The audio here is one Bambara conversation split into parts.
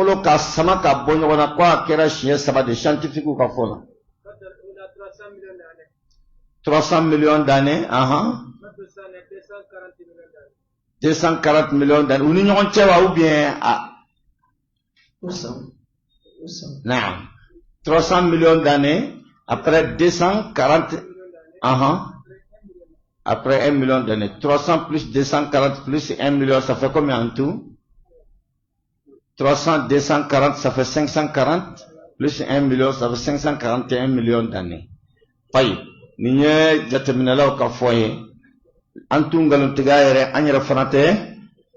Dugumakolo k'a sama ka bɔ ɲɔgɔn na, ko a kɛra siɲɛ saba de, scientifique ka fɔ la. 300 millions d'années, ahan. 240 millions d'années. U ni ɲɔgɔn cɛ wa, ou bien a? Naam. 300 millions d'années, après 240, ahan. Après 1 million d'années. 300 plus 240 plus 1 million, ça fait combien en tout? 300, 240, ça fait 540, plus 1 million, ça fait 541 millions d'années. Tayi, nin ye jateminɛlaw ka fɔ ye. An t'u nkalontigiya yɛrɛ, an yɛrɛ fana tɛ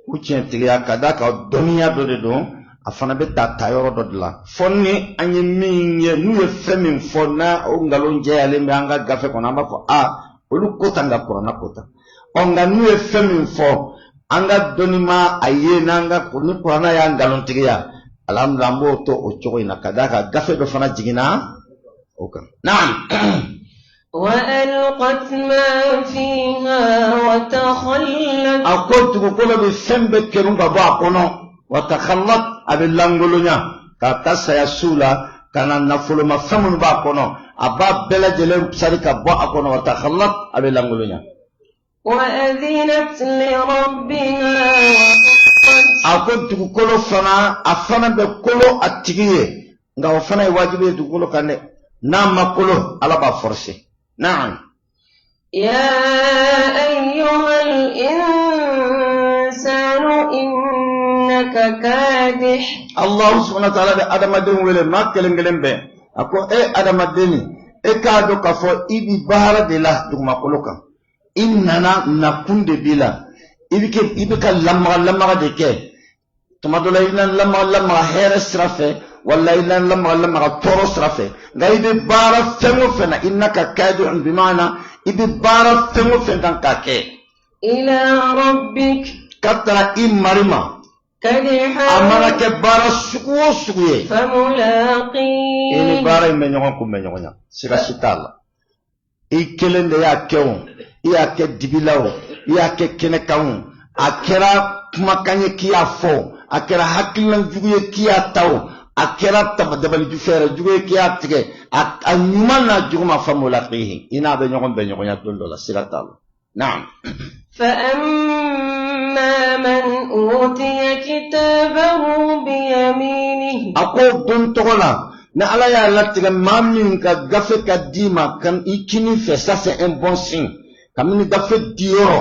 u tiɲɛtigiya, ka d'a kan dɔnniya dɔ de don, a fana bɛ ta tayɔrɔ dɔ de la. Fɔ ni an ye min ye, n'u ye fɛn min fɔ, n'a o nkalon jɛyalen bɛ an ka gafe kɔnɔ, an b'a fɔ a olu ko tan, nka kuranna ko tan. Ɔ nka n'u ye fɛn min fɔ, an ka dɔnni ma a ye, n'an ka ni kuranna y'a nkalontigiya, alhamdulilah, an b'o to o cogo in na, ka d'a kan gafe dɔ fana jiginna o kan. Naam. وألقت ما فيها وتخلت. A ko dugukolo bɛ fɛn bɛɛ kerun ka bɔ a kɔnɔ, watakhallat, a bɛ lankolonya k'a ta saya su la ka na nafoloma fɛn minnu b'a kɔnɔ, a b'a bɛɛ lajɛlen sari ka bɔ a kɔnɔ, watakhallat, a bɛ lankolonya. وأذنت لربها وحقت. A ko dugukolo fana, a fana bɛ kolo a tigi ye, nka o fana ye wajibi ye dugukolo kan dɛ. N'a ma kolo, Ala b'a forcer. Naam. يا أيها الإنسان إنك كادح. Allahu subhanahu wa ta'ala bɛ adamaden wele, maa kelen kelen bɛɛ. A ko e adamaden, e k'a dɔn k'a fɔ i bi baara de la dugumakolo kan. I nana, nakun de b'i la. I bɛ kɛ, i bɛ ka lamaga lamaga de kɛ. Tuma dɔ la, i na lamaga lamaga hɛrɛ sira fɛ, wala i na lamaga lamaga tɔɔrɔ sira fɛ. Nka i bɛ baara fɛn o fɛn na, innaka kadihun, bimaana i bɛ baara fɛn o fɛn kan k'a kɛ. إلى ربك. Ka taga i mari ma. كدحا. A mana kɛ baara sugu o sugu ye, i ni فملاقيه. baara in bɛ ɲɔgɔn kunbɛn ɲɔgɔn na, siga si t'a la. I kelen de y'a kɛ o, i y'a kɛ dibi la o, i y'a kɛ kɛnɛ kan o, a kɛra kumakan ye k'i y'a fɔ o, a kɛra hakilina jugu ye k'i y'a ta o, a kɛra dabali fɛɛrɛ jugu ye k'i y'a tigɛ, a ɲuman n'a jugu ma, famulaqihi, i n'a bɛ ɲɔgɔn bɛn ɲɔgɔnya don dɔ la, siga t'a la. Naam. فأما من أوتي كتابه بيمينه. A ko don tɔgɔ la, ni Ala y'a latigɛ maa min ka gafe ka d'i ma kan i kini fɛ, ça c'est un bon signe. Kabini gafe di yɔrɔ,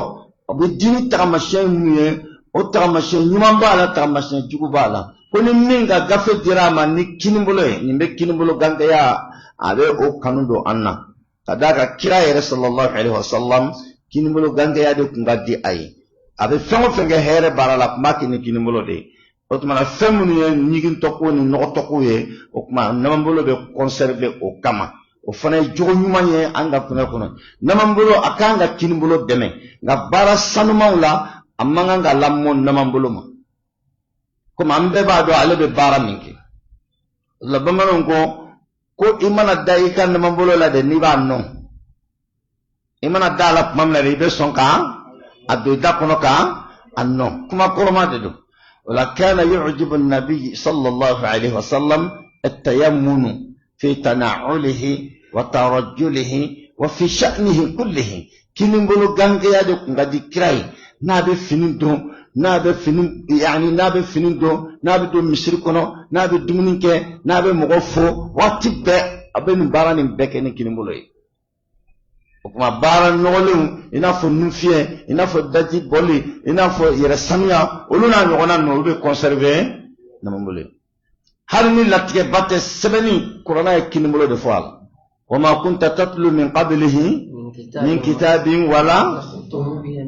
a bɛ di ni tagamasiyɛn mun ye, o tagamasiyɛn ɲuman b'a la, tagamasiyɛn jugu b'a la. Ko ni min ka gafe dira a ma ni kinibolo ye, nin bɛ kinibolo gankɛya, a bɛ o kanu don an na, ka d'a kan kira yɛrɛ sallallahu alaihi wasallam, kinibolo gankɛya de tun ka di a ye. A bɛ fɛn o fɛn kɛ hɛrɛ baara la, a tun b'a kɛ ni kinibolo de ye. O tuma na, fɛn minnu ye ɲigintɔko ni nɔgɔtɔko ye, o tuma namanbolo bɛ conserver o kama. O fana ye jogo ɲuman ye an ka fɛngɛ kɔnɔ. Namanbolo, a kan ka kinibolo dɛmɛ, nka baara sanumanw la, a man kan ka lamɔ namanbolo ma, komi an bɛɛ b'a dɔn ale bɛ baara min kɛ. O la, bamananw ko i mana da i ka namanbolo la de, n'i b'a nɔ, i mana da a la tuma min na de, i bɛ sɔn ka a don i da kɔnɔ ka a nɔ. Kuma kɔrɔma de don. O la, kana yu'jibu nabi sallallahu alayhi wa sallam at-tayammunu fi tana'ulihi wa tarajjulihi wa fi sha'nihi kullihi. Kinibolo gangɛya de kun ka di kira ye, n'a bɛ fini don, n'a bɛ fini, yani n'a bɛ fini don, n'a bɛ don misiri kɔnɔ, n'a bɛ dumuni kɛ, n'a bɛ mɔgɔ fo, waati bɛɛ a bɛ nin baara nin bɛɛ kɛ ni kinibolo ye. O tuma, baara nɔgɔlenw, i n'a fɔ nufiyɛ, i n'a fɔ daji bɔli, i n'a fɔ yɛrɛ sanuya, olu n'a ɲɔgɔnna ninnu, olu bɛ conserver namanbolo ye. Hali ni latigɛba tɛ sɛbɛnni, kuranna ye kinibolo de fɔ a la: wama kunta tatlu min qablihi min kitabin wala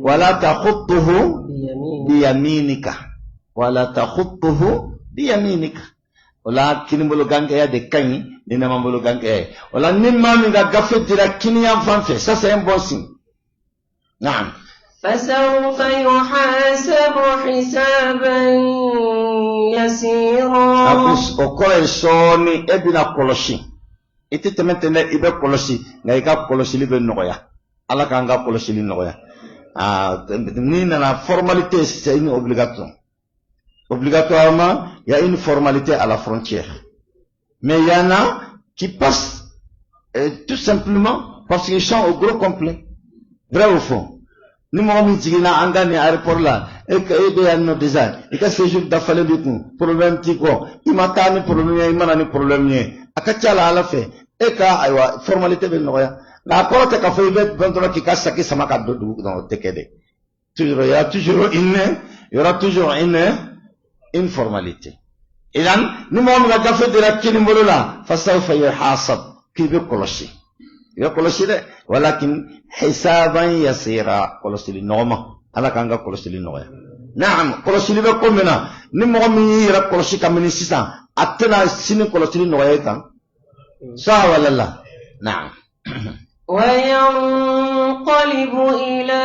wala takhutuhu biyaminika, wala takhutuhu biyaminika. O la, kinibolo gankɛya de ka ɲi ni namanbolo gankɛya ye. O la, ni maa min ka gafe dira kiniyan fan fɛ, ça c'est un bon signe. Naam. فسوف يحاسب حسابا يسيرا. A ko o kɔrɔ ye, sɔɔni e bɛna kɔlɔsi. I tɛ tɛmɛ ten dɛ, i bɛ kɔlɔsi, nka i ka kɔlɔsili bɛ nɔgɔya. Ala k'an ka kɔlɔsili nɔgɔya. Aa, n'i nana, formalité, c'est une obligation. Obligatoirement, il y a une formalité à la frontière. Mais il y en a qui passent tout simplement parce qu'ils sont au gros complet. Vrai ou faux? Ni mɔgɔ min jiginna an ka nin aéroport la, e ka e bɛ yan nɔ déjà, i ka séjour dafalen b'i kun, problème t'i kɔ, i ma taa ni problème ye, i ma na ni problème ye, a ka ca la Ala fɛ e ka ayiwa formalité bɛ nɔgɔya. Nka a kɔrɔ tɛ k'a fɔ i bɛ bɛn dɔrɔn k'i ka saki sama ka don dugu kɔnɔ, o tɛ kɛ dɛ. Toujours, il y a toujours une, il y aura toujours une formalité. Idan ni mɔgɔ min ka gafe dira kini bolo la, fasawfa yuhasab, k'i bɛ kɔlɔsi, i bɛ kɔlɔsi dɛ, walakin hisaban yasira, kɔlɔsili nɔgɔma. Ala k'an ka kɔlɔsili nɔgɔya. Naam, kɔlɔsili bɛ ko min na, ni mɔgɔ min y'i yɛrɛ kɔlɔsi kabini sisan, a tɛna sini kɔlɔsili nɔgɔya i kan sa wala la. Naam. وينقلب إلى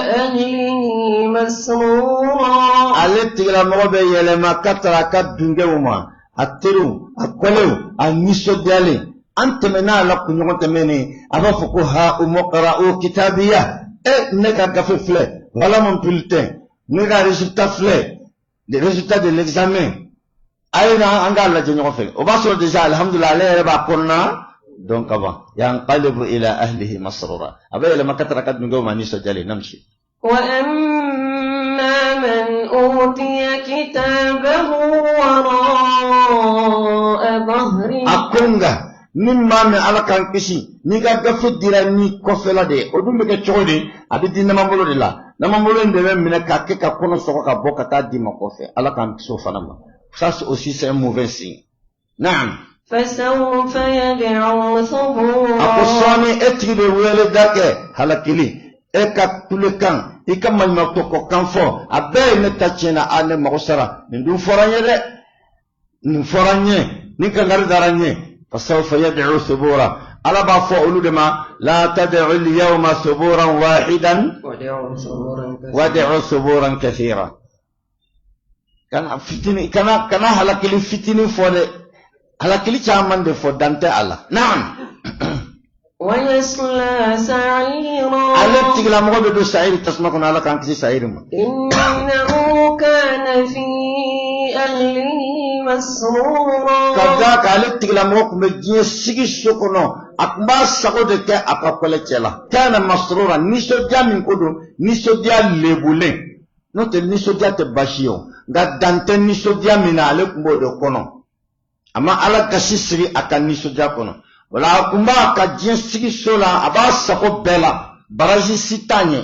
أهله مسرورا. Ale tigilamɔgɔ bɛ yɛlɛma ka taga a ka dungew ma, a teriw, a kɔlɛw, a nisɔndiyalen. An tɛmɛna a la kunɲɔgɔn tɛmɛnen, a b'a fɔ ko ha umqra'u kitabiya, e ne ka gafe filɛ, voilà mon bulletin, ne ka résultat filɛ, le résultat de l'examen, a ye na an k'a lajɛ ɲɔgɔn fɛ. O b'a sɔrɔ déjà alhamdulilah ale yɛrɛ b'a kɔnɔna donc kaban. Yanqalibu ila ahlihi masrura, a bɛ yɛlɛma ka taga ka dungew ma nisɔndiyalen. Namsi. وأما من أوتي كتابه وراء ظهره. A ko nka ni maa min, Ala k'an kisi, n'i ka gafe dira ni kɔfɛla de ye, o dun bɛ kɛ cogo di? A bɛ di namanbolo de la. Namanbolo in de bɛ minɛ k'a kɛ ka kɔnɔ sɔgɔ ka bɔ ka taa d'i ma kɔfɛ. Ala k'an kisi o fana ma. Ça aussi, c'est un mauvais signe. Naam. فسوف يدعو A ko ثبورا. Sɔɔni e tigi bɛ wele da kɛ halakili, e ka kulekan, i ka maɲumantɔ kɔkan fɔ, a bɛɛ ye ne ta tiɲɛna, a ne mago sara, nin dun fɔra n ye dɛ, nin fɔra n ye, nin kankari dara n ye. Fasawfa yad'u thubura, Ala b'a fɔ olu de ma: la tad'u al-yawma thuburan wahidan ودعوا ثبورا كثيرا. Wad'u thuburan kathira. Kana fitini, kana halakili fitini fɔ dɛ, halakili caman de fɔ, dan tɛ a la. Naam. ويصلى سعيرا. Ale tigilamɔgɔ bɛ don sayiri tasuma kɔnɔ. Ala k'an kisi sayiri ma. إنه كان في أهله مسرورا. Ka d'a kan ale tigilamɔgɔ tun bɛ diɲɛ sigi so kɔnɔ, a tun b'a sago de kɛ a ka kɔlɛ cɛ la. Kana masrura, nisɔndiya min ko don, nisɔndiya lebulen. N'o tɛ, nisɔndiya tɛ baasi ye o, nka dan tɛ nisɔndiya min na, ale tun b'o de kɔnɔ. A ma Ala gasi sigi a ka nisɔndiya kɔnɔ. O la a tun b'a ka diɲɛ sigi so la, a b'a sago bɛɛ la, baraji si t'a ɲɛ.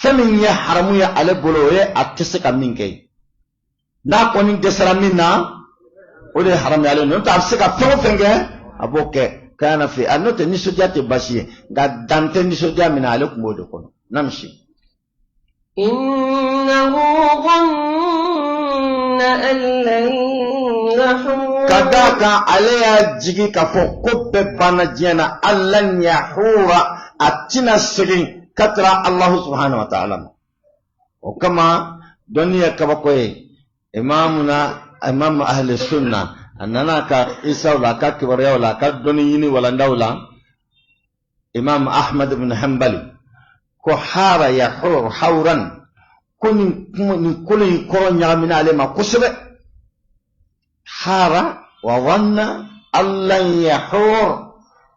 Fɛn min ye haramu ye ale bolo, o ye a tɛ se ka min kɛ ye. N'a kɔni dɛsɛra min na, o de ye haramu ye ale. N'o tɛ, a bɛ se ka fɛn o fɛn kɛ, a b'o kɛ. Kana fɛ a n'o tɛ, nisɔndiya tɛ baasi ye, nka dan tɛ nisɔndiya min na, ale tun b'o de kɔnɔ. Namsi. إنه ظن أن لن يحور. Ka d'a kan ale y'a jigi k'a fɔ ko bɛɛ banna diɲɛ na, alan yahura, a tɛna segin ka taara Alahu subhanahu wa ta'ala ma. O kama dɔnni ye kabako ye. Imamuna imam ahli sunna, a nana ka isaw la, a ka kibaruyaw la, a ka dɔnni ɲini walandaw la, Imam Ahmad ibn Hanbali ko hara yahur hawran, ko nin kuma nin kolo in kɔrɔ ɲagamina ale ma kosɛbɛ. Hara wa dhanna allan yahur,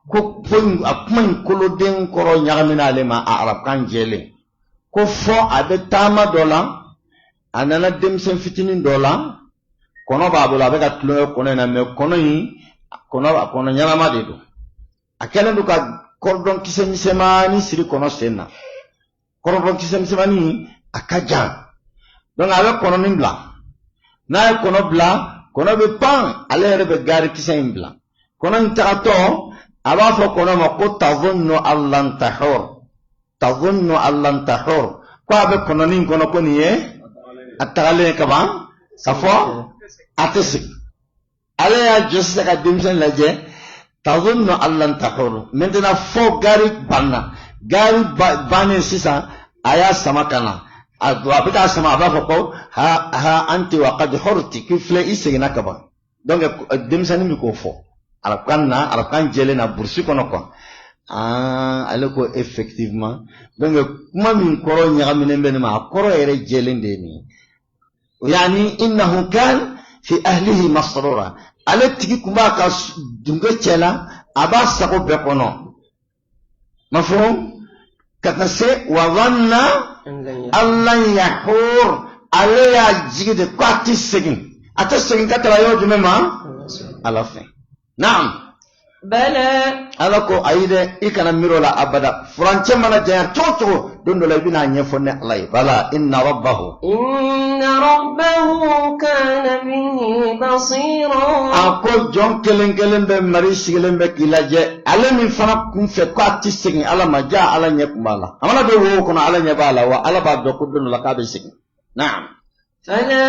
ko a kuma in koloden kɔrɔ ɲagamina ale ma a arabukan jɛlen. Ko fɔ a bɛ taama dɔ la, a nana denmisɛn fitinin dɔ la, kɔnɔ b'a bolo, a bɛ ka tulonkɛ kɔnɔ in na, mɛ kɔnɔ in, kɔnɔ ɲɛnama de don. A kɛlen don ka kɔrɔdɔn kisɛ misɛnmanin siri kɔnɔ sen na. Kɔrɔdɔn kisɛ misɛnmanin, a ka jan, donc a bɛ kɔnɔnin bila. N'a ye kɔnɔ bila, kɔnɔ bɛ pan, ale yɛrɛ bɛ gari kisɛ in bila. Kɔnɔ in tagatɔ, a b'a fɔ kɔnɔ ma ko tazunnu allan tahur, tazunnu allan tahur, ko a bɛ kɔnɔnin kɔnɔ ko nin ye a tagalen ye kaban, ka fɔ a tɛ segin. Ale y'a jɔ sisan ka denmisɛn lajɛ, tazunnu allan tahur. Maintenant fo gari banna, gari bannen sisan, a y'a sama ka na, a bɛ k'a sama, a b'a fɔ ko ha ha anti wa qad hurti, k'i filɛ i seginna ka ban. Donc denmisɛnnin bɛ k'o fɔ arabukan na, arabukan jɛlen na, burusi kɔnɔ quoi. Aa, ale ko effectivement, donc kuma min kɔrɔ ɲagaminen bɛ nin ma, a kɔrɔ yɛrɛ jɛlen de ye nin ye. Yani innahu kan fi ahlihi masrura, ale tigi kun b'a ka dunge cɛ la, a b'a sago bɛɛ kɔnɔ. Mafhum? Ka taa se wa dhanna an lan yahur, ale y'a jigi de ko a tɛ segin, a tɛ segin ka taga yɔrɔ jumɛn ma? Ala fɛ. Naam. Bala. Ala ko ayi dɛ, i kana miiri o la abada. Furancɛ mana janya cogo cogo, don dɔ la i bɛna a ɲɛfɔ ne Ala ye. Bala inna rabbahu. Inna rabbahu kana bihi basira. A ko jɔn kelen kelen bɛ mari sigilen bɛ k'i lajɛ, ale min fana kun fɛ ko a tɛ segin Ala ma, ja Ala ɲɛ kun b'a la. A mana don wo kɔnɔ, Ala ɲɛ b'a la, wa Ala b'a dɔn ko don dɔ la k'a bɛ segin. Naam. Fala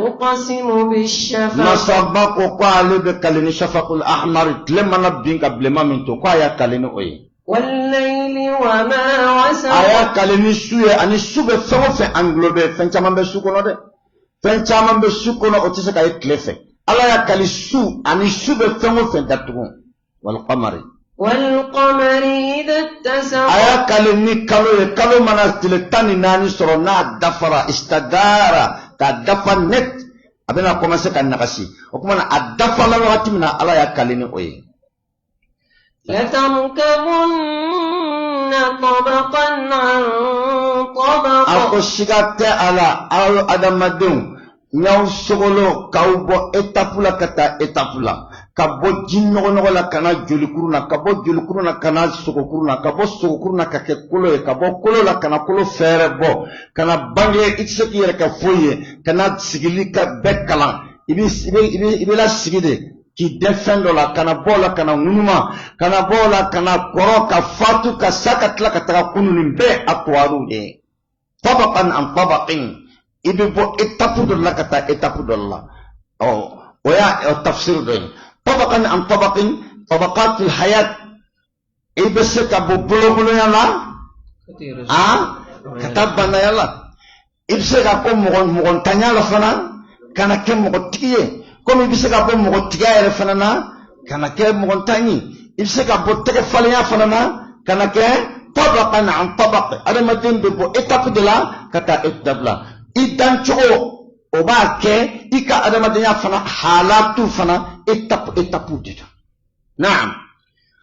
uqsimu bishafaq. Masaba ko ko ale bɛ kali ni shafaqul ahmar, tile mana bin ka bilenman min to, ko a y'a kali ni o ye. Wallayli wa ma wasaq. A y'a kali ni su ye, ani su bɛ fɛn o fɛn englobé. Fɛn caman bɛ su kɔnɔ dɛ, fɛn caman bɛ su kɔnɔ, o tɛ se ka ye tile fɛ. Ala y'a kali su ani su bɛ fɛn o fɛn datugu. Walqamari. Walqamari idha ittasaq. A y'a kali ni kalo ye, kalo mana tile 14 sɔrɔ, n'a dafara, istadara, k'a dafa net, a bɛna commencer ka nagasi. O tuma na, a dafala wagati min na, Ala y'a kali ni o ye. Latarkabunna tabaqan an tabaq. A ko siga tɛ a la, aw adamadenw, n y'aw sogolo k'aw bɔ etapu la ka taa etapu la, ka bɔ ji nɔgɔnɔgɔ la ka na jolikuru na, ka bɔ jolikuru na ka na sogokuru na, ka bɔ sogokuru na ka kɛ kolo ye, ka bɔ kolo la ka na kolo fɛɛrɛ bɔ, ka na bange, i tɛ se k'i yɛrɛ kɛ foyi ye, ka na sigili ka bɛɛ kalan, i bɛ i bɛ i bɛ i bɛ lasigi de k'i dɛn fɛn dɔ la, ka na bɔ o la ka na ŋunuma, ka na bɔ o la ka na kɔrɔ, ka fatu, ka sa, ka tila ka taga kunu. Nin bɛɛ atwaru de ye. Tabaqan an tabaqin, i bɛ bɔ etapu dɔ la ka taa etapu dɔ la. Ɔ, o y'a tafsir dɔ ye. Tabaqan an tabaqin, tabaqatul hayat, i bɛ se ka bɔ bolokolonya la a ka taa banaya la, i bɛ se ka bɔ mɔgɔ mɔgɔntanya la fana ka na kɛ mɔgɔtigi ye, komi i bɛ se ka bɔ mɔgɔtigiya yɛrɛ fana na ka na kɛ mɔgɔntan ye, i bɛ se ka bɔ tɛgɛfalenya fana na ka na kɛ tabaqan an tabaq. Adamaden bɛ bɔ etape de la ka taa etape la. I dancogo o b'a kɛ i ka adamadenya fana halatu fana etape etape de don. Naam.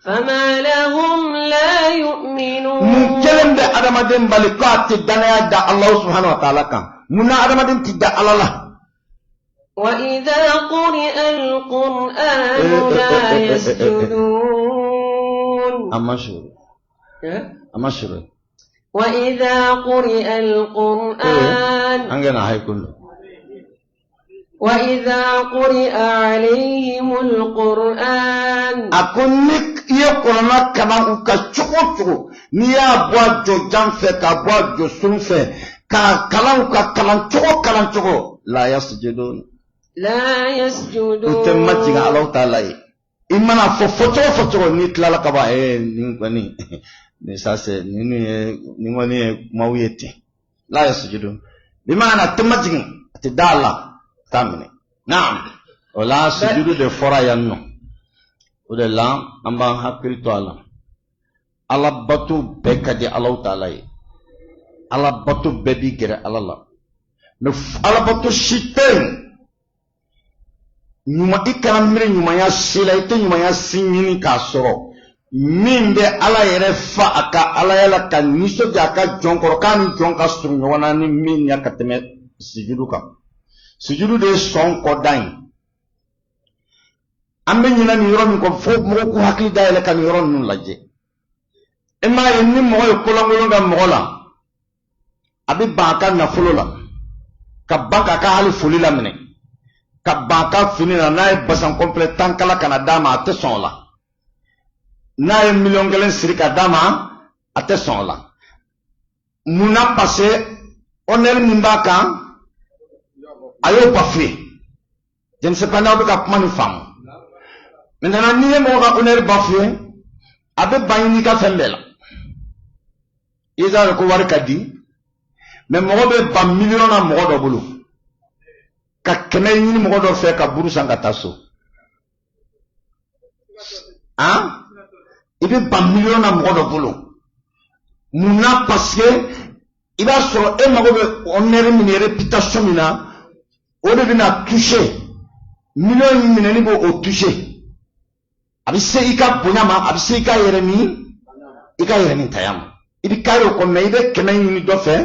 Fama lahum la yu'minun. Mun kelen bɛ adamaden bali ko a tɛ danaya da Alahu subahana wa taala kan? Mun na adamaden tɛ da Ala la? وإذا قرئ القرآن لا يسجدون. A ma suru, a ma suru. وإذا قرئ القرآن. An gana haikulu. وإذا قرئ عليهم القرآن. A ko ni i ye kuranna kalan u kan cogo o cogo, n'i y'a bɔ a jɔ jan fɛ k'a bɔ a jɔ surun fɛ k'a kalan u kan, kalan cogo kalan cogo, la yasjudun. لا يسجدون. U tɛ majigin Alahu taala ye. I mana fɔ fɔcogo fɔcogo, n'i tilala ka ban, nin kɔni nin, ça c'est ninnu ye, nin kɔni ye kumaw ye ten. La yasjudun bi maana a tɛ majigin, a tɛ da a la, a t'a minɛ. Naam. O la sujudu de fɔra yan nɔ, o de la an b'an hakili to a la. Ala bato bɛɛ ka di Alahu taala ye, ala bato bɛɛ b'i gɛrɛ Ala la, mais ala bato si tɛ yen ɲuman. I kana miiri ɲumanya si la, i tɛ ɲumanya si ɲini k'a sɔrɔ min bɛ Ala yɛrɛ fa a ka alaya la ka nisɔndiya a ka jɔn kɔrɔ, k'a ni jɔn ka surun ɲɔgɔn na ni min ye ka tɛmɛ sujudu kan. Sujudu de ye sɔn kɔdan ye. An bɛ ɲinɛ nin yɔrɔ min kɔ, fo mɔgɔw k'u hakili dayɛlɛ ka nin yɔrɔ ninnu lajɛ. E m'a ye, ni mɔgɔ ye kolankolon kɛ mɔgɔ la, a bɛ ban a ka nafolo la, ka ban k'a ka hali foli laminɛ, ka ban a ka fini na. N'a ye basan complet 10 kala ka na d'a ma, a tɛ sɔn o la. N'a ye 1,000,000 siri ka d'a ma, a tɛ sɔn o la. Mun na? Parce que honneur min b'a kan, a y'o bafoué. Je ne sais pas n'aw bɛ ka kuma nin faamu. Maintenant, n'i ye mɔgɔ ka honneur bafoué, a bɛ ban i n'i ka fɛn bɛɛ la. I t'a dɔn ko wari ka di, mais mɔgɔ bɛ ban miliyɔn na mɔgɔ dɔ bolo, ka 100 ɲini mɔgɔ dɔ fɛ ka buru san ka taa so. Han, i bɛ ban miliyɔn na mɔgɔ dɔ bolo. Mun na? Parce que I b'a sɔrɔ e mago bɛ honneur min ni réputation min na, o de bɛna toucher. Miliyɔn in minɛni b'o toucher, a bɛ se i ka bonya ma, a bɛ se i ka yɛrɛ ni i ka yɛrɛ ni taya ma. I bɛ kari o kɔ, mais i bɛ 100 ɲini dɔ fɛ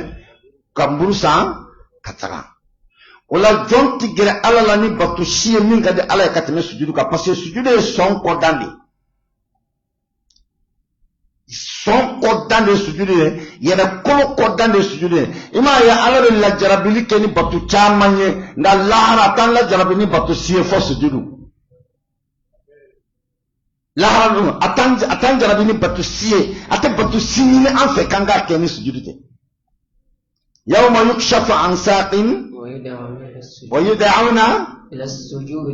ka nburu san ka taga. O la, jɔn ti gɛrɛ Ala la ni bato si ye min ka di Ala ye ka tɛmɛ sujudu kan, parce que sujudu ye sɔn kɔdan de ye. Sɔn kɔdan de ye sujudu ye, yɛrɛ kolo kɔdan de ye sujudu ye. I m'a ye, Ala bɛ lajarabili kɛ ni bato caman ye, nka lahara a t'an lajarabi ni bato si ye fɔ sujudu. Lahara dun, a t'an jarabi ni bato si ye, a tɛ bato si ɲini an fɛ k'an k'a kɛ ni sujudu tɛ. Yawma yukshafu an saqin wa yud'auna ila sujudi wa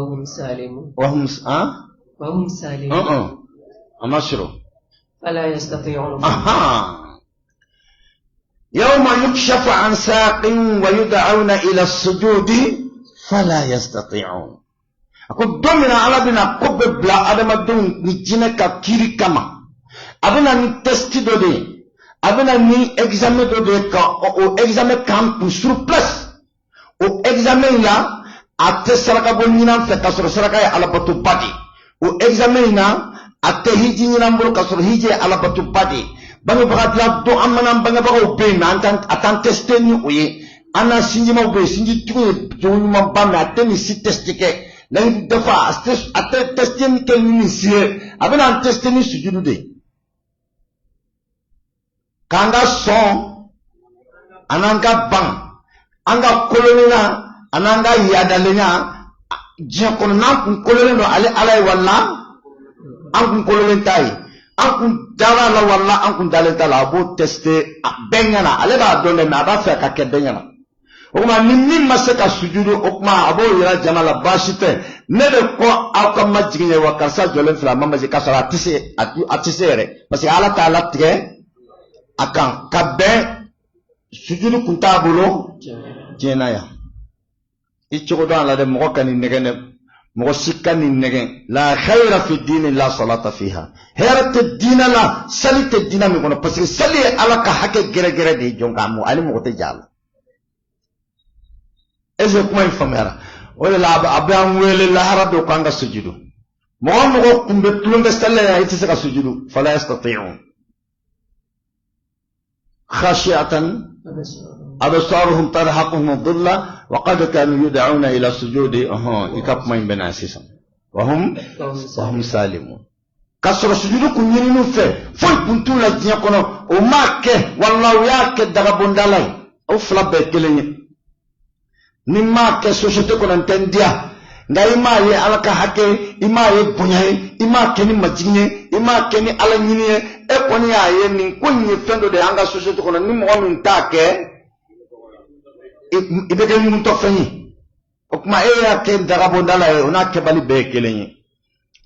hum salimun. Wa hum ah wa hum salimun. A ma sɔrɔ. Fala yastati'un. Yawma yukshafu an saqin wa yud'auna ila sujudi fala yastati'un. A ko don min na Ala bɛna ko bɛɛ bila adamadenw ni jinɛ ka kiiri kama, a bɛna ni test dɔ de ye, a bɛna ni examen dɔ de ye, ka o examen k'an kun sur place. O examen in la, a tɛ saraka bɔ ɲinan fɛ, k'a sɔrɔ saraka ye alabatoba de ye. O examen in na, a tɛ hiji ɲinan bolo, k'a sɔrɔ hiji ye alabatoba de ye. Bangebaga bila don, an mana bangebagaw bɛ yen, mais an t'an a t'an tester ni o ye. An na sinjimaw bɛ yen, sinjitigiw ye jogo ɲumanba, mais a tɛ nin si test kɛ. Layidu dafa, a tɛ test kɛ ni nin si ye. A bɛna an tester ni sujudu de ye, k'an ka sɔn an'an ka ban, an ka kolonina an'an ka yadalenya diɲɛ kɔnɔ. N'an kun kololen don ale Ala ye, wala an kun kololen t'a ye, an kun dara a la, wala an kun dalen t'a la, a b'o tester bɛɛ ɲɛna. Ale b'a dɔn dɛ, mais a b'a fɛ ka kɛ bɛɛ ɲɛna. O tuma, ni min ma se ka sujudu, o tuma a b'o yira jama la: baasi tɛ, ne de ko aw ka majigin ye wa, karisa jɔlen filɛ, a ma majigin, k'a sɔrɔ a tɛ se, a tɛ se yɛrɛ, parce que Ala t'a latigɛ a kan ka bɛn sujudu kun t'a bolo diɲɛ na yan. I cogo dɔn a la dɛ, mɔgɔ ka nin nɛgɛn dɛ, mɔgɔ si ka nin nɛgɛn. La khayra fi dini la salata fiha. Hɛrɛ tɛ diinɛ la, sali tɛ diinɛ min kɔnɔ, parce que sali ye Ala ka hakɛ gɛrɛgɛrɛ de ye jɔn k'a mɔ, ale mɔgɔ tɛ ja a la. Est ce que kuma in faamuyara? O de la, a bɛ an wele lahara dɔ k'an ka sujudu. Mɔgɔ o mɔgɔ kun bɛ tulonkɛ sali la yan, i tɛ se ka sujudu. Fala yastati'un khashi'atan absaruhum tarhaquhum dhilla wa qad kanu yud'auna ila sujudi. I ka kuma in bɛ na sisan. Wa hum salimun, ka sɔrɔ sujudu kun ɲininu fɛ, foyi kun t'u la diɲɛ kɔnɔ, o m'a kɛ, wala u y'a kɛ dagabondala ye. O fila bɛɛ kelen ye. Ni m'a kɛ société kɔnɔ, n tɛ n diya, nka i m'a ye Ala ka hakɛ, i m'a ye bonya ye, i m'a kɛ ni majigin ye, i m'a kɛ ni Ala ɲini ye, e kɔni y'a ye nin ko in ye fɛn dɔ de ye an ka société kɔnɔ. Ni mɔgɔ min t'a kɛ, i bɛ kɛ ɲugutɔfɛn ye. O tuma, e y'a kɛ dagabondala ye, o n'a kɛbali bɛɛ ye kelen ye.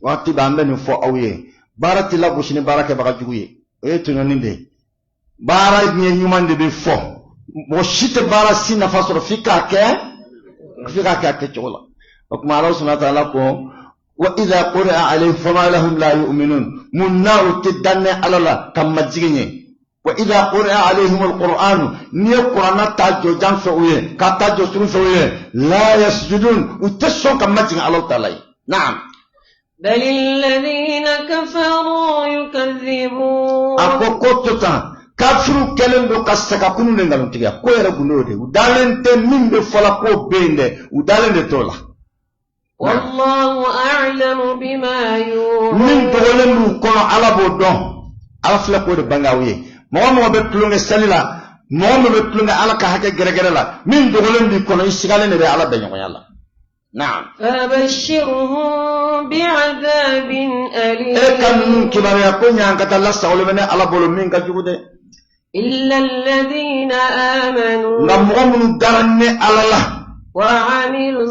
Waati bɛ an bɛ nin fɔ aw ye, baara tɛ lagosi ni baara kɛbaga jugu ye, o ye tɔɲɔni de ye. Baara ɲɛ ɲuman de bɛ fɔ. Mɔgɔ si tɛ baara si nafa sɔrɔ f'i k'a kɛ a kɛcogo la. O tuma, Ala subhanahu wa ta'ala ko: wa idha quri'a alayhim fama lahum la yu'minun. Mun na u tɛ danne Ala la ka majigin ye? Wa idha quri'a alayhim alquran, n'i ye Kuranna ta jɔjan fɛ u ye, ka ta jɔ surun fɛ u ye, la yasjudun, u tɛ sɔn ka majigin Ala ta'ala ye. Na'am. بل الذين كفروا يكذبون. A ko ko to tan, kafiriw kɛlen don ka sagakunu de nkalontigiya ko yɛrɛ gundo de. U dalen tɛ min bɛ fɔla k'o bɛ yen dɛ, u dalen de t'o la. والله أعلم بما يوعون. Min dogolen b'u kɔnɔ, Ala b'o dɔn. Ala filɛ k'o de bange aw ye. Mɔgɔ mɔgɔ bɛ tulonkɛ sali la, mɔgɔ min bɛ tulonkɛ Ala ka hakɛ gɛrɛgɛrɛ la, min dogolen b'i kɔnɔ, i sigalen de bɛ Ala bɛnɲɔgɔnya la. Naam. فبشرهم بعذاب أليم. E ka ninnu kibaruya ko ɲankata lasagolen bɛ ne Ala bolo min ka jugu dɛ. إلا الذين آمنوا Nka mɔgɔ minnu dara ne Ala la وعملوا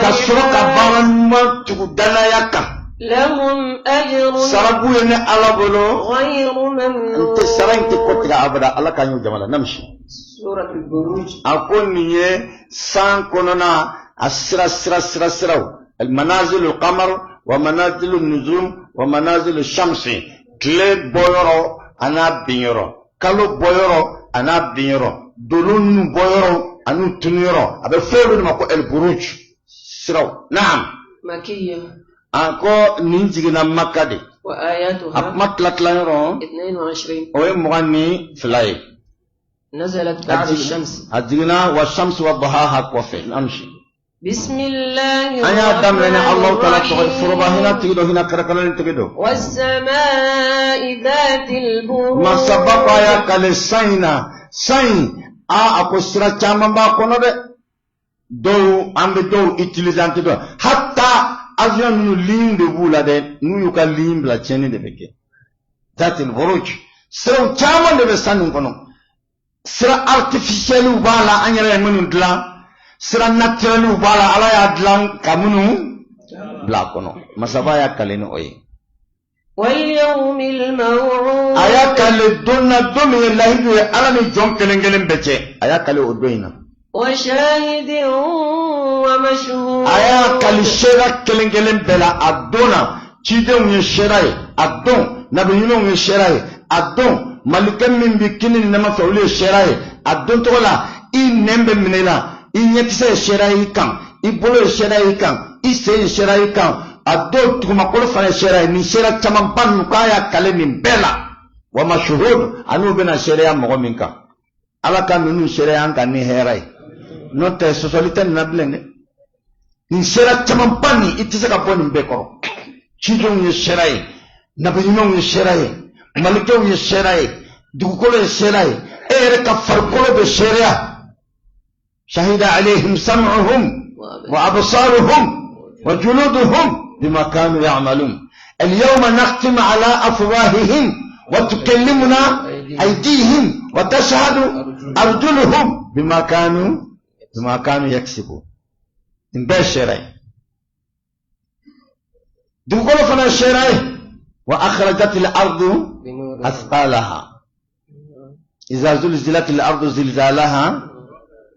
ka sɔrɔ ka baara الصالحات ɲuman tugu danaya kan, لهم أجر sara b'u ye ne Ala bolo. غير N tɛ sara in tɛ ممنون. kɔtigɛ abada. Ala k'an y'o jama la namisi. سورة البروج. A ko nin ye san kɔnɔna a sira sira sira siraw, manazilu qamar wa manazilu nujum wa manazilu shamsi, tile bɔyɔrɔ a n'a binyɔrɔ, kalo bɔyɔrɔ. a n'a binyɔrɔ, dolo ninnu bɔyɔrɔ an'u tunuyɔrɔ, a bɛ fɔ olu de ma ko el buruj, siraw. Naam. Makiya. A ko nin jiginna Maka de. Wa ayatuha. A kuma tila tila yɔrɔ. O ye 22 ye. Nazalat ba'da shams. A jiginna wa shams wa duhaha kɔfɛ. Amsi. Bisimilahi An y'a daminɛ ni Alahu taala tɔgɔ ye, foroba hinɛ tigi don, hinɛ kɛrɛnkɛrɛnnen tigi don. Wasama'i dhatil buruj. Masaba ko a y'a kale san in na, san in aa a ko sira caman b'a kɔnɔ dɛ. Dɔw an bɛ dɔw utiliser an tɛ dɔw hatta avion ninnu ligne de b'u la dɛ, n'u y'u ka ligne bila tiɲɛni de bɛ kɛ. Dhatil buruj, siraw caman de bɛ san nin kɔnɔ. Sira artificielw b'a la an yɛrɛ ye minnu dilan, sira naturelw b'a la Ala y'a dilan ka minnu bila a kɔnɔ. Masaba y'a kale ni o ye. A y'a kale don na, don min ye lahidu ye Ala ni jɔn kelen kelen bɛɛ cɛ, a y'a kale o don in na. A y'a kale seera kelen kelen bɛɛ la a don na. Cidenw ye seera ye a don, nabi ɲumanw ye seera ye a don, malikɛ min bɛ kini ni numan fɛ olu ye seera ye a don tɔgɔ la. I nɛn bɛ minɛ i la, i ɲɛkisɛ ye seera ye i kan, i bolo ye seera ye i kan, i sen ye seera ye i kan, a don dugumakolo fana ye seera ye. Nin seera camanba ninnu, k'a y'a kale nin bɛɛ la. Wa mashuhud, an'u bɛna seereya mɔgɔ min kan. Ala ka ninnu seereya an kan ni hɛrɛ ye, n'o tɛ sɔsɔli tɛ nin na bilen dɛ. Nin seera camanba nin, i tɛ se ka bɔ nin bɛɛ kɔrɔ. Cidenw ye seera ye, nabi ɲumanw ye seera ye, malikɛw ye seera ye, dugukolo ye seera ye, e yɛrɛ ka farikolo bɛ seereya. Shahida alayhim sam'uhum wa absaruhum wa juluduhum bima kanu ya'malun. Al-yawma nakhtimu ala afwahihim wa tukallimuna aydihim wa tashhadu arjuluhum bima kanu yaksibun. Nin bɛɛ seera ye. Dugukolo fana seera ye. Wa akhrajatil ardu athqalaha iza zulzilatil ardu zilzalaha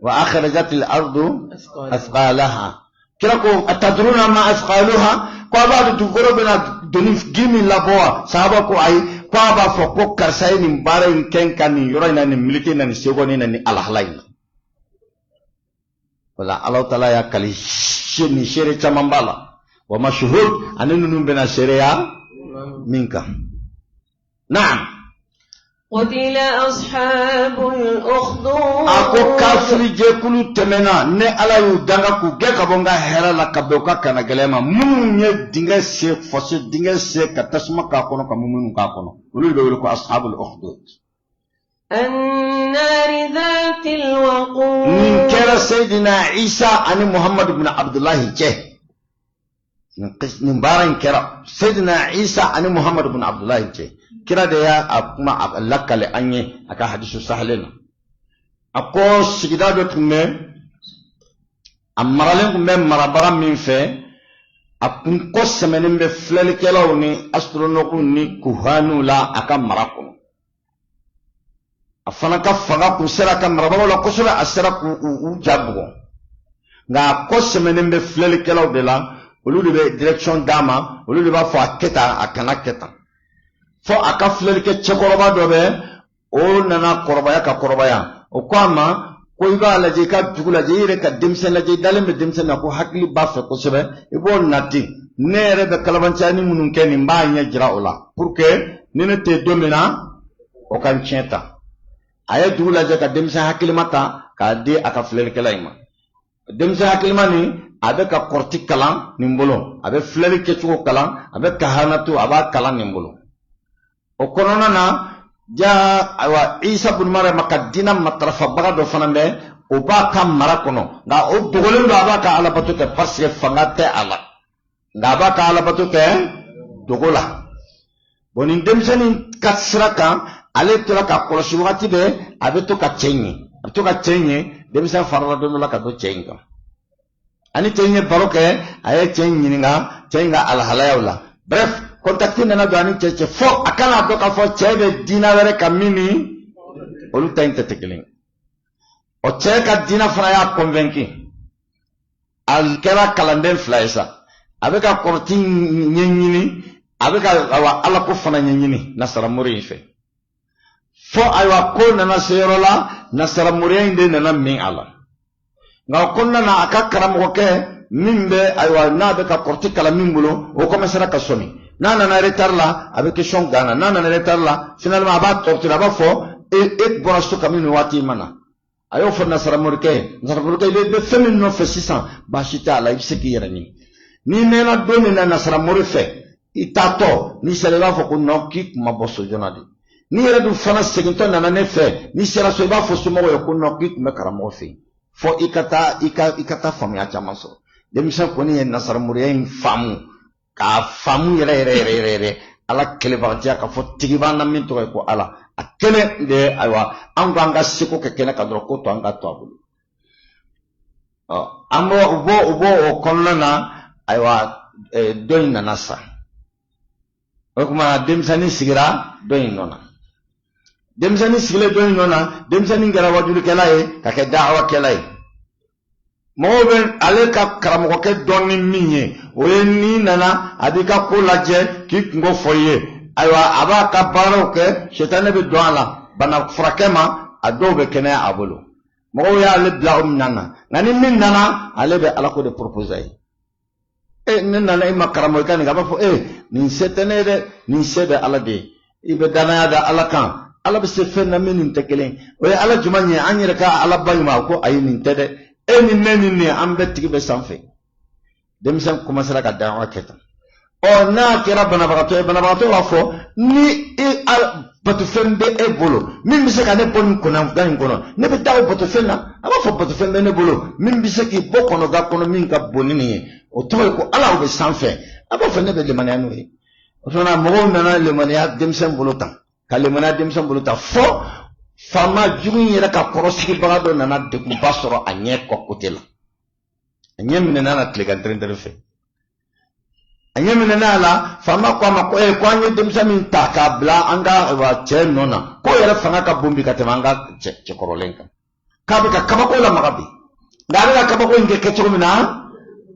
wa akhrajatil ardu athqalaha. Kira ko atadruna ma athqaluha, ko a b'a dɔn dugukolo bɛna doni gi min labɔ wa? Sahaba ko ayi. Ko a b'a fɔ ko karisa ye nin baara in kɛ n kan nin yɔrɔ in na, nin miniti in na, nin seconde in na, nin alahala in na. Wala Alahu taala y'a kali nin seere caman b'a la. Wa mashuhud, ani ninnu bɛna seereya min kan. Naam. Qutila ashabul ukhdud. A ko kafiri jɛkulu tɛmɛna, ne Ala y'u danga k'u gɛn ka bɔ n ka hɛrɛ la ka bɛn u ka kana gɛlɛya ma. Minnu ye dingɛ sen, fossé dingɛ sen ka tasuma k'a kɔnɔ ka minnu k'a kɔnɔ, olu de bɛ wele ko ashabul ukhdud. Nin kɛra Seyidina Isa ani Muhamadu bin Abdulahi cɛ. Nin baara in kɛra Seyidina Isa ani Muhamadu bin Abdulahi cɛ. Kira de y'a kuma a lakale an ye a ka hadisu sahalen na. A ko sigida dɔ tun bɛ, a maralen tun bɛ marabaga min fɛ, a kun kɔ sɛmɛnen bɛ filɛlikɛlaw ni astronomew ni kuhaniw la a ka mara kɔnɔ. A fana ka fanga kun sera a ka marabagaw la kosɛbɛ, a sera k'u u ja bugɔ, nka a kɔ sɛmɛnen bɛ filɛlikɛlaw de la. Olu de bɛ direction d'a ma, olu de b'a fɔ a kɛ tan, a kana kɛ tan. Fo a ka filɛlikɛ cɛkɔrɔba dɔ bɛ, o nana kɔrɔbaya ka kɔrɔbaya, o ko a ma ko i b'a lajɛ, i ka dugu lajɛ, i yɛrɛ ka denmisɛn lajɛ, i dalen bɛ denmisɛn na ko hakili b'a fɛ kosɛbɛ, i b'o nati. Ne yɛrɛ bɛ kalabanciyani minnu kɛ nin b'a ɲɛ jira o la, pour que ni ne tɛ don min na, o ka n tiɲɛ ta. A ye dugu lajɛ ka denmisɛn hakilima ta k'a di a ka filɛlikɛla in ma. Denmisɛn hakilima nin, a bɛ ka kɔrɔti kalan nin bolo, a bɛ filɛli kɛcogo kalan, a bɛ kahanatu, a b'a kalan nin bolo. O kɔnɔna na ja, ayiwa, Isa bun Mariama ka diinɛ matarafabaga dɔ fana bɛ, o b'a ka mara kɔnɔ, nka o dogolen don. A b'a ka alabato kɛ parce que fanga tɛ a la, nka a b'a ka alabato kɛ dogo la. Bon, nin denmisɛnnin ka sira kan, ale tora ka kɔlɔsi wagati bɛɛ, a bɛ to ka cɛ in ye, a bɛ to ka cɛ in ye. Denmisɛn farala don dɔ la ka don cɛ in kan, ani cɛ in ye baro kɛ, a ye cɛ in ɲininka cɛ in ka alahalayaw la. Bref, contact nana don ani cɛ cɛ, fo a kana dɔn k'a fɔ cɛ bɛ diinɛ wɛrɛ kan min ni olu ta in tɛ kelen. O cɛ ka diinɛ fana y'a convaincu, a kɛra kalanden fila ye sa. A bɛ ka kɔrɔti ɲɛɲini, a bɛ ka awa alako fana ɲɛɲini nasaramori in fɛ. Fo ayiwa ko nana se yɔrɔ la, nasaramoriya in de nana min a la. Nka o kɔnɔna na, a ka karamɔgɔkɛ min bɛ, ayiwa, n'a bɛ ka kɔrɔti kalan min bolo, o commencera ka sɔmi. N'a nana retard la, a bɛ question gana. N'a nana retard la, finalement a b'a torturer, a b'a fɔ: e e bɔra so kabini nin waati in ma na. A y'o fɔ nasaramorikɛ ye. Nasaramorikɛ, i bɛ fɛn min nɔfɛ sisan, baasi t'a la, i bɛ se k'i yɛrɛ ɲini. N'i mɛnna don min na nasaramori fɛ, i taatɔ, n'i sera, i b'a fɔ ko non, k'i kun ma bɔ so joona de. N'i yɛrɛ dun fana segintɔ nana ne fɛ, n'i sera so, i b'a fɔ somɔgɔw ye ko non, k'i tun bɛ karamɔgɔ fɛ yen, fɔ i ka taa i ka taa faamuya caman sɔrɔ. Denmisɛn kɔni ye nasaramoriya in faamu k'a faamu yɛrɛ yɛrɛ yɛrɛ yɛrɛ yɛrɛ, Ala kɛlɛbagatiya, k'a fɔ tigi b'an na min tɔgɔ ye ko Ala. A kɛnɛ de, ayiwa, an ko an ka seko kɛ kɛnɛ kan dɔrɔn, ko to an ka to a bolo. Ɔ, an bɔ u bɔ u bɔ o kɔnɔna na, ayiwa, dɔ in nana sa. O tuma denmisɛnnin sigira dɔ in nɔ na. Denmisɛnnin sigilen dɔ in nɔ na, denmisɛnnin kɛra wajulikɛla ye ka kɛ dawakɛla ye. Mɔgɔw bɛ ale ka karamɔgɔkɛ dɔn ni min ye, o ye n'i nana, a b'i ka ko lajɛ k'i kunko fɔ i ye. Ayiwa, a b'a ka baaraw kɛ, sɛtanɛ bɛ don a la bana furakɛ ma, a dɔw bɛ kɛnɛya a bolo. Mɔgɔw y'ale bila o minɛn na. Nka ni min nana, ale bɛ Alako de proposer ye. E, ne nana i ma karamɔgɔ, i ka nin, a b'a fɔ: e, nin se tɛ ne ye dɛ, nin se bɛ Ala de ye. I bɛ danaya da Ala kan, Ala bɛ se fɛn na min nin tɛ kelen. O ye Ala jumɛn ye? An yɛrɛ ka Ala ba ɲuman ko ayi, nin tɛ dɛ. E ni ne ni nin, an bɛɛ tigi bɛ sanfɛ. Denmisɛn commencera ka dawa kɛ tan. Ɔ, n'a kɛra banabagatɔ ye, banabagatɔ b'a fɔ: ni e batofɛn bɛ e bolo min bɛ se ka ne bɔ nin kɔnɔgan in kɔnɔ, ne bɛ taa o batofɛn na. A b'a fɔ: batofɛn bɛ ne bolo min bɛ se k'i bɔ kɔnɔgan kɔnɔ, min ka bon ni nin ye, o tɔgɔ ye ko Ala, o bɛ sanfɛ. A b'a fɔ: ne bɛ limaniya n'o ye. O fana, mɔgɔw nana limaniya denmisɛn bolo tan, ka limaniya denmisɛn bolo tan, fo faama jugu in yɛrɛ ka kɔrɔsigibaga dɔ nana degunba sɔrɔ a ɲɛ kɔ kote la. A ɲɛ minɛna la tilegan tɛrɛntɛrɛ fɛ, a ɲɛ minɛna a la. Faama ko a ma ko ee, ko an ye denmisɛn min ta k'a bila an ka cɛ nɔ na, k'o yɛrɛ fanga ka bon bi ka tɛmɛ an ka cɛkɔrɔlen kan, k'a bɛ ka kabako lamaga bi. Nka a bɛ ka kabako in kɛ kɛcogo min na,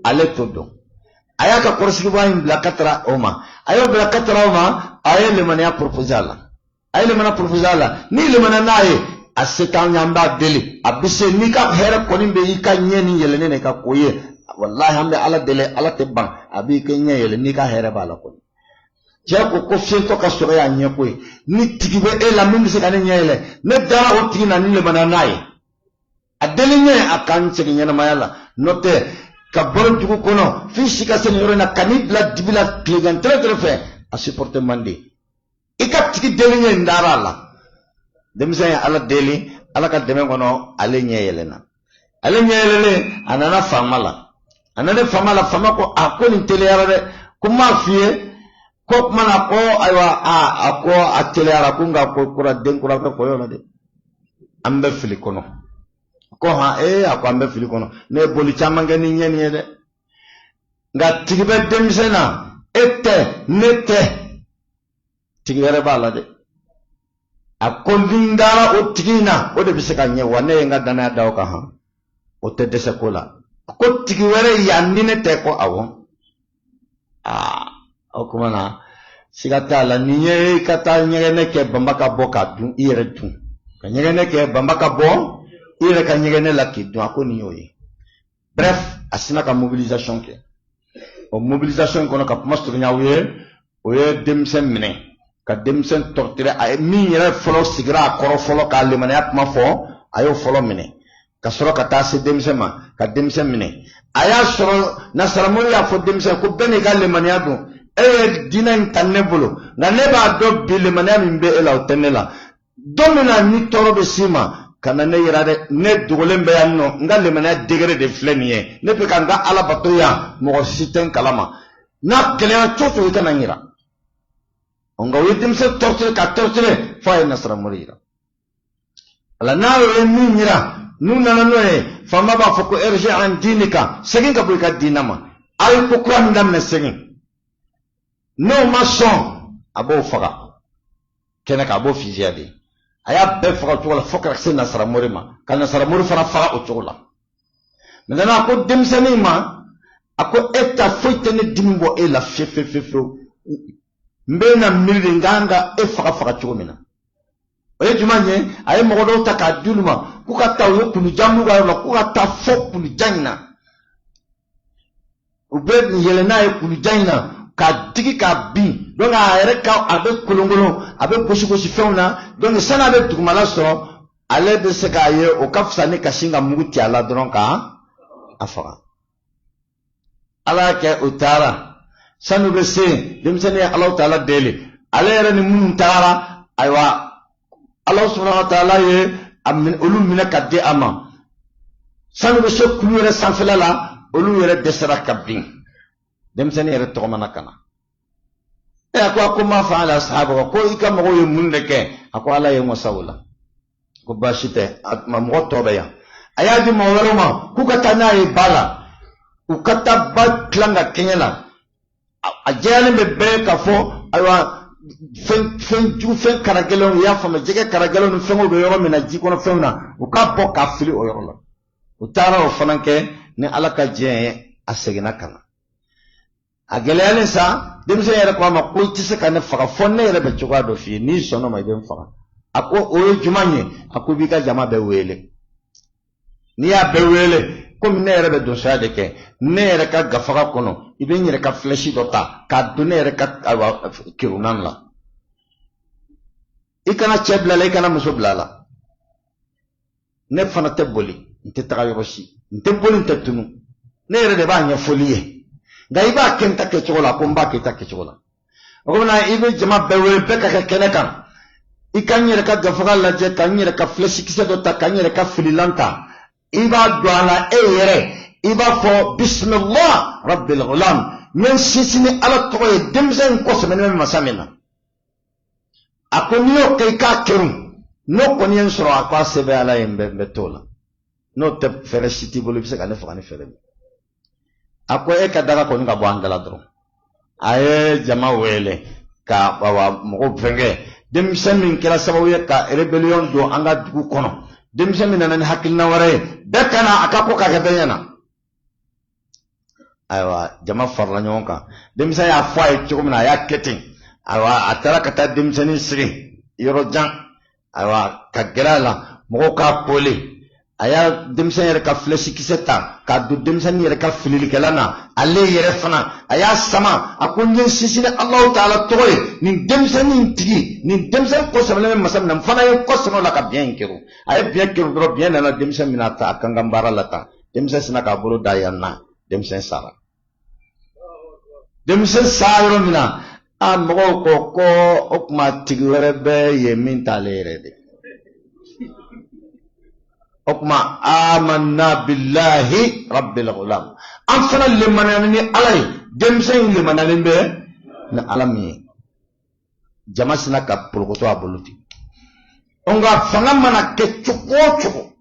ale t'o dɔn. A y'a ka kɔrɔsigibaa in bila ka taara o ma. A y'o bila ka taara o ma, a ye limaniya proposer a la. A ye limaniya proposer a la. Ni limaniya n'a ye, a se t'an ye, an b'a deli, a bɛ se n'i ka hɛrɛ kɔni bɛ i ka ɲɛ ni yɛlɛnnen na i ka ko ye. Walahi, an bɛ Ala deli, Ala tɛ ban, a b'i ka ɲɛ yɛlɛ n'i ka hɛrɛ b'a la kɔni. Cɛ ko ko fiyentɔ ka sɔrɔ y'a ɲɛ ko ye. Ni tigi bɛ e la min bɛ se ka ne ɲɛ yɛlɛ, ne dara o tigi na ni limaniya n'a ye. A deli ɲɛ, a k'an segin ɲɛnamaya la. N'o tɛ, ka bɔ dugu kɔnɔ f'i si ka se nin yɔrɔ in na, ka n'i bila dibi la tilegan tɛrɛ fɛ, a supporter man di. I ka tigi deli ɲɛ, n dara a la. Denmisɛn ye Ala deli, Ala ka dɛmɛ kɔnɔ, ale ɲɛ yɛlɛnna. Ale ɲɛ yɛlɛlen, a nana faama la. A nana faama la, faama ko: a ko nin teliyara dɛ, ko n m'a f'i ye ko kuma na ko ayiwa, a ko a teliyara ko, nka ko kura den kura bɛ kɔyɔ la dɛ, an bɛ fili kɔnɔ. Ko han, ee, a ko an bɛ fili kɔnɔ, ne ye boli caman kɛ ni ɲɛ nin ye dɛ, nka tigi bɛ denmisɛn na, e tɛ, ne tɛ, tigi wɛrɛ b'a la dɛ. A ko ni n dara o tigi in na, o de bɛ se ka ɲɛ wa, ne ye n ka danaya da o kan han, o tɛ dɛsɛ ko la. A ko tigi wɛrɛ yan ni ne tɛ? Ko awɔ. Aa, o tuma na siga t'a la, nin ye i ka taa ɲɛgɛnɛ kɛ banba ka bɔ k'a dun, i yɛrɛ dun ka ɲɛgɛnɛ kɛ banba ka bɔ i yɛrɛ ka ɲɛgɛnɛ la k'i dun. A ko nin y'o ye. Bref, a sinna ka mobilisation kɛ. O mobilisation kɔnɔ, ka kuma surunya aw ye, o ye denmisɛn minɛ ka denmisɛn torturer. A ye min yɛrɛ fɔlɔ sigira a kɔrɔ fɔlɔ k'a limaniya kuma fɔ, a y'o fɔlɔ minɛ ka sɔrɔ ka taa se denmisɛn ma ka denmisɛn minɛ. A y'a sɔrɔ nasaramori y'a fɔ denmisɛn ko bɛɛ n'i ka limaniya don, e ye diinɛ in ta ne bolo, nka ne b'a dɔn bi limaniya min bɛ e la, o tɛ ne la. Don min na ni tɔɔrɔ bɛ s'i ma, ka na ne yira dɛ, ne dogolen bɛ yan nɔ, n ka limaniya degré de filɛ nin ye, ne bɛ ka n ka Ala bato yan, mɔgɔ si tɛ n kalama. N'a gɛlɛya cogo cogo, i kana n yira. Nka u ye denmisɛn torturer ka torturer f'a ye nasaramori yira. Ala n'a ye min yira, n'u nana n'o ye, faama b'a fɔ ko irji an dinika, segin ka bɔ i ka diinɛ ma, a ye ko kura min daminɛ, segin. N'o ma sɔn, a b'o faga kɛnɛ kan, a b'o fusiller de. A y'a bɛɛ faga o cogo la fo ka se nasaramori ma, ka nasaramori fana faga o cogo la. Maintenant, a ko denmisɛnnin ma, a ko e ta foyi tɛ ne dimi bɔ e la fiye fiye fiye fiyewu, n bɛ na miiri de n kan ka e faga faga cogo min na. O ye jumɛn ye? A ye mɔgɔ dɔw ta k'a di olu ma k'u ka taa, u ye kulujan b'u ka yɔrɔ la, k'u ka taa fo kulujan in na. U bɛ yɛlɛ n'a ye kulujan in na k'a digi k'a bin. Donc a yɛrɛ ka a bɛ kolonkolon, a bɛ gosi gosi fɛnw na. Donc sani a bɛ dugumala sɔrɔ, ale bɛ se k'a ye o ka fisa ni ka sin ka mugu ci a la dɔrɔn ka a faga. Ala y'a kɛ, u taara. Sani u bɛ se yen, denmisɛnnin ye Alahu taala deli. Ale yɛrɛ ni minnu taara, ayiwa, Alahu subahana wa taala ye olu minɛ ka di a ma. Sani u bɛ se kulu yɛrɛ sanfɛla la, olu yɛrɛ dɛsɛra ka bin. Denmisɛnnin yɛrɛ tɔgɔmana ka na. E a ko, a ko ma faala ashabuka, ko i ka mɔgɔw ye mun de kɛ? A ko Ala ye n wasa o la. Ko baasi tɛ, a tuma mɔgɔ tɔ bɛ yan. A y'a di mɔgɔ wɛrɛw ma k'u ka taa n'a ye ba la, u ka taa ba tilan ka kɛɲɛ la. A jɛyalen bɛ bɛɛ k'a fɔ, ayiwa, fɛn fɛn jugu, fɛn karagɛlɛnw, i y'a faamu, jɛgɛ karagɛlɛnw ni fɛngɛw bɛ yɔrɔ min na, ji kɔnɔ fɛnw na, u k'a bɔ k'a fili o yɔrɔ la. U taara o fana kɛ. Ni Ala ka diɲɛ ye, a seginna ka na. A gɛlɛyalen sa, denmisɛn yɛrɛ ko a ma ko i tɛ se ka ne faga fɔ ne yɛrɛ bɛ cogoya dɔ f'i ye, n'i sɔnna o ma, i bɛ n faga. A ko o ye jumɛn ye? A ko i b'i ka jama bɛɛ wele. N'i y'a bɛɛ wele, komi ne yɛrɛ bɛ donsoya de kɛ, ne yɛrɛ ka gafaga kɔnɔ, i bɛ n yɛrɛ ka flèche dɔ ta k'a don ne yɛrɛ ka kerunan la. I kana cɛ bila a la, i kana muso bila a la. Ne fana tɛ boli, n tɛ taga yɔrɔ si, n tɛ boli, n tɛ tunu. Ne yɛrɛ de b'a ɲɛfɔli ye, nka i b'a kɛ n ta kɛcogo la. Ko n b'a kɛ i ta kɛcogo la. O kumana, i bɛ jama bɛɛ wele, bɛɛ ka kɛ kɛnɛ kan. I ka n yɛrɛ ka gafaga lajɛ, ka n yɛrɛ ka flèche kisɛ dɔ ta, ka n yɛrɛ ka fililan ta. I b'a don a la, e yɛrɛ i b'a fɔ bisimilah rabbil gulam, n bɛ n sinsin ni Ala tɔgɔ ye, denmisɛn in kɔsɛmɛnen bɛ masa min na. A ko n'i y'o kɛ, i k'a kerun. N'o kɔni ye n sɔrɔ, a ko a se bɛ Ala ye, n bɛ t'o la. N'o tɛ, fɛɛrɛ si t'i bolo i bɛ se ka ne faga ni fɛɛrɛ min. A ko e ka daga kɔni ka bɔ an da la dɔrɔn. A ye jama wele ka awa mɔgɔw fɛnkɛ. Denmisɛn min kɛra sababu ye ka rébellion don an ka dugu kɔnɔ, denmisɛn min nana ni hakilina wɛrɛ ye, bɛɛ ka na a ka ko ka kɛ bɛɛ ɲɛna. Ayiwa, jama farala ɲɔgɔn kan. Denmisɛn y'a fɔ a ye cogo min na, a y'a kɛ ten. Ayiwa, a taara ka taa denmisɛnnin sigi yɔrɔ jan, ayiwa, ka gɛrɛ a la, mɔgɔw k'a kole. A y'a denmisɛn yɛrɛ ka flèche kisɛ ta k'a don denmisɛnnin yɛrɛ ka fililikɛla na. Ale yɛrɛ fana a y'a sama. A ko n ye sinsin ni Alahu taala tɔgɔ ye, nin denmisɛnnin tigi, nin denmisɛn kɔsɛmɛlen bɛ masa min na, n fana ye kɔsɛmɛ o la ka biɲɛ in kɛrun. A ye biɲɛ kɛrun dɔrɔn, biɲɛ nana denmisɛn minɛ a ta a kankan baara la tan. Denmisɛn sinna k'a bolo da yan na, denmisɛn sara. Denmisɛn sa yɔrɔ min na, a mɔgɔw ko ko o tuma tigi wɛrɛ bɛ yen min t'ale yɛrɛ de. O tuma amanna billahi rabbil gulam, an fana lemaniyalen ni Ala ye, denmisɛn in lemaniyalen bɛ ni Ala min ye. Jama sinna ka porokoto a bolo ten. Nka fanga mana kɛ cogo o cogo,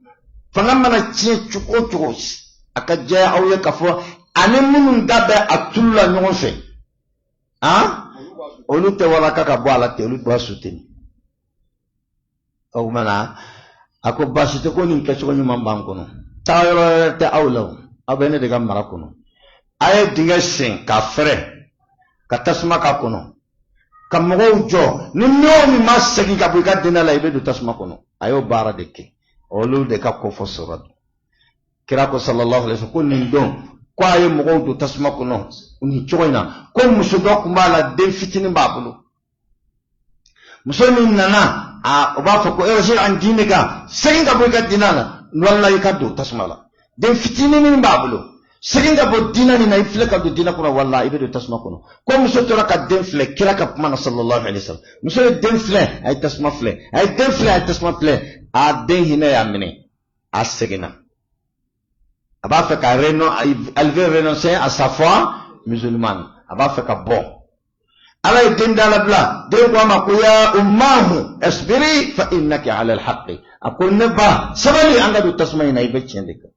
fanga mana tiɲɛ cogo o cogo, a ka jɛya aw ye k'a fɔ ani minnu da bɛ a tulu la ɲɔgɔn fɛ, han, olu tɛ walaka ka bɔ a la ten, olu b'a suteni. O tuma na, a ko baasi tɛ, ko nin kɛcogo ɲuman b'an kɔnɔ, taa yɔrɔ wɛrɛ tɛ aw la, o aw bɛ ne de ka mara kɔnɔ. A ye dingɛ sen k'a fɛrɛ, ka tasuma k'a kɔnɔ, ka mɔgɔw jɔ. Ni min o min ma segin ka bɔ i ka diinɛ la, i bɛ don tasuma kɔnɔ. A y'o baara de kɛ, olu de ka kofɔ sɔrɔ don. Kira ko sallallahu alaihi wasallam ko nin don ko a ye mɔgɔw don tasuma kɔnɔ nin cogo in na, ko muso dɔ tun b'a la, den fitinin b'a bolo. Muso min nana, a o b'a fɔ ko irji an dinika, segin ka bɔ i ka diinɛ la, wala i ka don tasuma la. Den fitinin min b'a bolo, segin ka bɔ diinɛ nin na, i filɛ ka don diinɛ kɔnɔ, wala i bɛ don tasuma kɔnɔ. Ko muso tora ka den filɛ. Kira ka kuma na sallallahu alaihi wasallam, muso ye den filɛ, a ye tasuma filɛ, a ye den filɛ, a ye tasuma filɛ. A den hinɛ y'a minɛ, a seginna. A b'a fɛ ka elle veut renoncer à sa foi musulmane, a b'a fɛ ka bɔ. Ala ye den da labila. Den ko a ma ko ya ummahu asbiri fa innaki ala alhaqi. A ko ne ba, sabali, an ka don tasuma in na, i bɛ tiɲɛ de kan.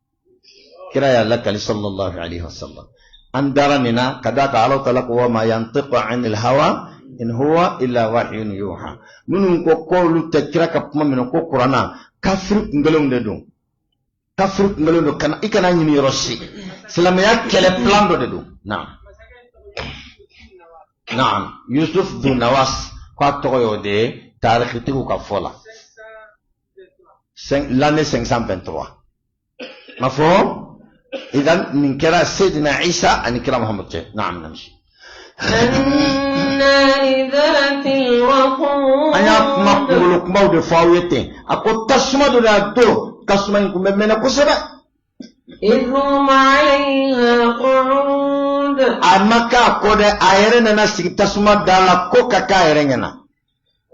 Kira y'a lakali sallallahu alaihi wasallam. An dara nin na ka d'a kan Ala taala ko wa ma yantiqu anil hawa in huwa illa wahyun yuha. Minnu ko k'olu tɛ kira ka kuma minɛ, ko kuranna, kafiri kunkelenw de don, kafiri kunkelenw don. Kana i kana ɲini yɔrɔ si, silamɛya kɛlɛ plan dɔ de don. Naam, naam, Yusuf Dun Nawas, k'a tɔgɔ y'o de ye tarikitigiw ka fɔ la. L'année 523. مفهوم؟ إذا nin kɛra Seydina Isa ani kira Muhammad cɛ. Naam namshi. النار ذات الوقود An y'a kuma kunkolo kumaw de fɔ aw ye ten. A ko tasuma dɔ de y'a don, tasuma in tun bɛ mɛnɛ kosɛbɛ. إذ هم عليها قعود A ma k'a kɔ dɛ, a yɛrɛ nana sigi tasuma da la ko ka k'a yɛrɛ ɲɛna.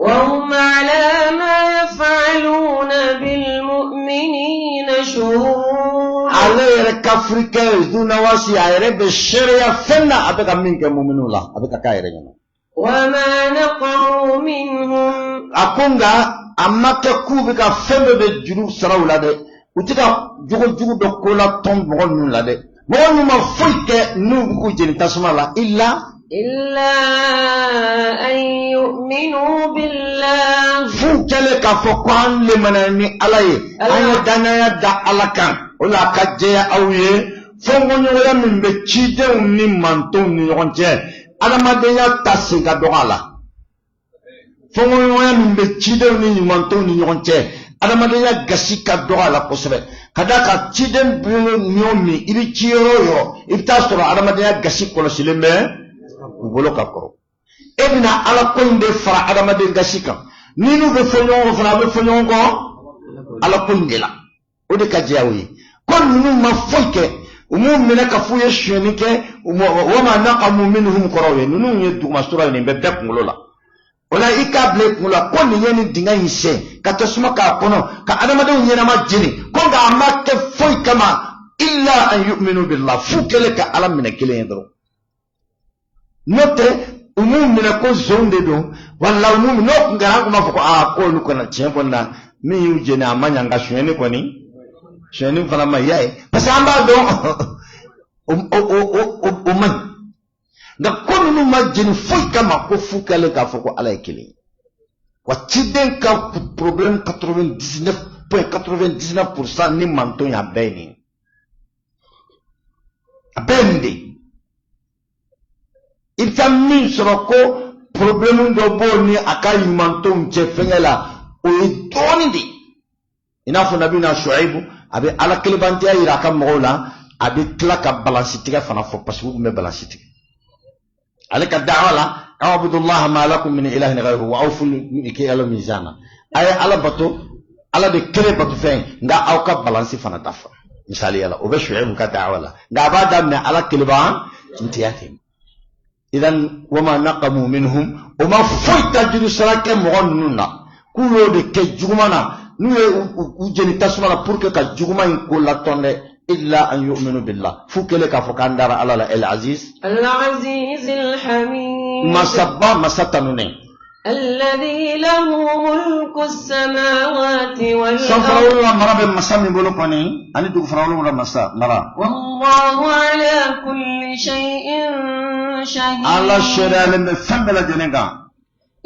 وهم على ما يفعلون بالمؤمنين شهود Ale yɛrɛ kafirikɛ Zunawasi, a yɛrɛ bɛ seereya fɛn na, a bɛ ka min kɛ muminiw la, a bɛ ka k'a yɛrɛ ɲɛna. وما نقموا منهم A ko nka a ma kɛ k'u bɛ ka fɛn dɔ de juru sara u la dɛ, u tɛ ka jogo jugu dɔ ko la tɔn mɔgɔ ninnu la dɛ, mɔgɔ ninnu ma foyi kɛ n'u bɛ k'u jeni tasuma la illa إلا أن يؤمنوا بالله F'u kɛlen k'a fɔ ko an lemana ni Ala ye, an ye danaya da Ala kan. O la a ka jɛya aw ye, fɔnkɔɲɔgɔnya min bɛ cidenw ni mantonw ni ɲɔgɔn cɛ, adamadenya ta sen ka dɔgɔ a la. Fɔnkɔɲɔgɔnya min bɛ cidenw ni mantonw ni ɲɔgɔn cɛ, adamadenya gasi ka dɔgɔ a la kosɛbɛ, ka d'a kan ciden bolo min o min, i bɛ ci yɔrɔ o yɔrɔ, i bɛ taa sɔrɔ adamadenya gasi kɔlɔsilen bɛ u bolo ka kɔrɔ. E bɛna Ala ko in de fara adamaden gasi kan. Ni n'u bɛ fɔ ɲɔgɔn kɔ fana, a bɛ fɔ ɲɔgɔn kɔ Ala ko in de la. O de ka diya u ye ko ninnu ma foyi kɛ, u m'u minɛ ka f'u ye sonyɛni kɛ. Wama naqamu minhum kɔrɔw ye ninnu ye duguma sura ye, nin bɛ bɛɛ kunkolo la. O la i k'a bila i kunkolo la ko nin ye nin dingɛ in sen ka tasuma k'a kɔnɔ ka adamadenw ɲɛnama jeni, ko nka a ma kɛ foyi kama illa an yu'minu billah, f'u kɛlen ka Ala minɛ kelen ye dɔrɔn. N'o tɛ, u m'u minɛ ko zonw de don, wala u m'u minɛ. N'o tun kɛra, an tun b'a fɔ ko aa, ko olu kɔni tiɲɛ kɔni na, min y'u jeni a ma ɲa, nka sonyɛni kɔni, sonyɛni fana ma y'a ye, parce que an b'a dɔn o o o o o man ɲi. Nka ko ninnu ma jeni foyi kama ko f'u kɛlen k'a fɔ ko Ala ye kelen ye. Wa ciden ka problème 99.99% ni manton ye, a bɛɛ ye nin ye, a bɛɛ ye nin de ye. I bɛ taa min sɔrɔ ko problème dɔ b'o ni a ka ɲumantonw cɛ fɛnkɛ la, o ye dɔɔnin de ye. I n'a fɔ nabina Shuaibu, a bɛ Ala kelenbantiya yira a ka mɔgɔw la, a bɛ tila ka balansi tigɛ fana fɔ, parce que u tun bɛ balansi tigɛ. Ale ka da'wa la, a'budullaha ma lakum min ilahin ghayruhu wa awfu al mizana, a ye Ala bato, Ala de kelen bato fɛn, nka aw ka balansi fana dafa. Misaliya la, o bɛ Shuaibu ka da'wa la, nka a b'a daminɛ Ala kelenbantiya ten. Idan wama naqamu minhum, o ma foyi ta juru sara kɛ mɔgɔ ninnu na k'u y'o de kɛ juguman na, n'u ye u jeni tasuma la pour que ka juguman in ko latɔn dɛ, illa an yu'minu billah, f'u kɛlen k'a fɔ k'an dara Ala la, el aziz, العزيز الحميد masaba, masa tanunen. الذي له ملك السماوات والأرض Sanfara wolonwula mara bɛ masa min bolo kɔni, ani dugu fara wolonwula masa mara. والله على كل شيء شهيد Ala seereyalen bɛ fɛn bɛɛ lajɛlen kan.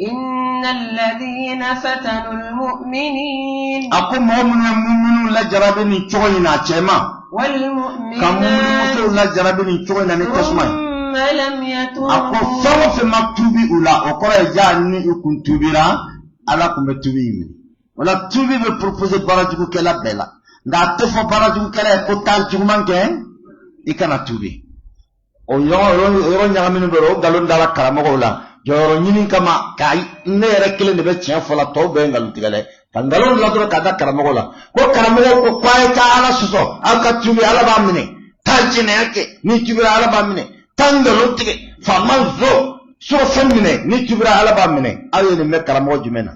إن الذين فتنوا المؤمنين A ko mɔgɔ minnu ye muminu lajarabi nin cogo in na, a cɛ ma ka والمؤمنات musow lajarabi nin cogo in na ni tasuma ye, ثم لم a ko يتوبوا fɛn o fɛn ma tuubi u la, o kɔrɔ ye ja ni u kun tuubira, Ala kun bɛ tuubi in minɛ. O la tuubi bɛ proposer baarajugukɛla bɛɛ la, nka a tɛ fɔ baarajugukɛla ye ko taa juguman kɛ, i kana tuubi. O yɔrɔ yɔrɔ ɲagaminen dɔ, o nkalon dara karamɔgɔw la jɔyɔrɔ ɲini kama, ka ne yɛrɛ kelen de bɛ tiɲɛ fɔ la, tɔw bɛɛ ye nkalontigɛla ye, ka nkalon la dɔrɔn k'a da karamɔgɔw la ko karamɔgɔw ko ko a ye taa Ala sɔsɔ, aw ka tuubi, Ala b'a minɛ, taa jɛnɛya kɛ, n'i tuubira Ala b'a minɛ, taa nkalon tigɛ, faama zo surɔfɛn minɛ, n'i tuubira Ala b'a minɛ. Aw ye nin mɛn karamɔgɔ jumɛn na?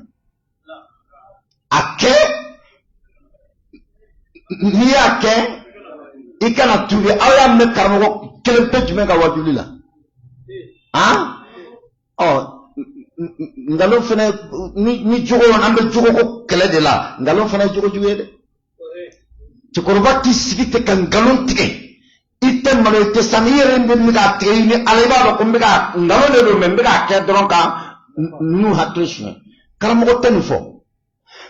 A kɛ n'i y'a kɛ i kana tuubi, aw y'a mɛn karamɔgɔ kelen pe jumɛn ka wajuli la? Han, ɔ nkalon fana ni jogo, an bɛ jogo ko kɛlɛ de la, nkalon fana ye jogo jugu ye dɛ. Cɛkɔrɔba k'i sigi ten ka nkalon tigɛ, i tɛ malo, i tɛ sani, i yɛrɛ bɛ min k'a tigɛ i ni Ala, i b'a dɔn ko n bɛ ka nkalon de don, mɛ n bɛ k'a kɛ dɔrɔn ka ninnu hakili suɲɛ. Karamɔgɔ tɛ nin fɔ,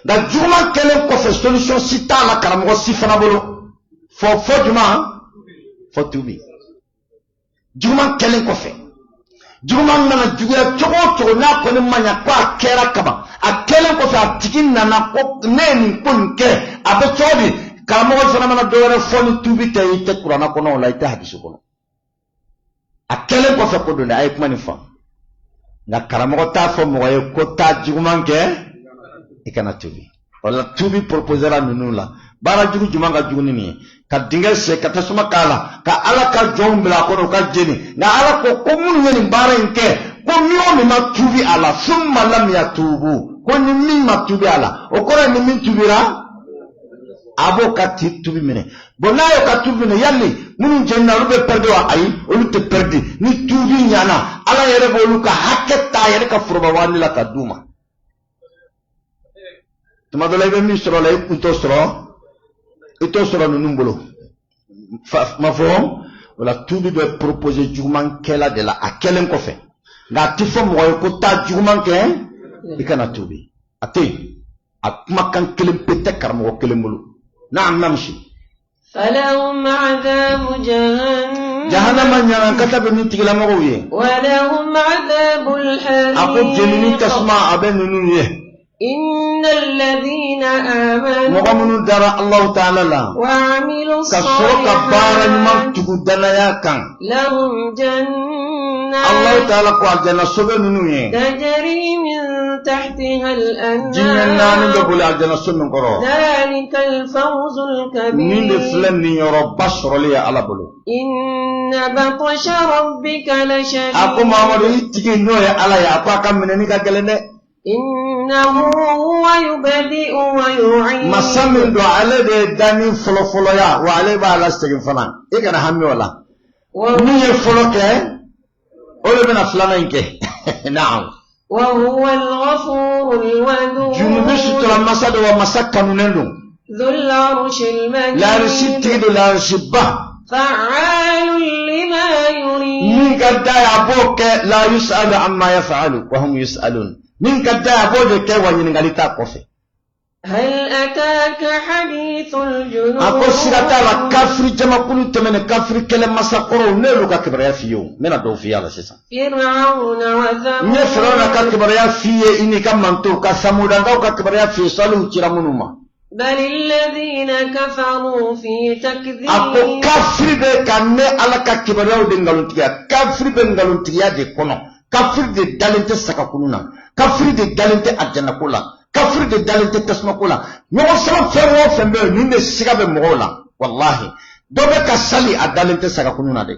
nka juguman kɛlen kɔfɛ, solution si t'a la karamɔgɔ si fana bolo fɔ fɔ juma fɔ tubi. Juguman kɛlen kɔfɛ, Juguman mana juguya cogo o cogo, n'a kɔni ma ɲa ko a kɛra kaban, a kɛlen kɔfɛ a tigi nana ko ne ye nin ko in kɛ, a bɛ cogo di? Karamɔgɔ fana mana dɔ wɛrɛ fɔ ni tuubi tɛ, i tɛ kuranna kɔnɔ o la, i tɛ hadisi kɔnɔ. A kɛlen kɔfɛ ko don dɛ, a ye kuma nin faamu. Nka karamɔgɔ t'a fɔ mɔgɔ ye ko taa juguman kɛ i kana tuubi. O la tuubi proposera ninnu la. Baara jugu jumɛn ka jugu ni nin ye? Ka dingɛ sen ka tasuma k'a la, ka Ala ka jɔnw bila a kɔnɔ u ka jeni. Nka Ala ko ko minnu ye nin baara in kɛ, ko min o min ma tuubi a la, summa lam yatubu, ko ni min ma tuubi a la, o kɔrɔ ye ni min tuubira, a b'o ka tuubi minɛ. Bon, n'a y'o ka tuubi minɛ, yali minnu jenina olu bɛ pɛridi wa? Ayi, olu tɛ pɛridi. Ni tuubi ɲana, Ala yɛrɛ b'olu ka hakɛ ta a yɛrɛ ka foroba wari la ka d'u ma. Tuma dɔ la i bɛ min sɔrɔ la, i kun t'o sɔrɔ, i t'o sɔrɔ ninnu bolo. Ma fɔ o la, tuubi bɛ proposer jugumankɛla de la a kɛlen kɔfɛ. Nka a tɛ fɔ mɔgɔ ye ko taa juguman kɛ i kana tuubi. A tɛ yen, a kumakan kelen pe tɛ karamɔgɔ kelen bolo. Naam, namsi. Falahum adhabu jahannam. Jahannama ɲanakata bɛ nin tigilamɔgɔw ye. Walahum adhabul hariq. A ko jenini tasuma a bɛ ninnu ye. Innal ladhina amanu. Mɔgɔ minnu dara Alahu taala la. Wa amilu ka sɔrɔ ka baara ɲuman tugu danaya kan. Lahum jannat. Alahu taala ko alijana so bɛ ninnu ye. Tajri min tahtiha al-anhar. Jiɲɛ naani bɛ boli alijana so min kɔrɔ. Dhalika al-fawzul kabir. Nin de filɛ niyɔrɔba sɔrɔli ye Ala bolo. Inna batsha rabbika lashadid. A ko Mahamadu, i tigi n'o ye Ala ye, a ko a ka minɛni ka gɛlɛn dɛ. Innahu huwa yubdi'u wa yu'id. Masa min don, ale de ye danni fɔlɔfɔlɔya, wa ale b'a lasegin fana. I kana hami o la. Min ye fɔlɔ kɛ, o de bɛna filanan in kɛ. Naam. Wa huwa al-ghafurul wadud. Junubi sutura masa don, wa masa kanunen don. Dhul arshil majid. Larisi tigi don, larisiba. Fa'alun lima yurid. Min ka d'a ye, a b'o kɛ. La yus'alu amma yaf'alu wa hum yus'alun. Min ka d'a ye, a b'o de kɛ, wa ɲininkali t'a kɔfɛ. Hal ataka hadithul junud. A ko siga t'a la, kafiri jamakulu tɛmɛnen, kafiri kɛlɛ masakɔrɔw, ne y'olu ka kibaruya f'i ye. O n bɛna dɔw f'i ye a la sisan. Fir'auna wa thamud. N ye Firawuna ka kibaruya f'i ye, i n'i ka mantow ka Samudankaw ka kibaruya f'i ye, Salihu cira minnu ma. Bal alladhina kafaru fi takdhib. A ko kafiri bɛ ka ne Ala ka kibaruyaw de nkalontigiya. Kafiri bɛ nkalontigiya de kɔnɔ. Kafiri de dalen tɛ sagakunu na. Kafiri de dalen tɛ alijannako la. Kafiri de dalen tɛ tasumako la. Ɲɔgɔn sɔrɔ fɛn o fɛn bɛ yen, nin de siga bɛ mɔgɔw la. Walahi, dɔ bɛ ka sali, a dalen tɛ sagakunu na dɛ.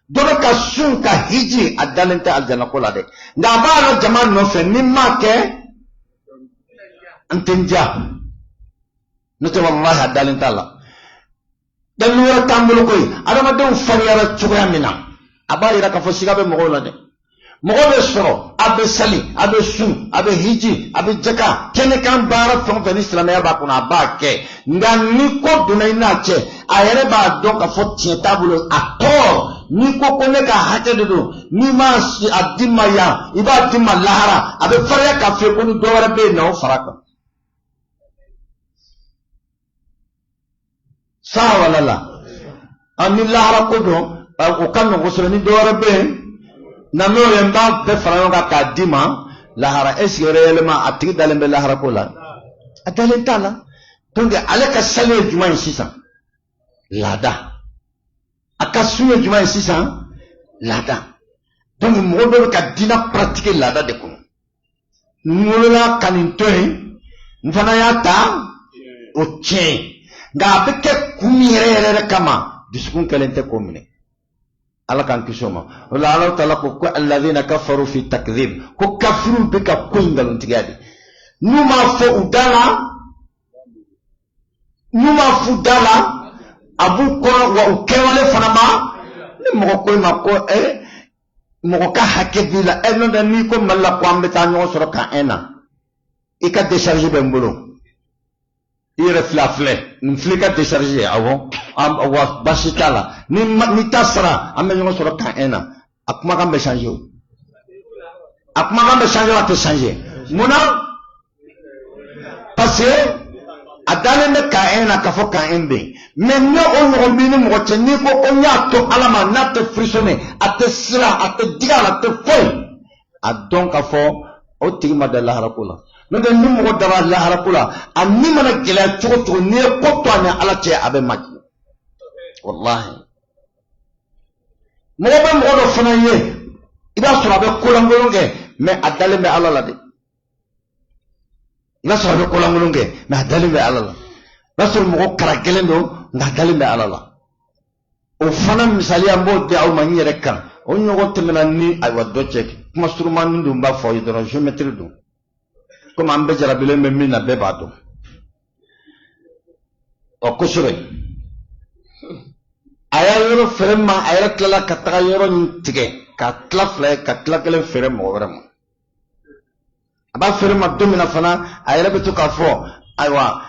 Dɔ bɛ ka sun ka hiji, a dalen tɛ alijannako la dɛ. Nka a b'a la jama nɔfɛ, ni n m'a kɛ n tɛ n diya. N'o tɛ, walahi, a dalen t'a la. Dalili wɛrɛ t'an bolo koyi. Adamadenw fariyara cogoya min na, a b'a yira k'a fɔ siga bɛ mɔgɔw la dɛ. Mɔgɔ bɛ sɔrɔ, a bɛ sali, a bɛ sun, a bɛ hiji, a bɛ jaka, kɛnɛkan baara fɛn o fɛn ni silamɛya b'a kɔnɔ, a b'a kɛ. Nka ni ko donna i n'a cɛ, a yɛrɛ b'a dɔn k'a fɔ tiɲɛ t'a bolo, a tɔɔrɔ. N'i ko ko ne ka hakɛ de don, n'i m'a a di ma yan, i b'a di ma lahara, a bɛ farinya k'a f'i ye ko ni dɔ wɛrɛ bɛ yen na, o fara kan. Saa wala la, a ni lahara ko don, o ka nɔgɔn kosɛbɛ. Ni dɔ wɛrɛ bɛ yen na, n'o ye, n b'a bɛɛ fara ɲɔgɔn kan k'a d'i ma lahara. Est ce que réellement a tigi dalen bɛ lahara ko la? A dalen t'a la. Donc ale ka sali ye jumɛn ye sisan? Laada. A ka sun ye jumɛn ye sisan? Laada. Donc mɔgɔ dɔ bɛ ka diinɛ pratiquer laada de kɔnɔ. N wolola ka nin to yen, n fana y'a ta o tiɲɛ ye. Nka a bɛ kɛ kun min yɛrɛ yɛrɛ yɛrɛ kama, dusukun kɛlen tɛ k'o minɛ. Ala k'an kisi o ma. O la Ala taala ko ko alladhina kafaru fi takdhib, ko kafiriw bɛ ka ko in nkalontigiya de. N'u m'a fɔ u da la, n'u m'a f'u da la, a b'u kɔnɔ, wa u kɛwale fana ma. Ni mɔgɔ ko i ma ko mɔgɔ ka hakɛ b'i la, n'o tɛ n'i ko Mali la ko an bɛ taa ɲɔgɔn sɔrɔ camp 1 na, i ka décharge bɛ n bolo, i yɛrɛ filɛ, a filɛ nin filɛ, i ka décharge ye. Awɔ, wa baasi t'a la. Ni ni ta sara, an bɛ ɲɔgɔn sɔrɔ camp 1 na. A kumakan bɛ changer o, a kumakan bɛ changer o, a tɛ changer. Mun na? Parce que A dalen bɛ kan na k'a fɔ kan bɛ yen, mais ne o ɲɔgɔn b'i ni mɔgɔ cɛ, n'i ko ko n y'a to Ala ma, n'a tɛ frissonner, a tɛ siran, a tɛ digi a la, a tɛ foyi, a dɔn k'a fɔ o tigi ma da laharako la. N'o tɛ, ni mɔgɔ dara laharako la, a ni mana gɛlɛya cogo cogo, n'i ye ko to a ni Ala cɛ, a bɛ majigin. Walahi, mɔgɔ bɛ mɔgɔ dɔ fana ye, i b'a sɔrɔ a bɛ kolankolon kɛ, mais a dalen bɛ Ala la dɛ. I b'a sɔrɔ a bɛ kolankolon kɛ, mais a dalen bɛ Ala la. I b'a sɔrɔ mɔgɔ kara gɛlɛn don, nka a dalen bɛ Ala la. O fana misaliya n b'o di aw ma n yɛrɛ kan. O ɲɔgɔn tɛmɛna ni ayiwa dɔ cɛ, kuma surumanin don, n b'a fɔ aw ye dɔrɔn, géomètre don. Komi an bɛɛ jarabilen bɛ min na, bɛɛ b'a dɔn. Ɔ kosɛbɛ, a y'a yɔrɔ feere ma, a yɛrɛ tilala ka taga yɔrɔ in tigɛ ka tila fila ye, ka tila kelen feere mɔgɔ wɛrɛ ma. A b'a feere ma don min na fana, a yɛrɛ bɛ to k'a fɔ ayiwa,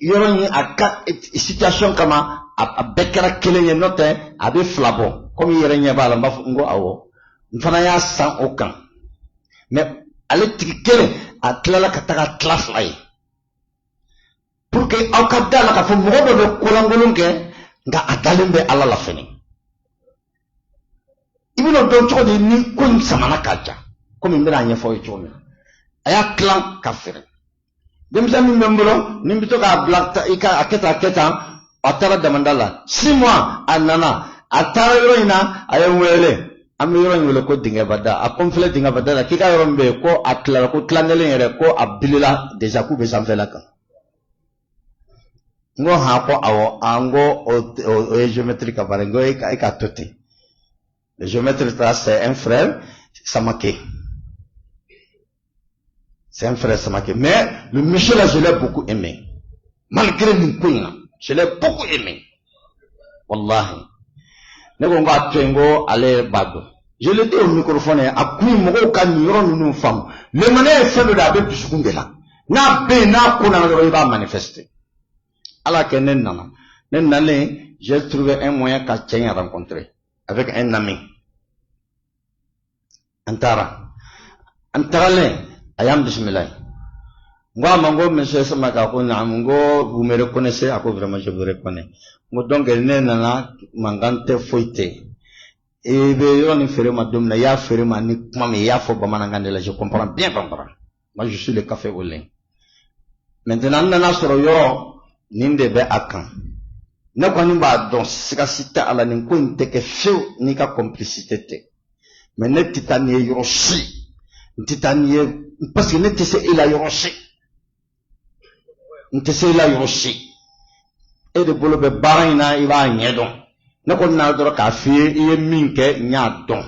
yɔrɔ in a ka situation kama, a bɛɛ kɛra kelen ye, n'o tɛ a bɛ fila bɔ. Komi i yɛrɛ ɲɛ b'a la, n b'a fɔ n ko awɔ, n fana y'a san o kan. Mais ale tigi kelen, a tilala ka taga tila fila ye pour que aw ka da la k'a fɔ mɔgɔ dɔ bɛ kolankolon kɛ, nka a dalen bɛ Ala la fɛnɛ. I bɛna dɔn cogo di ni ko in samana k'a ja? Komi n bɛna a ɲɛfɔ aw ye cogo min na, a y'a tilan ka feere. Denmisɛn min bɛ n bolo ni n bɛ to k'a bila i ka a kɛ tan, a kɛ tan, a taara damanda la 6 mois, a nana, a taara yɔrɔ in na, a ye n wele. An bɛ yɔrɔ in wele ko Dingɛbada. A ko n filɛ Dingɛbada la, k'i ka yɔrɔ min bɛ yen, ko a tilara, ko tilan kelen yɛrɛ, ko a bilila déjà, k'u bɛ sanfɛla kan. N ko han? Ko awɔ. A n ko o ye géomètre ka baara ye. N ko e k'a to ten. Le géomètre ta, c'est un frère Samake, c'est un frère Samake. Mais le monsieur là, je l'ai beaucoup aimé. Malgré nin ko in na, je l'ai beaucoup aimé, wallahi. Ne ko n ko a to yen, n ko ale yɛrɛ b'a dɔn. Je l'ai dit au microphone, a kun mɔgɔw ka nin yɔrɔ ninnu faamu. Lemaniya ye fɛn dɔ de, a bɛ dusukun de la. N'a bɛ yen, n'a ko nana dɔrɔn, i b'a manifester. Ala kɛ ne nana, ne nalen, j'ai trouvé un moyen ka cɛ in rencontrer avec un ami. An taara, an tagalen, a y'an bisimila ye. N ko a ma, n ko monsieur Samake? A ko naam. N ko vous me reconnaissez? A ko vraiment, je vous reconnais. N ko donc ne nana, mankan tɛ, foyi tɛ. I bɛ yɔrɔ nin feere ma don min na, i y'a feere ma ni kuma min, i y'a fɔ bamanankan de la, je comprends bien bambara, moi je suis le café au lait. Maintenant, n nana sɔrɔ yɔrɔ nin de bɛ a kan. Ne kɔni b'a dɔn, siga si tɛ a la, nin ko in tɛ kɛ fiyewu n'i ka complicité tɛ. Mais ne tɛ taa nin ye yɔrɔ si, n tɛ taa nin ye, parce que ne tɛ se e la yɔrɔ si, n tɛ se e la yɔrɔ si. E de bolo bɛ baara in na, i b'a ɲɛdɔn. Ne kɔni nana dɔrɔn k'a f'i ye, i ye min kɛ, n y'a dɔn.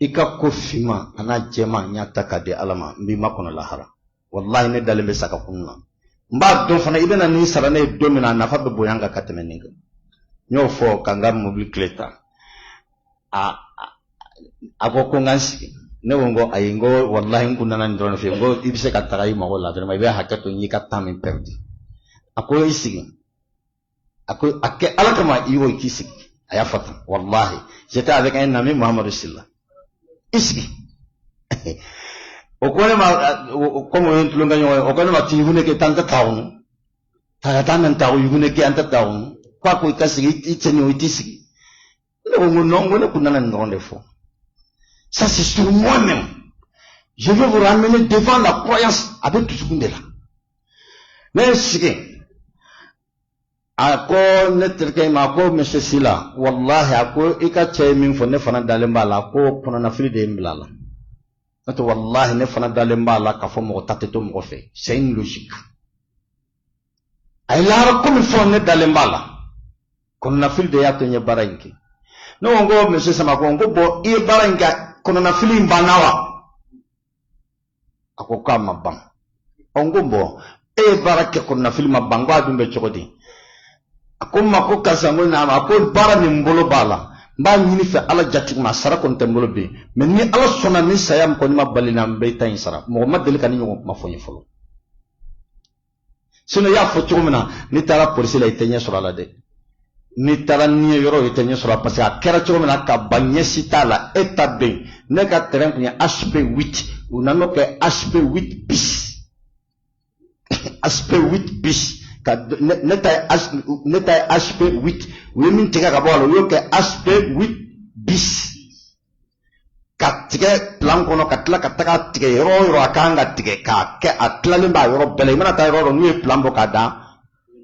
I ka ko finman a n'a jɛman, n y'a ta k'a di Ala ma, n b'i makɔnɔ lahara. Walahi, ne dalen bɛ saga kun na. N b'a dɔn fana, i bɛna nin sara ne ye don min na, a nafa bɛ bonya n kan ka tɛmɛ nin kan. N y'o fɔ ka n ka mobili tile ta. A ko ko n ka n sigi. Ne ko n ko ayi, n ko walahi, n kun nana nin dɔrɔn de f'i ye. N ko i bɛ se ka taga i mago la, vraiment, i bɛ hakɛ to, n y'i ka temps min perdu. A ko i sigi. A ko a kɛ Ala kama, i y'o k'i sigi. A y'a fɔ tan, walahi. J'étais avec un ami, Muhammadu Silla. I sigi. O ko ne ma, komi o ye n tulonkɛ ɲɔgɔn ye, o ko ne ma ti yugune ke tan tɛ taxunu taga taa nan taxu yugune ke an tɛ taxunu. Ko a ko i ka sigi, i cɛ nin o, i t'i sigi. Ne ko n ko non, n ko ne kun nana nin dɔrɔn de fɔ. Ça, c'est sur moi-même. Je vais vous ramener devant la croyance. A bɛ dusukun de la. Ne ye sigi. A ko ne terikɛ in ma, a ko monsieur Sila, walahi, a ko i ka cɛ ye min fɔ, ne fana dalen b'a la. A ko kɔnɔnafili de ye n bila a la. N'o tɛ, walahi, ne fana dalen b'a la k'a fɔ mɔgɔ ta tɛ to mɔgɔ fɛ. C'est une logique. A ye lahara ko min fɔ, ne dalen b'a la. Kɔnɔnafili de y'a to n ye baara in kɛ. Ne ko n ko monsieur Samako, n ko bon, i ye baara in kɛ, kɔnɔnafili in banna wa? A ko k'a ma ban. Ɔ n ko bon, e ye baara kɛ, kɔnɔnafili ma ban, n ko a dun bɛ cogo di? A ko n ma ko karisa, n ko naam. A ko baara min bolo b'a la, n b'a ɲini fɛ Ala jatigi ma, sara kɔni tɛ n bolo bi, mais ni Ala sɔnna, ni saya min kɔni ma bali na, n bɛ ta in sara. Mɔgɔ ma deli ka ni ɲɔgɔn kuma fɔ n ye fɔlɔ. Sinon, i y'a fɔ cogo min na, n'i taara polisi la, i tɛ ɲɛ sɔrɔ a la dɛ. N'i taara ni ye yɔrɔ, i tɛ ɲɛ sɔrɔ, parce que a kɛra cogo min na ka ban, ɲɛ si t'a la. E ta bɛ yen, ne ka terrain tun ye HP 8, u nan'o kɛ HP 8 bis, HP 8 bis. Ka ne ta ye HP 8, u ye min tigɛ ka bɔ a la, u y'o kɛ HP 8 bis, ka tigɛ plan kɔnɔ, ka tila ka taga tigɛ yɔrɔ o yɔrɔ a kan ka tigɛ, k'a kɛ a tilalen b'a yɔrɔ bɛɛ la. I mana taa yɔrɔ o yɔrɔ, n'u ye plan bɔ k'a da,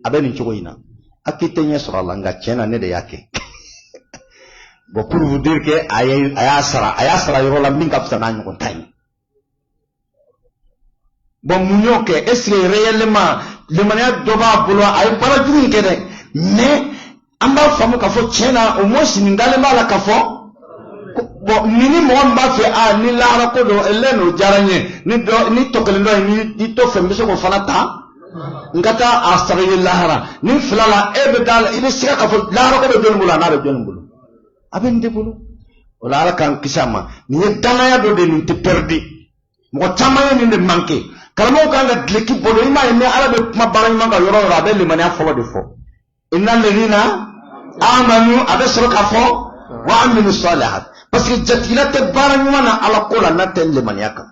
a bɛ nin cogo in na. A k'i tɛ ɲɛ sɔrɔ a la, nka tiɲɛ na, ne de y'a kɛ. Bon, pour vous dire que a ye a y'a sara, a y'a sara yɔrɔ la min ka fisa n'a ɲɔgɔn ta ye. Bon, mun y'o kɛ? Est ce que réellement limaniya dɔ b'a bolo? A ye baara jugu in kɛ dɛ, mais an b'a faamu k'a fɔ tiɲɛ na, au moins nin dalen b'a la k'a fɔ bon, nin ni mɔgɔ min b'a fɛ, a ni lahara ko don, lɛ n'o diyara n ye, ni dɔ ni tɔ kelen dɔ ye, ni i to fɛ, n bɛ se k'o fana ta, n ka taa a sara ye lahara. Ni fila la, e bɛ da la, i bɛ siga k'a fɔ lahara ko bɛ jɔnni bolo, a n'a bɛ jɔnni bolo, a bɛ nin de bolo. O la, Ala k'an kisi a ma. Nin ye danaya dɔ de ye, nin tɛ perdu. Mɔgɔ caman ye nin de manqué. Karamɔgɔw kan ka duloki bɔ don. I m'a ye, ni Ala bɛ kuma baara ɲuman kan yɔrɔ o yɔrɔ, a bɛ limaniya fɔlɔ de fɔ: inna ladina amanu. A bɛ sɔrɔ k'a fɔ wa amilu salihat, parce que jatigila tɛ baara ɲuman na Ala ko la n'a tɛ limaniya kan.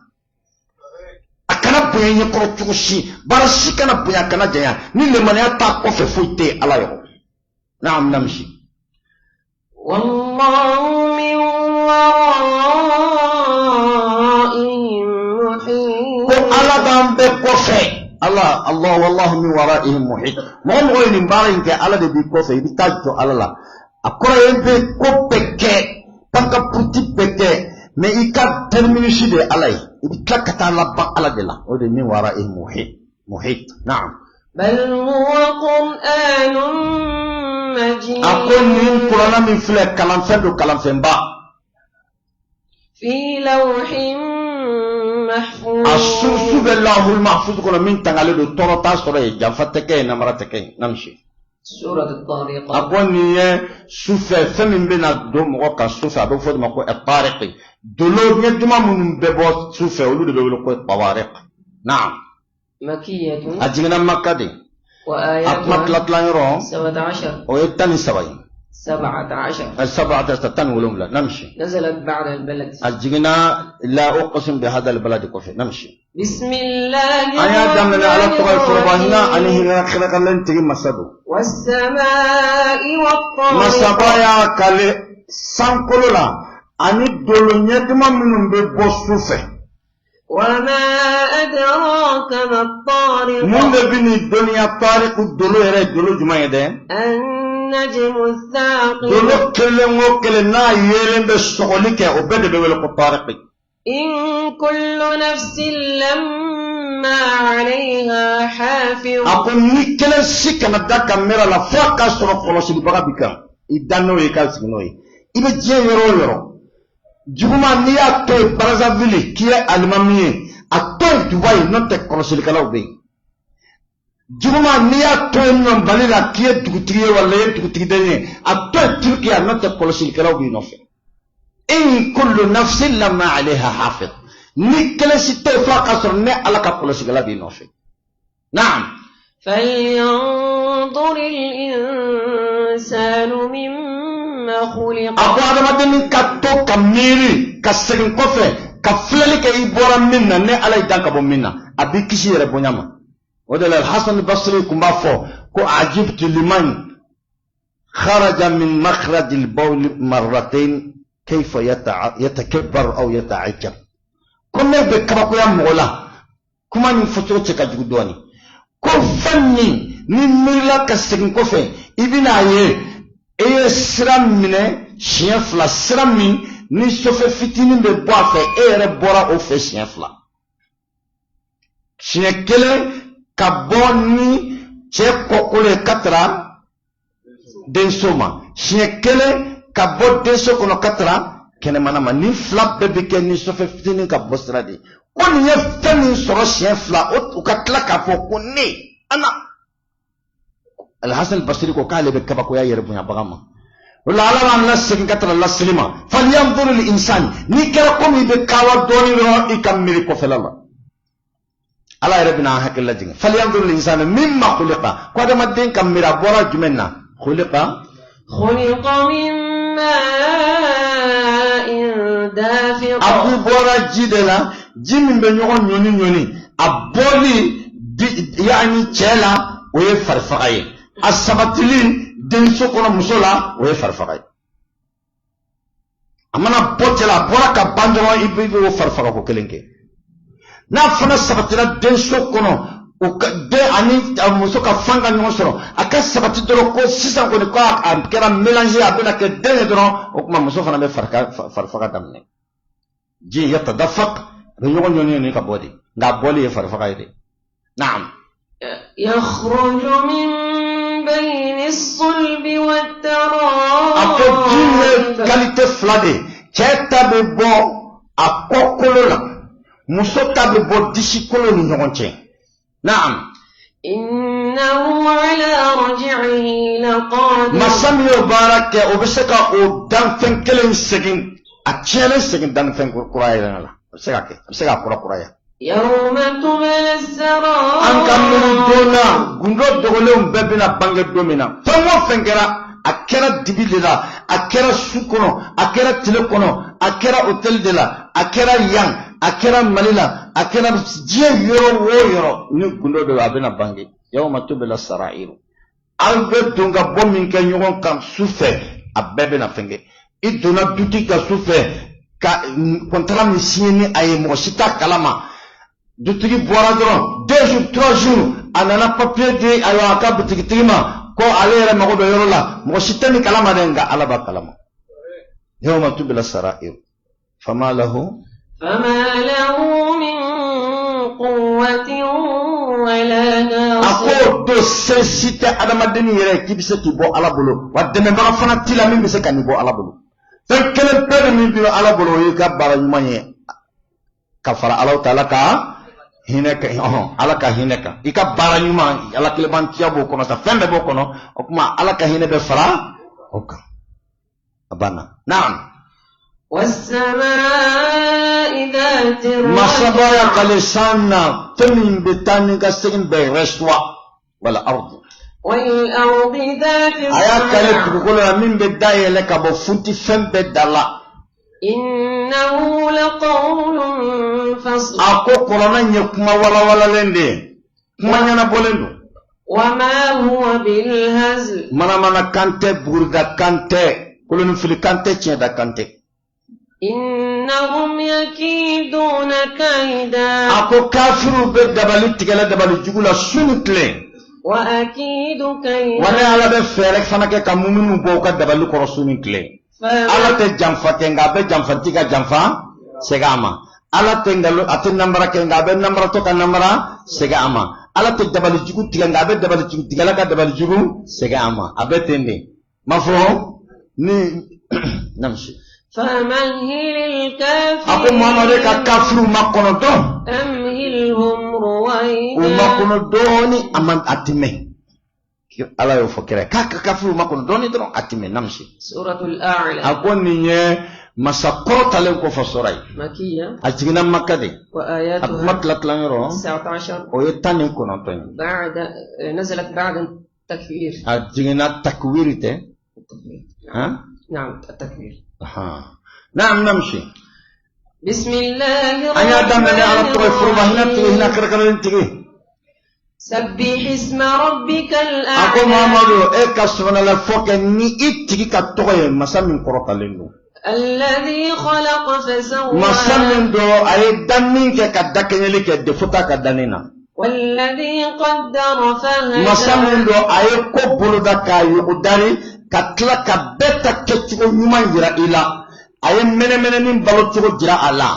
A kana bonya ɲɛkɔrɔ cogo si, baara si kana bonya, kana janya ni limaniya t'a kɔfɛ, foyi tɛ yen Ala yɔrɔ. Naam, namsi. والله من ورائهم محيط. Ko Ala b'an bɛɛ kɔfɛ. Allah Allah, wallahu min waraihim muhit. Mɔgɔ mɔgɔ ye nin baara in kɛ, Ala de b'i kɔfɛ, i bɛ taa jɔ Ala la. A kɔrɔ ye, i bɛ ko bɛɛ kɛ, pankapuruti bɛɛ kɛ, mais i ka terminus de ye Ala ye. I bɛ tila ka taa laban Ala de la. O de ye min waraihim muhit, muhit. Naam. بل هو قرآن مجيد. A ko nin kuranna min filɛ, kalanfɛn don, kalanfɛnba. في لوح محفوظ. A susu bɛ lahul mahfuz kɔnɔ min tangalen don, tɔɔrɔ t'a sɔrɔ yen, janfa tɛ kɛ yen, namara tɛ kɛ yen. Namsi. سورة الطارق. A ko nin ye sufɛ fɛn min bɛna don mɔgɔ kan sufɛ, a bɛ fɔ o de ma ko tariqi. Dolo ɲɛ duman minnu bɛ bɔ sufɛ, olu de bɛ wele ko tawariq. Naam. مكية. A jiginna Maka de. A kuma وآياتها tila tila yɔrɔ 17. o ye 13 ye. 17. Sabata, 17. Namsi. نزلت بعد البلد. A jiginna la uqsim bi hadha albalad kɔfɛ. Namsi. بسم الله An y'a daminɛ Ala tɔgɔ ye, foroba hinɛ ani الرحمن hinɛ kɛrɛnkɛrɛnlen tigi masa don. والسماء والطارق. Masaba y'a kale sankolo la ani dolo ɲɛduman minnu bɛ bɔ su fɛ. وما أدراك ما الطارق. Mun de bɛ nin dɔnniya? Tariku, dolo yɛrɛ ye dolo jumɛn ye dɛ? النجم الثاقب. Dolo kelen o kelen n'a yeelen bɛ sɔgɔli kɛ, o bɛɛ de bɛ wele ko tariki. إن كل نفس لما عليها حافظ. A ko ni kelen si kana da ka mɛrɛ la fo a k'a sɔrɔ kɔlɔsilibaga bi kan. I da n'o ye, i ka sigi n'o ye. I bɛ diɲɛ yɔrɔ o yɔrɔ, juguman, n'i y'a to yen Brazzaville k'i ye alimami ye, a to yen Dubayi, n'o tɛ kɔlɔsilikɛlaw bɛ yen. Juguman, n'i y'a to yen nɔ Mali la k'i ye dugutigi ye wala i ye dugutigiden ye, a to yen Turukiya, n'o tɛ kɔlɔsilikɛlaw b'i nɔfɛ. In kullu nafsin lamma alayha hafiz, ni kelen si tɛ yen f'a k'a sɔrɔ ne Ala ka kɔlɔsikɛla b'i nɔfɛ. Naam. فلينظر الإنسان مما خلق. A ko adamadennin ka to ka miiri ka segin kɔfɛ ka filɛli kɛ, i bɔra min na, ne Ala y'i dan ka bɔ min na, a b'i kisi yɛrɛ bonya ma. O de la, Hasan Basiri tun b'a fɔ ko ajibtu liman kharaja min makhraj al-bawl marratayn kayfa yatakabbar aw yata'ajjab. Ko ne bɛ kabakoya mɔgɔ la, kuma nin fɔcogo cɛ ka jugu dɔɔnin, ko fɛn min ni miirila ka segin kɔfɛ, i bɛn'a ye e ye sira minɛ siɲɛ fila, sira min ni sofɛ fitinin bɛ bɔ a fɛ, e yɛrɛ bɔra o fɛ siɲɛ fila, siɲɛ kelen ka bɔ ni cɛ kɔkolo ye ka taga denso ma, siɲɛ kelen ka bɔ denso kɔnɔ ka taga kɛnɛmana ma. Nin fila bɛɛ bɛ kɛ ni sofɛ fitinin ka bɔ sira de ye. Ko nin ye fɛn min sɔrɔ siɲɛ fila, o ka tila k'a fɔ ko ne ana. Alhasan Basiri ko k'ale bɛ kabakoya yɛrɛ bonyabaga ma. O la, Ala b'an lasegin ka taga laseli ma. Falyanzuru l-insan, n'i kɛra komi i bɛ kawa dɔɔni dɔrɔn, i ka miiri kɔfɛla la, Ala yɛrɛ bɛna an hakili lajigin. Falyanzuru l-insan mimma khuliqa, ko adamaden ka miiri a bɔra jumɛn na? Khuliqa خلق من ماء دافق A k'u bɔra ji de la, ji min bɛ ɲɔgɔn ɲɔni ɲɔni. A bɔli yaani cɛ la, o ye farifaga ye. A sabatili denso kɔnɔ muso la, o ye farifaga ye. A mana bɔ cɛ la, a bɔra ka ban dɔrɔn, i bɛ o farifaga ko kelen kɛ. N'a fana sabatira denso kɔnɔ, o ka den ani muso ka fan ka ɲɔgɔn sɔrɔ, a ka sabati dɔrɔn ko sisan kɔni ko a kɛra mélange, a bɛna kɛ den ye dɔrɔn, o tuma muso fana bɛ farifaga daminɛ. Ji yatadafaq, a bɛ ɲɔgɔn ɲɔni ɲɔni ka bɔ de, nka a bɔli ye farifaga ye de. Naam. يخرج من بين الصلب والترائب. A ko ji ye qualité fila de ye. Cɛ ta bɛ bɔ a kɔkolo la, muso ta bɛ bɔ disikolo ni ɲɔgɔn cɛ. Naam. إنه على رجعه لقادر. Masa min y'o baara kɛ, o bɛ se ka o danfɛn kelen segin, a tiɲɛnen segin danfɛn kura yɛrɛ la. A bɛ se ka kɛ, a bɛ se k'a kura kuraya. يوم تبلى السرائر. An ka miiri don na, gundo dogolenw bɛɛ bɛna bange don min na. Fɛn o fɛn kɛra, a kɛra dibi de la, a kɛra su kɔnɔ, a kɛra tile kɔnɔ, a kɛra hôtel de la, a kɛra yan, a kɛra Mali la, a kɛra diɲɛ yɔrɔ o yɔrɔ, ni gundo dɔ a bɛna bange. Yawma tubla sarairu, aw bɛ don ka bɔ min kɛ ɲɔgɔn kan su fɛ, a bɛɛ bɛna fɛn kɛ. I donna dutigi ka su fɛ ka contrat min signé ni a ye, mɔgɔ si t'a kalama. Dutigi bɔra dɔrɔn, 2 jours, 3 jours, a nana papier di, ayiwa, a ka butigitigi ma ko ale yɛrɛ mago bɛ yɔrɔ la. Mɔgɔ si tɛ nin kalama dɛ, nka Ala b'a kalama. Yawma tubla sarairu fama lahu فما له من قوة ولا A ناصر. ko don, se si tɛ adamaden yɛrɛ k'i bɛ se k'i bɔ Ala bolo, wa dɛmɛbaga fana t'i la min bɛ se ka nin bɔ Ala bolo. Fɛn kelen pe de min bɛ Ala bolo, o y'i ka baara ɲuman ye ka fara Ala taala ka hinɛ kan. Ɔhɔn, Ala ka hinɛ kan. I ka baara ɲuman, Ala kelenbantiya b'o kɔnɔ sa, fɛn bɛɛ b'o kɔnɔ. O tuma Ala ka hinɛ bɛ fara o kan, a banna. Naam. والسماء ذات Masaba y'a الرجع. kale san na, fɛn min bɛ taa ni ka segin bɛɛ, rɛsuwa wala ardu. والأرض ذات A y'a kale الصدع. dugukolo la min bɛ dayɛlɛ ka bɔ funti fɛn bɛɛ da la. إنه لقول فصل. A ko kuranɛ in ye kuma walawalalen de ye, kuma ɲɛnabɔlen don. وما هو بالهزل. Manamana kan tɛ, bugurida kan tɛ, kolonifili kan tɛ, tiɲɛda kan tɛ. إنهم يكيدون كيدا. A ko kafiriw bɛ dabali tigɛla dabali jugu la su ni tile. وأكيد Wa ne كيدا. Ala bɛ fɛɛrɛ fana kɛ ka muminuw bɔ u ka dabali kɔrɔ su ni tile. Ala فما tɛ janfa kɛ, nka a bɛ janfatigi ka janfa segin a ma. Ala tɛ nkalon, a tɛ namara kɛ, nka a bɛ namaratɔ ka namara segin a ma. Ala tɛ dabali jugu tigɛ, nka a bɛ dabali jugu tigɛla ka dabali jugu segin a ma. A bɛ ten de ma fɔ ni namsi. فمهل A ko Muhamadu, ka الكافرين kafiriw makɔnɔ dɔn. أمهلهم U رويدا. makɔnɔ dɔɔni, a ma a ti mɛn. Ala y'o fɔ kira ye k'a ka kafiriw makɔnɔ dɔɔni dɔrɔn, a ti mɛn. Namsi. سورة الأعلى. A ko nin ye masa kɔrɔtalen kɔfɛ sɔrɔ ye. مكية. A jiginna Maka de. A kuma وآياتها tila tila yɔrɔ 19. o ye 19 ye. بعد نزلت بعد التكفير. A jiginna takwiri tɛ. التكبير. Han. نعم، التكبير. Ahan. Naam, namsi. بسم الله An y'a daminɛ ni Ala الرحمن tɔgɔ ye, foroba hinɛ tigi, hinɛ الرحيم. kɛrɛnkɛrɛnnen tigi. سبح اسم ربك A ko الأعلى. Muhamadu, e ka subhanala fɔ kɛ ni i tigi ka tɔgɔ ye, masa min kɔrɔtalen don. الذي خلق فسوى. Masa min don, a ye danni kɛ ka dakɛɲɛli kɛ, défaut t'a ka danni na. والذي قدر Masa min فهدى. don, a ye ko boloda k'a yugudari ka tila ka bɛɛ ta kɛcogo ɲuman yira i la. A ye mɛnɛmɛnɛni balo cogo jira a la,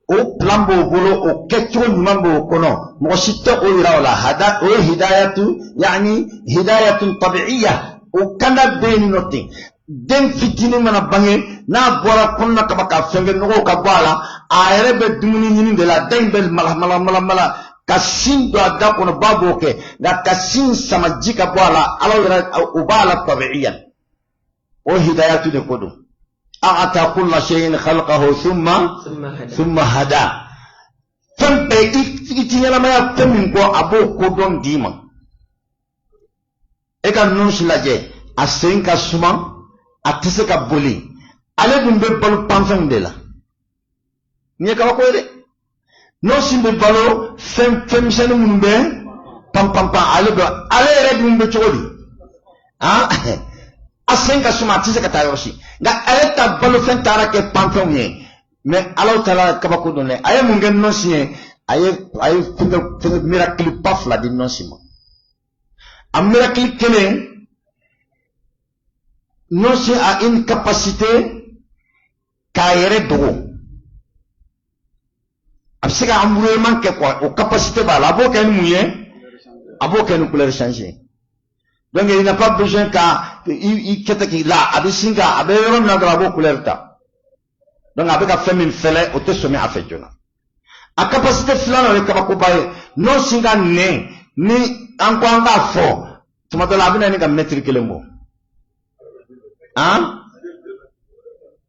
o plan b'o bolo, o kɛcogo ɲuman b'o kɔnɔ, mɔgɔ si tɛ o yira o la. Hada, o ye hidayatu, yaani hidayatu tabiiya, o kanda bɛ yen nɔ ten. Den fitinin mana bange, n'a bɔra kɔnɔna kaba ka fɛnkɛ nɔgɔw ka bɔ a la, a yɛrɛ bɛ dumuni ɲini de la. Da in bɛ mala mala mala mala ka sin don a da kɔnɔ, ba b'o kɛ, nka ka sin sama ji ka bɔ a la, Ala yɛrɛ o b'a la tabiiya. O hidayatu de ko don. A'ata kulla shay'in khalqahu thumma ثم هدى. thumma hada. Fɛn bɛɛ, i ti ɲɛnamaya fɛn min kɔ, a b'o kodɔn d'i ma. E ka nunsi lajɛ, a sen ka suma. A tɛ se ka boli. Ale dun bɛ balo panfɛnw de la. Nin ye kabako ye dɛ. Nɔnsi bɛ balo fɛn fɛnmisɛnnin minnu bɛ pan pan pan, ale bɛ, ale yɛrɛ dun bɛ cogo di? Han, a sen ka suma, a tɛ se ka taa yɔrɔ si, nka ale ta balofɛn taara kɛ panfɛnw ye. Mais Ala taala kabako dɔn dɛ. A ye mun kɛ nɔnsi ye? A ye fɛngɛ fɛngɛ miracle ba fila di nɔnsi ma. A miracle kelen, nɔnsi a une capacité k'a yɛrɛ dogo. A bɛ se ka embrouillement kɛ quoi, o capacité b'a la. A b'o kɛ ni mun ye? A b'o kɛ ni couleur changer. Donc il n'a pas besoin ka i kɛ ten k'i la, a bɛ sin ka, a bɛ yɔrɔ min na dɔrɔn, a b'o couleur ta. Donc a bɛ ka fɛn min fɛlɛ, o tɛ sɔmi a fɛ joona. A capacité filanan, o ye kabakoba ye. N'o sin ka nɛn ni an ko an k'a fɔ tuma dɔ la, a bɛ na ni ka mɛtiri kelen bɔ. Han,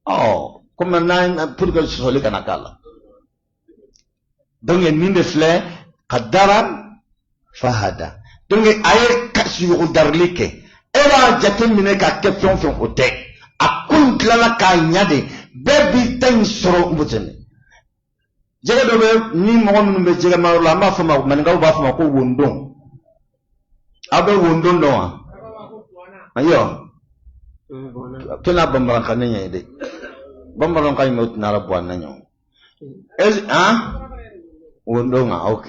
ɔ komi n'an pour que sɔsɔli kana k'a la. Donc nin de filɛ, kadara fahada. Donc a ye yugudarili kɛ. E b'a jate minɛ ka kɛ fɛn o fɛn, o tɛ. A ko in tilala k'a ɲa de, bɛɛ b'i ta in sɔrɔ. N jɛgɛ dɔ bɛ ni mɔgɔ minnu bɛ jɛgɛ mayɔrɔ la, an b'a fɔ ma, maninkaw b'a fɔ ma ko wondon. Aw bɛ wondon dɔn wa? Ayiwa, tɛna bamanankan ne ɲɛ ye dɛ. Bamanankan in bɛ tɛna bɔ a na ɲɔgɔn han wondon kan. Ok,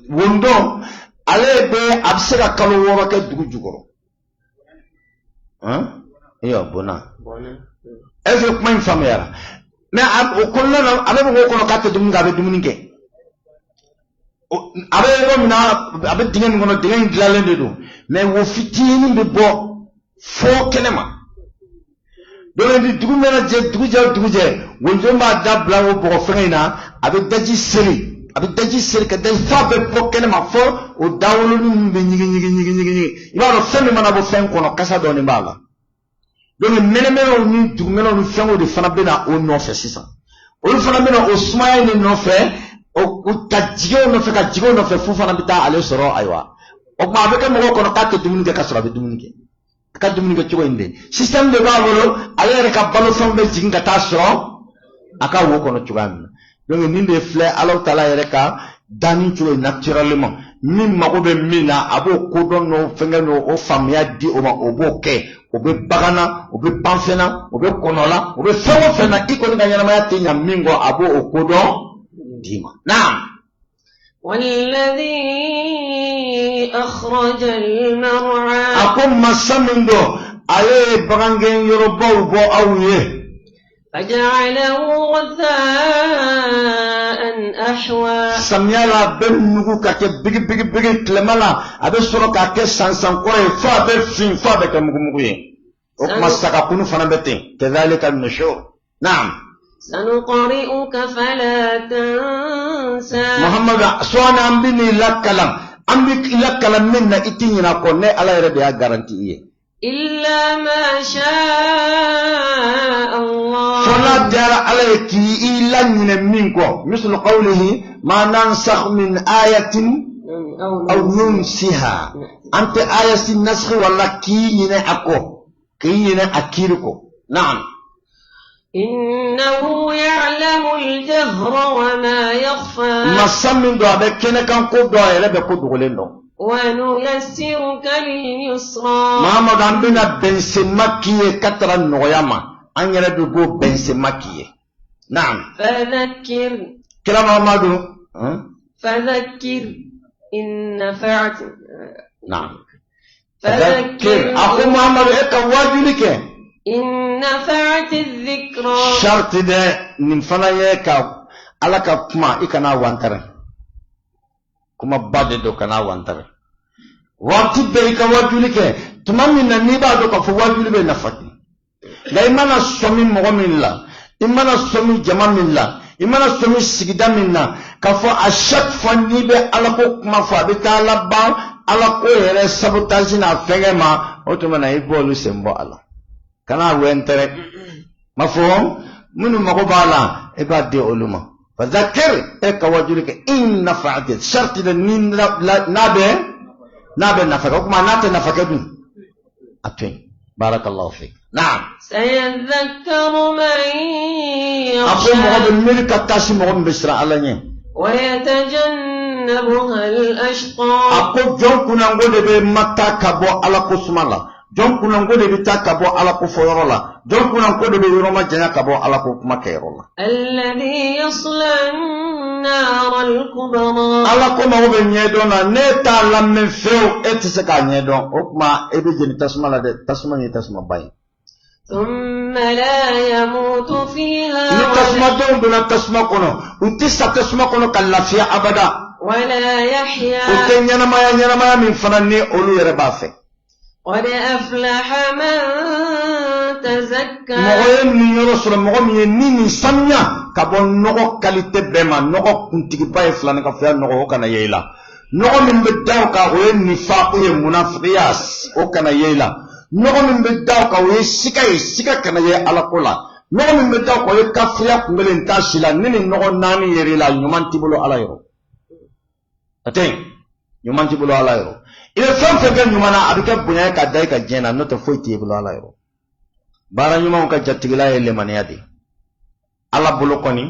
wondon ale bɛ, a bɛ se ka kalo 6 kɛ dugu jukɔrɔ. Han, iyo bonna. Est ce que kuma in faamuyara? Mais o kɔnɔna na, a bɛ mɔgɔw kɔnɔ k'a tɛ dumuni kɛ, a bɛ dumuni kɛ. A bɛ yɔrɔ min na, a bɛ dingɛ min kɔnɔ, dingɛ in dilanlen de don, mais wo fitinin bɛ bɔ fo kɛnɛ ma. Donc ni dugu mana jɛ, dugu jɛ o dugu jɛ, wonjo b'a da bila o bɔgɔ fɛngɛ in na, a bɛ daji seri, a bɛ daji seri ka daji f'a bɛ bɔ kɛnɛ ma, fo o dawolonin ninnu bɛ ɲigin ɲigin ɲigin ɲigin ɲigin. I b'a dɔn, fɛn min mana bɔ fɛn kɔnɔ, kasa dɔɔnin b'a la. Donc mɛnɛmɛnɛw ni dugumɛnɛw ni fɛnw de fana bɛ na o nɔfɛ sisan. Olu fana bɛ na o sumaya in de nɔfɛ, o ka jigin o nɔfɛ, ka jigin o nɔfɛ, f'u fana bɛ taa ale sɔrɔ. Ayiwa, o tuma a bɛ kɛ mɔgɔw kɔnɔ k'a tɛ dumuni kɛ, ka sɔrɔ a bɛ dumuni kɛ. A ka dumuni kɛ cogo in de, système de b'a bolo. Ale yɛrɛ ka balofɛnw bɛ jigin ka taa sɔrɔ a ka wo kɔnɔ cogoya min na. Donc nin de filɛ, Alahu taala yɛrɛ ka danni cogo ye naturellement. Min mago bɛ min na, a b'o kodɔn n'o fɛnkɛ n'o o faamuya di o ma, o b'o kɛ. O bɛ bagan na, o bɛ panfɛn na, o bɛ kɔnɔ la, o bɛ fɛn o fɛn na, i kɔni ka ɲɛnamaya tɛ ɲa min kɔ, a b'o o kodɔn d'i ma. Naam. والذي أخرج المرعى. A ko masa min don, ale ye bagangɛn yɔrɔbaw bɔ aw ye. فجعله غثاء أحوى. Samiya la, a bɛ nugu ka kɛ bigi bigi bigi. Tilema la, a bɛ sɔrɔ k'a kɛ sansan kɔrɔ ye, fo a bɛ fin, fo a bɛ kɛ mugumugu ye. O tuma sagakunu fana bɛ ten. كذلك النشور. Naam. سنقرئك فلا تنسى. Muhammadu, sɔɔni an bɛ n'i lakalan, an bɛ i lakalan min na, i tɛ ɲinɛ a kɔ. Ne Ala yɛrɛ de y'a garanti i ye. إلا ما شاء الله. Fo n'a diyara Ala ye k'i laɲinɛ min kɔ. مثل قوله ما ننسخ من آية أو أو ننسها. An tɛ aya si nasikhi wala k'i ɲinɛ a kɔ, k'i ɲinɛ a kiiri kɔ. Naam. إنه يعلم الجهر وما يخفى. Masa min don, a bɛ kɛnɛkan ko dɔn, a yɛrɛ bɛ ko dogolen dɔn. ونيسرك لليسرى. Mahamadu, an bɛna bɛnsenma k'i ye ka taara nɔgɔya ma. An yɛrɛ bɛ b'o bɛnsenma k'i ye. Naam. فذكر. Kira Mahamadu, hein? فذكر إن نفعت. Naam. فذكر. A ko Muhamadu, e ka wajuli kɛ. إن نفعت الذكرى. Sharti dɛ, nin fana ye ka Ala ka kuma, i kana wantare. Kuma ba de don, kana wantare. Waati bɛɛ i ka wajuli kɛ tuma min na n'i b'a dɔn k'a fɔ wajuli bɛ nafa kɛ. Nka i mana sɔmi mɔgɔ min la, i mana sɔmi jama min la, i mana sɔmi sigida min na, k'a fɔ à chaque fois n'i bɛ Ala ko kuma fɔ, a bɛ taa laban Ala ko yɛrɛ sabotage n'a fɛnkɛ ma, o tuma na i b'olu sen bɔ a la. Kana wɛntɛrɛ ma fɔ minnu mago b'a la, i b'a di olu ma. فذكر, e ka wajuli kɛ. إن نفعت, sharti de, ni n'a bɛ nafa kɛ. O tuma n'a tɛ nafa kɛ dun, a to yen. بارك الله فيك. Naam. Sayadhakkaru man yakhsha. A ko mɔgɔ bɛ miiri ka taasi mɔgɔ min bɛ siran Ala ɲɛ. Wa yatajannabuha al-ashqa. A ko jɔn kunnango de bɛ mataa ka bɔ Ala ko suma la. Jɔn kunnango de bɛ taa ka bɔ Ala ko fɔyɔrɔ la. Jɔn kunnango de bɛ yɔrɔ majanya ka bɔ Ala ko kuma kɛyɔrɔ la. Alladhi yasla an-nara al-kubra. Ala ko mago bɛ ɲɛdɔn na n'e t'a lamɛn fewu e tɛ se k'a ɲɛdɔn o tuma e bɛ jeni tasuma la dɛ tasuma ye tasumaba ye. Thumma la yamutu fiha. Ni tasumadenw donna tasuma kɔnɔ u tɛ sa tasuma kɔnɔ ka lafiya abada. Wala yahya. U tɛ ɲɛnamaya ɲɛnamaya min fana ni olu yɛrɛ b'a fɛ. Qad aflaha man tazakka. Mɔgɔ ye niyɔrɔ sɔrɔ mɔgɔ min ye ni nin sanuya ka bɔ nɔgɔ kalite bɛɛ ma nɔgɔ kuntigiba ye filanikafoya nɔgɔ o kana ye i la nɔgɔ min bɛ da o kan o ye nifaku ye munafigiya o kana ye i la nɔgɔ min bɛ da o kan o ye sika ye sika kana ye alako la nɔgɔ min bɛ da o kan o ye kafiriya kun kelen t'a si la ni nin nɔgɔ naani yer'i la ɲuman t'i bolo ala yɔrɔ. O tɛ yen ɲuman t'i bolo ala yɔrɔ i bɛ fɛn fɛn kɛ ɲuman na a bɛ kɛ bonya ye ka da i kan diɲɛ na n'o tɛ foyi t'i bolo ala yɔrɔ baara ɲumanw ka jatigila ye lemaniya de ye ala bolo kɔni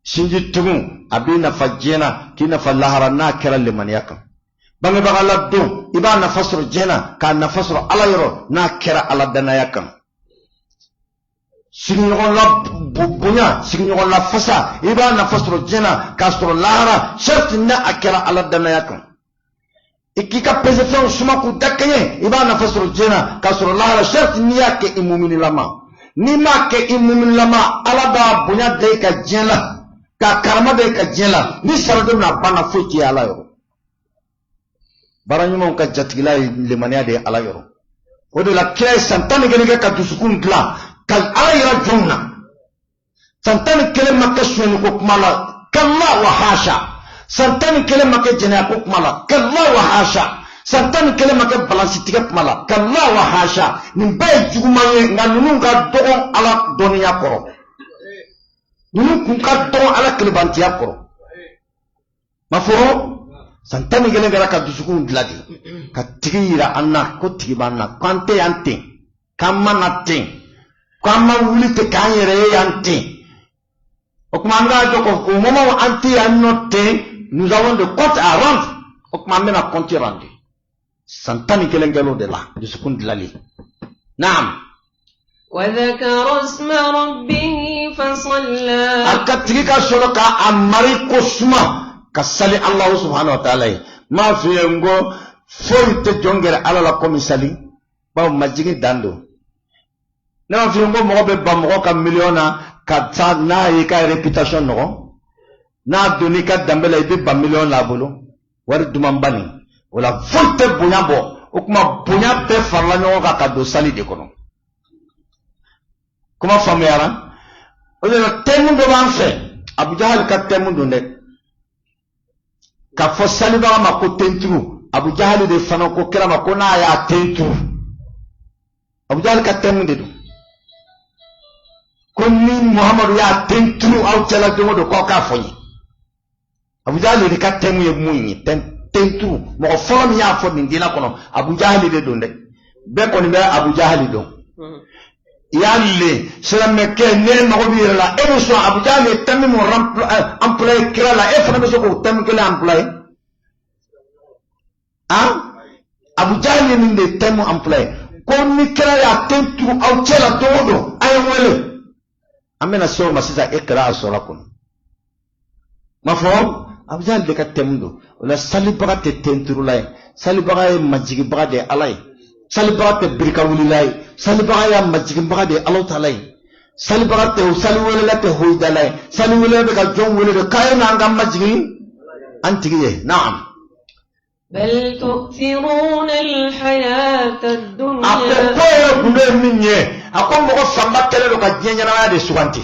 sinji tugun a b'i nafa diɲɛ na k'i nafa lahara n'a kɛra lemaniya kan bangebaga ladon i b'a nafa sɔrɔ diɲɛ na k'a nafa sɔrɔ ala yɔrɔ n'a kɛra ala danaya kan sigiɲɔgɔn la bonya sigiɲɔgɔn la fasa i b'a nafa sɔrɔ diɲɛ na k'a sɔrɔ lahara sariti n'a a kɛra ala danaya kan i k'i ka pesefɛnw suma k'u dakɛɲɛ i b'a nafa sɔrɔ diɲɛ na k'a sɔrɔ lahara sariti n'i y'a kɛ i muminilama n'i m'a kɛ i muminilama ala b'a bonya da i kan diɲɛ la k'a karama da i kan diɲɛ la n'i sara don min na a banna foyi t'i ye ala yɔrɔ baara ɲumanw ka jatigila ye lemaniya de ye ala yɔrɔ o de la kira ye san 11 kɛ ka dusukun dilan ka ala yira jɔnw na san 11 ma kɛ sonyɛni ko kuma la kalla wa hasha san 11 ma kɛ jɛnɛya ko kuma la kalla wa hasha san 11 ma kɛ balansi tigɛ kuma la kalla wa hasha nin bɛɛ ye juguman ye nka ninnu ka dɔgɔn ala dɔnniya kɔrɔ ninnu kun ka dɔgɔn ala kelebantiya kɔrɔ ma fɔ san 11 kɛra ka dusukun dilan de ka tigi yira an na ko tigi b'an na k'an tɛ yan ten k'an ma na ten k'an ma wuli ten k'an yɛrɛ ye yan ten o tuma an k'a dɔn ko au moment où an tɛ yan nɔ ten nous avons des comptes à rendre o tuma an bɛna compte rendre san 11 kɛl'o de la dusukun dilali naam a ka tigi ka sɔrɔ ka a mari ko suma ka sali Allahu subhanahu wa ta'ala ye n m'a f'i ye n ko foyi tɛ jɔn gɛrɛ ala la komi sali bawo majigin dan don ne m'a f'i ye n ko mɔgɔ bɛ ban mɔgɔ ka miliyɔn na ka taa n'a y'i ka réputation nɔgɔ n'a donn'i ka danbe la i bɛ ban miliyɔn la a bolo wari dumanba nin o la foyi tɛ bonya bɔ o tuma bonya bɛɛ farala ɲɔgɔn kan ka don sali de kɔnɔ kuma faamuyara o de la tɛmu dɔ b'an fɛ abujahali ka tɛmu don dɛ k'a fɔ salibaga ma ko tenturu abujahali de fana ko kira ma ko n'a y'a ten turu abujahali ka tɛmu de don ko ni muhamadu y'a ten turu aw cɛla don o don k'aw k'a fɔ n ye abujahali de ka tɛmu ye mun ye tenturu mɔgɔ fɔlɔ min y'a fɔ nin diinɛ kɔnɔ abujahali de don dɛ bɛɛ kɔni bɛ abujahali dɔn i y'a le silamɛkɛ n'e mago b'i yɛrɛ la e bɛ sɔn abujahali ye tɛmu min employé kira la e fana bɛ se k'o tɛmu kelen employé han abujahali ye nin de tɛmu employé ko ni kira y'a ten turu aw cɛ la don o don a ye n wele an bɛna se o ma sisan ikira a sɔrɔ kɔnɔ ma fɔ abujahali de ka tɛmu don o la salibaga tɛ tenturula ye salibaga ye majigibaga de ye ala ye salibaga tɛ birikawulila ye salibaga ye majigibaga de ye alahu taala ye salibaga tɛ saliwelela tɛ hoyidala ye saliwelela bɛ ka jɔn wele de k'a ye n'an ka majigin an tigi ye naam Bal tu'thiruna al-hayata ad-dunya a ko ko yɛrɛ gundo ye min ye a ko mɔgɔ fanba kɛlen don ka diɲɛ ɲɛnamaya de suganti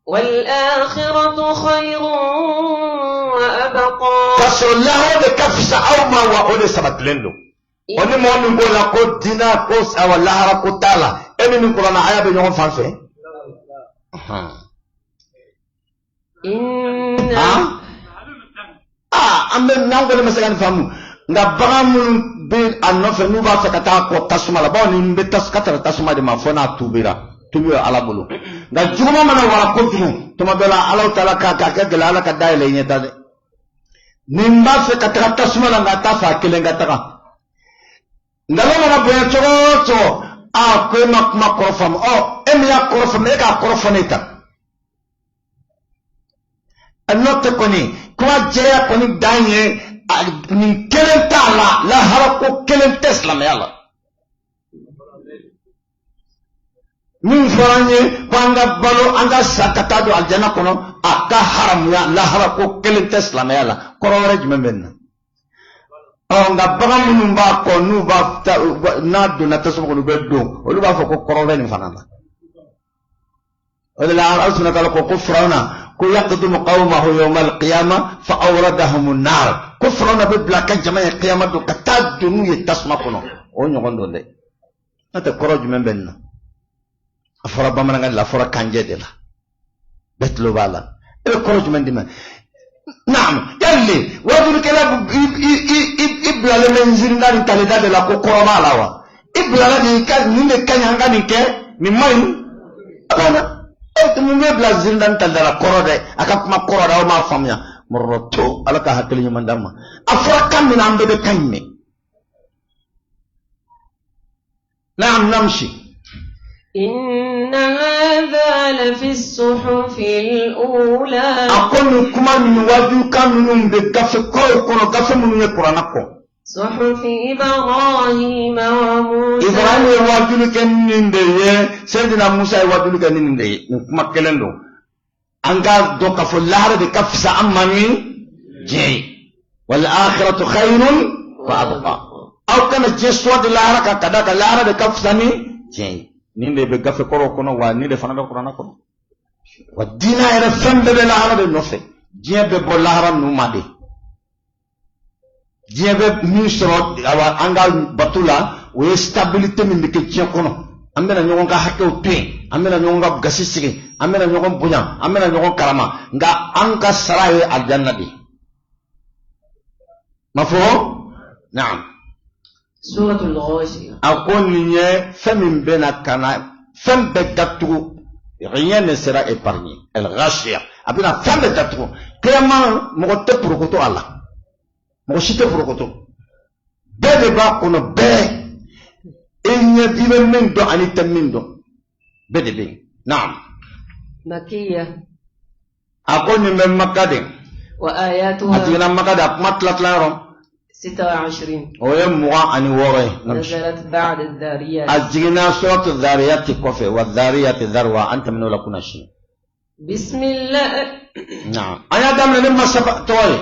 wal akhiratu khayrun wa abqa k'a sɔrɔ lahara de ka fisa aw ma wa o de sabatilen don o ni mɔgɔ min b'o la ko diinɛ ko awa lahara ko t'a la e ni nin kuranɛ aya bɛ ɲɔgɔn fan fɛ inna aa an bɛ n'an kɔni ma se ka nin faamu Nka bagan minnu bɛ a nɔfɛ n'u b'a fɛ ka taa kɔ tasuma la, bawo nin bɛ ka tara tasuma de ma fo n'a tubira, tubi bɛ Ala bolo. Nka juguman mana wara kojugu, tuma dɔ la Alahu taala k'a kɛ gɛlɛya, Ala ka dayɛlɛ i ɲɛ ta dɛ. Nin b'a fɛ ka taga tasuma la, nka a t'a fɛ a kelen ka taga. Nkalon mana bonya cogo o cogo, a ko e ma kuma kɔrɔ faamu. Ɔ, e min y'a kɔrɔ faamu, e k'a kɔrɔ fɔ ne ta. N'o tɛ kɔni, kuma jɛya kɔni dan ye nin kelen t'a la, lahara ko kelen tɛ silamɛya la. Min fɔra an ye ko an ka balo, an ka sa ka taa don alijana kɔnɔ, a ka haramuya, lahara ko kelen tɛ silamɛya la. Kɔrɔ wɛrɛ jumɛn bɛ nin na? Ɔ, nka bagan minnu b'a kɔ, n'u b'a n'a donna tasuma kɔnɔ, u bɛ don, olu b'a fɔ ko kɔrɔ bɛ nin fana la. O de la Ala subhanahu wa ta'ala ko ko Firawuna ko yaqdumu qawmahu yawma al-qiyama fa awradahum an-nar, ko Firawuna bɛ bila ka jama ye qiyama don ka taa don n'u ye tasuma kɔnɔ. O ɲɔgɔn don dɛ. N'o tɛ, kɔrɔ jumɛn bɛ nin na? A fɔra bamanankan de la, a fɔra kanjɛ de la, bɛɛ tulo b'a la. E bɛ kɔrɔ jumɛn di ma? Naam, yali wajulikɛla i bilalen bɛ nzirinda ni talida de la ko kɔrɔ b'a la wa? I bilala de i ka nin de ka ɲi, an ka nin kɛ, nin man ɲi, a banna. E mun bɛ bila nzirinda ni talida la? Kɔrɔ dɛ, a ka kuma kɔrɔ dɛ, aw m'a faamuya. Mɔrɔ to, Ala ka hakili ɲuman d'an ma. A fɔra kan min na, an bɛɛ bɛ kan in mɛn. Naam, namshi. إن هذا لفي الصحف الأولى. A ko nin kuma ninnu, wajukan ninnu bɛ gafe kɔrɔw kɔnɔ, gafe minnu ye kuranna kɔ. صحف إبراهيم وموسى. Ibrahim ye wajuli kɛ nin de ye, Seyidina Musa ye wajuli kɛ ni nin de ye. Nin kuma kelen don. An k'a dɔn k'a fɔ lahara de ka fisa an ma ni diɲɛ ye. Wal akhiratu khayrun wa abqa. Aw kana diɲɛ sɔrɔ de lahara kan, ka d'a kan lahara de ka fisa ni diɲɛ ye. Nin de bɛ gafe kɔrɔw kɔnɔ, wa nin de fana bɛ kuranna kɔnɔ. Wa diinɛ yɛrɛ fɛn bɛɛ bɛ lahara de nɔfɛ. Diɲɛ bɛ bɔ lahara ninnu ma de. Diɲɛ bɛ min sɔrɔ, awa, an ka bato la, o ye stabilité min bɛ kɛ diɲɛ kɔnɔ. An bɛna ɲɔgɔn ka hakɛw to yen, an bɛna ɲɔgɔn ka gasi sigi, an bɛna ɲɔgɔn bonya, an bɛna ɲɔgɔn karama, nka an ka sara ye alijanna de ye. Ma fɔ naam. Suratul Ghashiya. A ko nin ye fɛn min bɛna ka na fɛn bɛɛ datugu, rien ne sera épargné. El Ghashiya, a bɛna fɛn bɛɛ datugu. Kiyama, mɔgɔ tɛ porokoto a la, mɔgɔ si tɛ porokoto, bɛɛ de b'a kɔnɔ, bɛɛ i ɲɛ i bɛ min dɔn ani tɛ min dɔn, bɛɛ de bɛ yen. Naam. Makiya. A ko nin bɛ Maka de. Wa ayatuha. A jiginna Maka de, a kuma tila tila yɔrɔ. 26. O ye 26 ye. Nazalat ba'da dhariyat. A jiginna suratu dhariyati kɔfɛ, wa dhariyati dharwa, an tɛmɛn'o la kunasini. Bismillah. Naam. An y'a daminɛ ni masa tɔgɔ ye.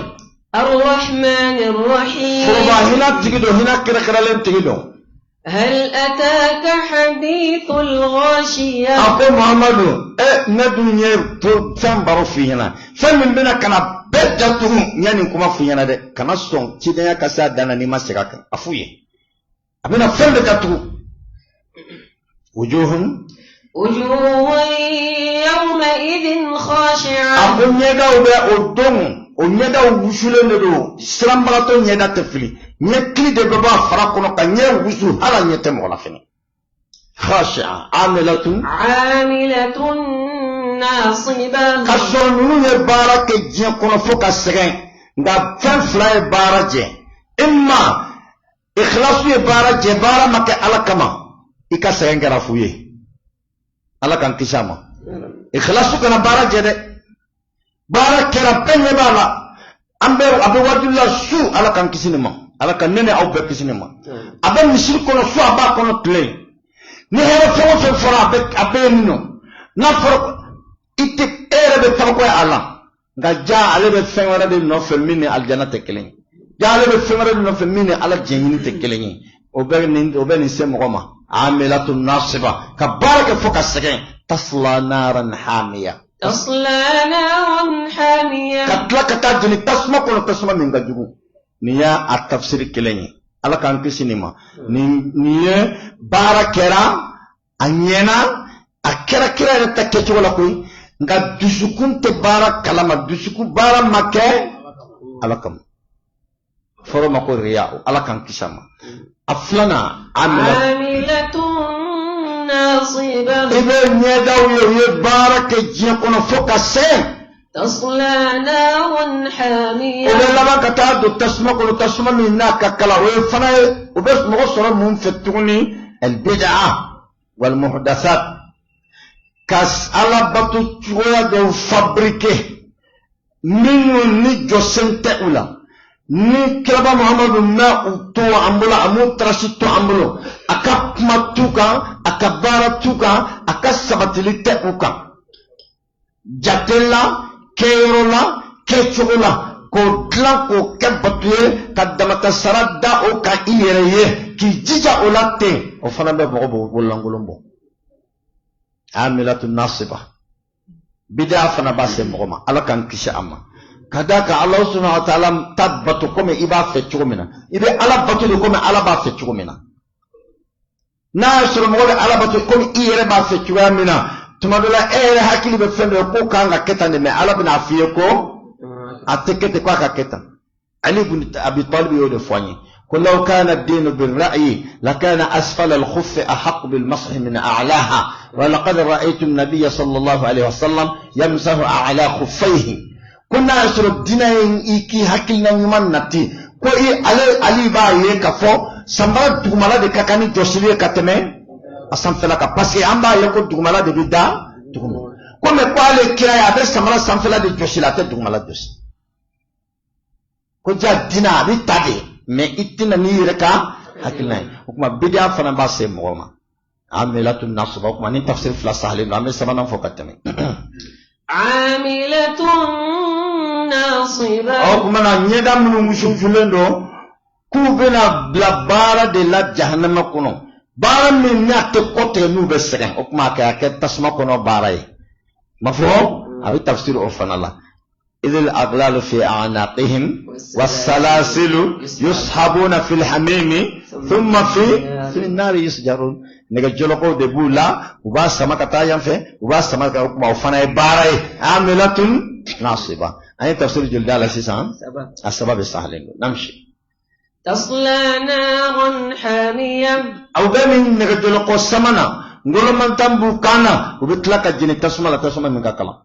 Ar-Rahman ar-Rahim. Foroba hinɛ tigi don, hinɛ kɛrɛnkɛrɛnlen tigi don. هل أتاك حديث الغاشية. A ko Muhamadu, e ne dun ye fɛn baro f'i ɲɛna, fɛn min bɛna ka na bɛɛ datugu. N ye nin kuma f'i ɲɛna dɛ, kana sɔn cidenya ka se a dan na n'i ma segin a kan. A f'u ye, a bɛna fɛn bɛɛ datugu. Wujuhun. وجوه يومئذ خاشعة. A ko ɲɛdaw bɛ o don, o ɲɛdaw wusulen de don. Siranbagatɔ ɲɛda tɛ fili, ɲɛkili de bɛ bɔ a fara kɔnɔ ka ɲɛ wusu, hali a ɲɛ tɛ mɔgɔ la fɛnɛ. Khashi'a amilatun. عاملة ناصبة. Ka sɔrɔ ninnu ye baara kɛ diɲɛ kɔnɔ fo ka sɛgɛn, nka fɛn fila ye baara jɛ. Imma ikhlasu ye baara jɛ, baara ma kɛ Ala kama, i ka sɛgɛn kɛra fu ye. Ala k'an kisi a ma. Ikhlasu kana baara jɛ dɛ. Baara kɛra, bɛɛ ɲɛ b'a la, an bɛ a bɛ wajulu la su, Ala k'an kisi nin ma, Ala ka ne ni aw bɛɛ kisi nin ma. A bɛ misiri kɔnɔ su, a b'a kɔnɔ tile, ni hɛrɛ fɛn o fɛn fɔra, a bɛ yen nɔ. N'a fɔra i tɛ, e yɛrɛ bɛ kabakoya a la. Nka ja, ale bɛ fɛn wɛrɛ de nɔfɛ min ni alijana tɛ kelen ye. Ja, ale bɛ fɛn wɛrɛ de nɔfɛ min ni Ala jɛɲini tɛ kelen ye. O bɛ nin se mɔgɔ ma. Amilatu nasiba, ka baara kɛ fo ka sɛgɛn. Tasla naran hamiya. تصلى نارا حامية. Ka tila ka taa jeni tasuma kɔnɔ, tasuma min ka jugu. Nin y'a a tafsiri kelen ye. Ala k'an kisi nin ma. Nin ye baara kɛra, a ɲɛna, a kɛra kira yɛrɛ ta kɛcogo la koyi, nka dusukun tɛ baara kalama, dusukun baara ma kɛ Ala kama. Fɔra ma ko riya, Ala k'an kisi a ma. A filanan, amilatun nasiba. I bɛ ɲɛdaw ye, u ye baara kɛ diɲɛ kɔnɔ fo ka sɛgɛn. Tasla naran hamiya. O bɛ laban ka taa don tasuma kɔnɔ, tasuma min n'a ka kala. O ye fana ye, o bɛ mɔgɔ sɔrɔ mun fɛ tuguni? Albid'a wal muhdasat, ka Ala bato cogoya dɔw fabriquer minnu ni jɔsen tɛ u la, ni kiraba Muhamadu ma u to an bolo, a m'u trace to an bolo, a ka kuma t'u kan, a ka baara t'u kan, a ka sabatili tɛ u kan, jate la, kɛyɔrɔ la, kɛcogo la, k'o dilan k'o kɛ bato ye, ka damata sara da o kan i yɛrɛ ye, k'i jija o la ten, o fana bɛ mɔgɔ bololankolon bɔ. Amilatu nasiba, bida fana b'a se mɔgɔ ma, Ala k'an kisi a ma. Ka d'a kan Ala subhanahu wa ta'ala ta bato komi i b'a fɛ cogo min na, i bɛ Ala bato de komi Ala b'a fɛ cogo min na. N'a y'a sɔrɔ mɔgɔ bɛ Ala bato komi i yɛrɛ b'a fɛ cogoya min na, tuma dɔ la e yɛrɛ hakili bɛ fɛn dɔ ye k'o kan ka kɛ tan de, mais Ala bɛna a f'i ye ko a tɛ kɛ ten, k'a ka kɛ tan. Ali ibn Abi Talib y'o de fɔ an ye ko law kana ad-dinu bir-ra'yi lakana asfala al-khuffi ahaqqu bil-mashi min a'laha wa laqad ra'aytu an-nabiyya sallallahu alayhi wa sallam yamsahu a'la khuffayhi. Ko n'a y'a sɔrɔ diinɛ ye i k'i hakilina ɲuman nati, ko i ale Ali b'a ye k'a fɔ sanbara dugumala de ka kan ni jɔsili ye ka tɛmɛ a sanfɛla kan, parce que an b'a ye ko dugumala de bɛ da duguma. Ko mais ko ale kira ye, a bɛ samara sanfɛla de jɔsi la, a tɛ dugumala jɔsi. Ko ja diinɛ a bɛ ta de, mais i tɛna n'i yɛrɛ ka hakilina ye. O tuma bidiya fana b'a se mɔgɔ ma. Amilatu nasiba. O tuma ni tafsir fila sahalen don, an bɛ sabanan fɔ ka tɛmɛ. Amilatun nasiba. O tuma na ɲɛda minnu wusulen don, k'u bɛna bila baara de la jahanama kɔnɔ, baara min n'a tɛ kɔ tigɛ n'u bɛ sɛgɛn. O tuma a kɛ tasuma kɔnɔ baara ye. Ma fɔ a bɛ tafsir o fana la. Idil aglalu fi a'naqihim wasalasilu yushabuna fil hamimi thumma fi nari yusjarun. Nɛgɛ jɔlɔkɔw de b'u la, u b'a sama ka taa yan fɛ, u b'a sama ka, o tuma o fana ye baara ye. Amilatun nasiba. An ye tafsir joli d'a la sisan? A saba bɛ sahalen don. Namsi. Tasla naran hamiya. Aw bɛ min nɛgɛ jɔlɔkɔ sama na, ngɔlɔmantan b'u kan na, u bɛ tila ka jeni tasuma la, tasuma min ka kalan.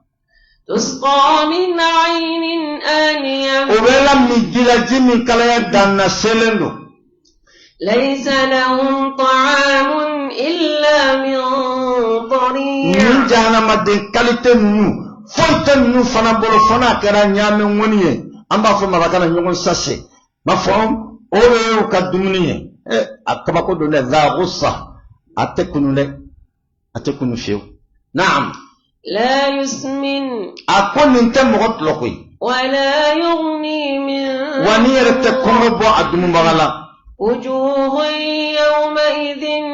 Tusqa min aynin aniya. O bɛ lamin ji la, ji min kalaya dan na selen don. Laysa lahum ta'amun illa min dari'. Nin jahanamaden qualité ninnu, foyi tɛ ninnu fana bolo fo n'a kɛra ɲaamɛ ŋɔni ye, an b'a fɔ maraka na ɲɔgɔn sase b'a fɔ, o de y'u ka dumuni ye. A kabako don dɛ, dha gussa, a tɛ kunu dɛ, a tɛ kunu fiyewu. Naam. La yusmin. A ko nin tɛ mɔgɔ tulɔ koyi. Wala yughni min. Wa ni yɛrɛ tɛ kɔngɔ bɔ a dumubaga la. Wujuhun yawma idhin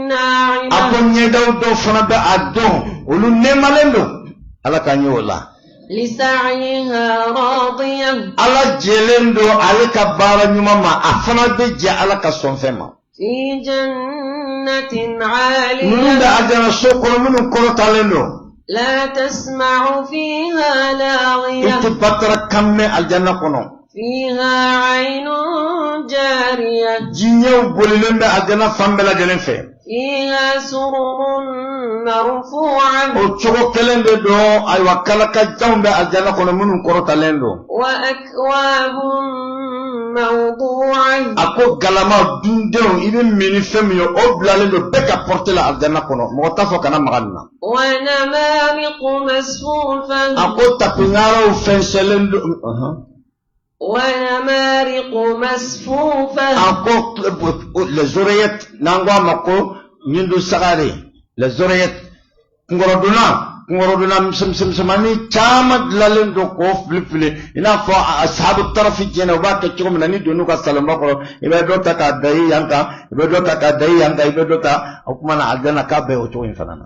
na'ima. A ko ɲɛdaw dɔw fana bɛ a dɔn, olu nɛɛmalen don. Ala k'an ye o la. Lisa'yiha radiya. Ala jɛlen don ale ka baara ɲuman ma, a fana bɛ jɛ Ala ka sɔnfɛn ma. Fi jannatin 'aliya. Ninnu bɛ alijana so kɔnɔ minnu kɔrɔtalen don. La tasma'u fiha laghiya. I tɛ batara kan mɛn alijana kɔnɔ. Fiha 'aynun jariya. Jiɲɛw bolilen bɛ alijana fan bɛɛ lajɛlen fɛ. Fiha sururun marfu'a. O cogo kelen de don, ayiwa, kalakajanw bɛ alijana kɔnɔ minnu kɔrɔtalen don. Wa akwabun mawdu'a. A ko galama dundenw, i bɛ min ni fɛn min ye, o bilalen don bɛɛ ka portée la alijana kɔnɔ, mɔgɔ t'a fɔ kana maga nin na. Wa namariqu masfufa. A ko tapiŋaaraw fɛnsɛlen don. Wa namariqu masfufa. A ko les oreillettes, n'an ko a ma ko ɲindu sagare, les oreillettes, kunkɔrɔdonna, kunkɔrɔdonna misɛnmisɛnnin caman dilanlen don k'o fili fili, i n'a fɔ asahabu tarafi jɛnɛ, u b'a kɛ cogo min na ni donn'u ka salonba kɔrɔ, i bɛ dɔ ta k'a da i yan kan, i bɛ dɔ ta k'a da i yan kan, i bɛ dɔ ta. O tuma na alijana k'a bɛɛ o cogo in fana na.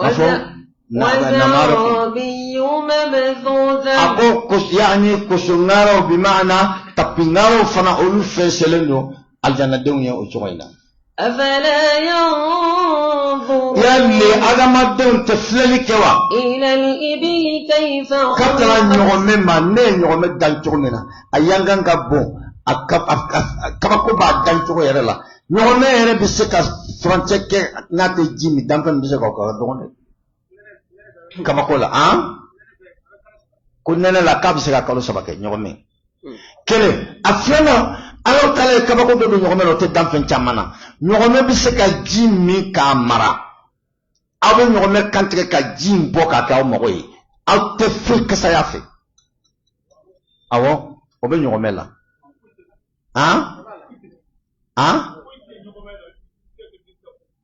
A fɔ وزرابي مبثوثة. A ko yaani kosoŋaaraw, bi maana tapiŋaaraw fana, olu fɛnsɛlen don alijanadenw ye o cogo in na. أفلا ينظرون. Yali adamadenw tɛ filɛli kɛ wa? إلى الإبل كيف Ka tara خلقت. ɲɔgɔmɛ ma, ne ye ɲɔgɔmɛ dan cogo min na, a yankan ka bon. A kabako b'a dancogo yɛrɛ la. Ɲɔgɔmɛ yɛrɛ bɛ se ka furancɛ kɛ n'a tɛ ji min, danfɛn min bɛ se k'o kɛ, a ka dɔgɔn dɛ. Kabako la, an ko nɛnɛ la k'a bɛ se ka kalo 3 kɛ ɲɔgɔmɛ. Kelen, a filanan, Ala taala ye kabako dɔ don ɲɔgɔmɛ la, o tɛ danfɛn caman na. Ɲɔgɔmɛ bɛ se ka ji min k'a mara. Aw bɛ ɲɔgɔmɛ kantigɛ ka ji in bɔ k'a kɛ aw mago ye, aw tɛ foyi kasaya fɛ. Awɔ, o bɛ ɲɔgɔmɛ la. Han han,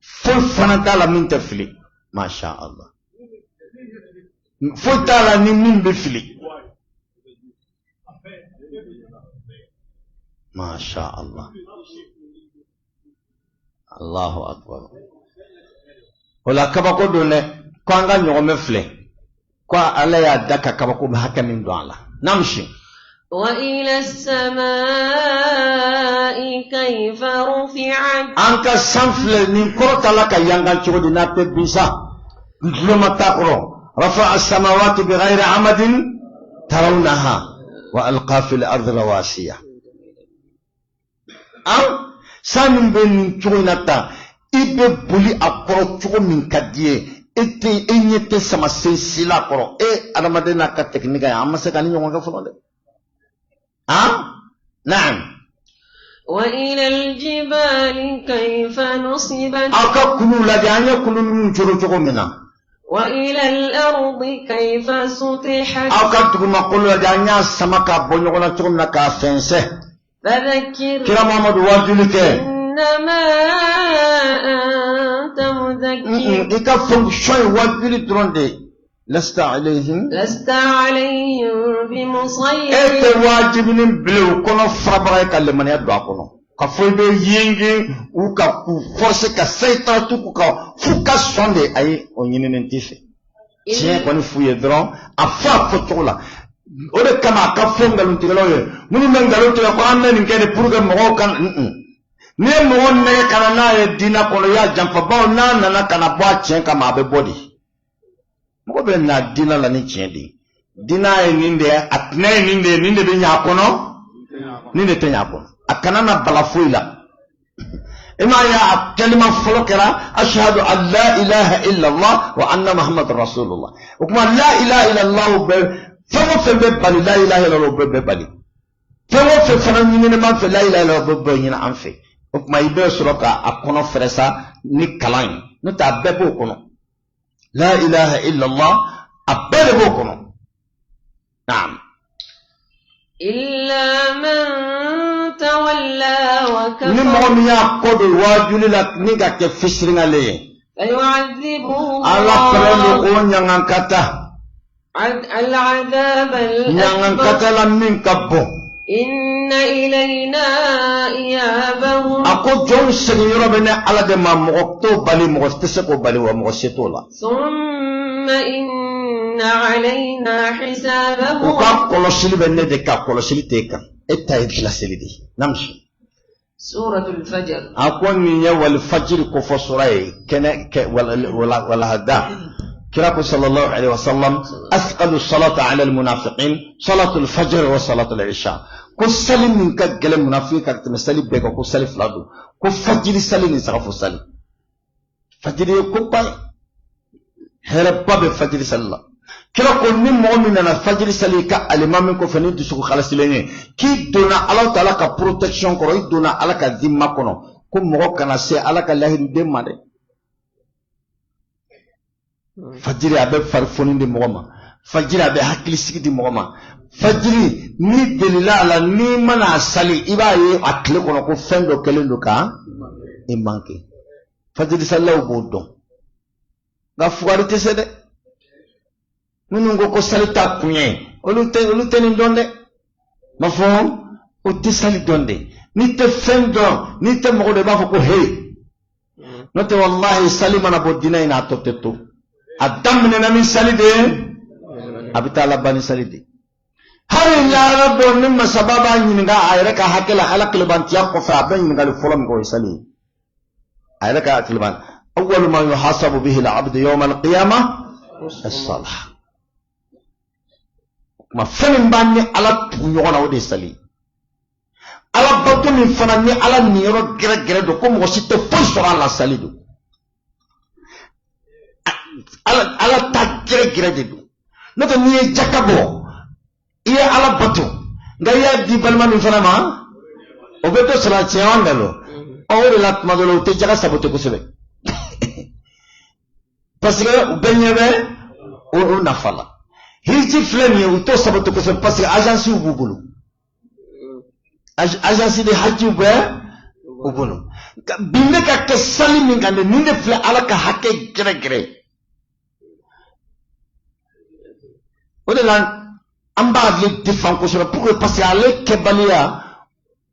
foyi fana t'a la min tɛ fili. Masha Allah, foyi t'a la ni min bɛ fili. Masha Allah, Allahu akbar. O la kabako don dɛ, ko an ka ɲɔgɔmɛ filɛ, ko Ala y'a da ka kabako hakɛ min don a la. Namsi. وإلى السماء كيف رفعت. An ka san filɛ nin kɔrɔtala ka yangan cogo di n'a tɛ bin sa, duloma t'a kɔrɔ. رفع السماوات بغير عمد ترونها وألقى في الأرض رواسي. An san min bɛ nin cogo in na tan, i bɛ boli a kɔrɔ cogo min ka di ye, e tɛ e ɲɛ tɛ sama sen si la kɔrɔ. E adamaden n'a ka technique ye, an ma se ka ni ɲɔgɔn kɛ fɔlɔ dɛ. Han, naam. وإلى الجبال كيف نصبت. Aw ka kulu lajɛ, an ye kulu ninnu coro cogo min na. وإلى الأرض كيف سطحت. Aw ka dugumakolo lajɛ, an y'a sama k'a bɔ ɲɔgɔn na cogo min na k'a fɛnsɛ. فذكر. Kira Muhamadu, wajuli kɛ. إنما أنت مذكر. I ka fonction ye wajuli dɔrɔn de ye. لست عليهم. لست عليهم E بمسيطر. Tɛ wajibini bilen u kɔnɔ farabaga ye ka lemaniya don a kɔnɔ ka fɔ i bɛ yenge u ka k'u forcer ka sayitaratu k'u kan f'u ka sɔn de. Ayi, o ɲininen t'i fɛ. Tiɲɛ kɔni f'u ye dɔrɔn, a fɔ a fɔcogo la. O de kama a ka fɔ nkalontigɛlaw ye, minnu bɛ nkalon tigɛ ko an bɛ nin kɛ de pour que mɔgɔw ka n'i ye mɔgɔ nɛgɛ ka na n'a ye diinɛ kɔnɔ, i y'a janfa, bawo n'a nana ka na bɔ a tiɲɛ kama, a bɛ bɔ de. Mɔgɔ bɛ na diinɛ la ni tiɲɛ de ye. Diinɛ ye nin de ye, a tɛnɛ ye nin de ye, nin de bɛ ɲɛ a kɔnɔ, nin de tɛ ɲɛ a kɔnɔ. A kana na bala foyi la. I m'a ye, a kalima fɔlɔ kɛra أشهد أن لا إله إلا الله وأن محمد رسول الله. O tuma لا إله إلا الله bɛ fɛn o fɛn bɛ bali, لا إله إلا الله bɛ bɛɛ bali. Fɛn o fɛn fana ɲininen b'an fɛ, لا إله إلا الله bɛ bɛɛ ɲini an fɛ. O tuma i bɛ sɔrɔ ka a kɔnɔ fɛrɛ sa ni kalan ye, n'o tɛ a bɛɛ b'o kɔnɔ. لا إله إلا الله a bɛɛ de b'o kɔnɔ. Naam. إلا من تولى Ni mɔgɔ وكفر. min y'a kɔ don waajuli la ni ka kɛ fisiringale ye, فيعذبه Ala pɛrɛn don الله k'o ɲangankata العذاب الأكبر. Ɲangankata la min ka bon. إن إلينا إيابهم. A ko jɔnw segin yɔrɔ bɛ ne Ala de ma. Mɔgɔ t'o bali, mɔgɔ tɛ se k'o bali, wa mɔgɔ se t'o la. ثم إن علينا U حسابهم. ka kɔlɔsili bɛ ne de kan, kɔlɔsili t'e kan. E ta ye laseli de ye. Namusi. سورة الفجر. A ko nin ye والفجر kofɔ sura ye, kɛnɛ kɛ wala walahada. Kira ko صلى الله عليه وسلم: أثقل الصلاة على المنافقين صلاة الفجر وصلاة العشاء. Ko sali min ka gɛlɛn munafiki ka tɛmɛ sali bɛɛ kan, ko sali fila don, ko fajiri sali ni sagafo sali. Fajiri ye koba ye, hɛrɛba bɛ fajiri sali la. Kira ko ni mɔgɔ min nana fajiri sali i ka alimami kɔfɛ ni dusukun halasilen ye, k'i donna Ala taala ka protection kɔrɔ, i donna Ala ka zimma kɔnɔ, ko mɔgɔ kana se Ala ka lahiruden ma dɛ. Fajiri a bɛ farifoni di mɔgɔ ma, fajiri a bɛ hakilisigi di mɔgɔ ma. Fajiri, n'i delila a la, n'i mana sali, i b'a ye a tile kɔnɔ ko fɛn dɔ kɛlen don ka i manqué. Fajiri salilaw b'o dɔn, nka fugari tɛ se dɛ. Minnu ko ko sali t'a kun ye, olu tɛ nin dɔn dɛ. Ma fɔ o tɛ sali dɔn dɛ. N'i tɛ fɛn dɔn, n'i tɛ mɔgɔ dɔn, i b'a fɔ ko he. N'o tɛ, walahi, sali mana bɔ diinɛ in na, a tɔ tɛ to. A daminɛna ni sali de ye, a bɛ taa laban ni sali de ye. Hali lahara dɔ, ni masaba b'a ɲininka a yɛrɛ ka hakɛ la, Ala kelebantiya kɔfɛ, a bɛ ɲininkali fɔlɔ min kɛ, o ye sali ye. A yɛrɛ ka keleban, أول ما يحاسب به العبد يوم القيامة الصلاة. Kuma fɛn min b'an ni Ala tugu ɲɔgɔn na, o de ye sali. Ala bato min fana ni Ala niyɔrɔ gɛrɛgɛrɛ don, ko mɔgɔ si tɛ foyi sɔrɔ a la, sali don. Ala ta gɛrɛgɛrɛ de don. N'o tɛ, n'i ye jaka bɔ, i ye Ala bato, nka i y'a di balima min fana ma, o bɛ dɔ sɔrɔ a. Tiɲɛ wa nkalon? Ɔ, o de la tuma dɔ la u tɛ jaka sabote kosɛbɛ, parce que u bɛɛ ɲɛ bɛ o nafa la. Hiji filɛ nin ye, u t'o sabote kosɛbɛ, parce que agence b'u bolo, agence de hajjiw bɛ u bolo. Bin bɛ ka kɛ sali min kan de, nin de filɛ Ala ka hakɛ gɛrɛgɛrɛ. O de la an b'ale défend kosɛbɛ. Pourquoi? Parce que ale kɛbaliya,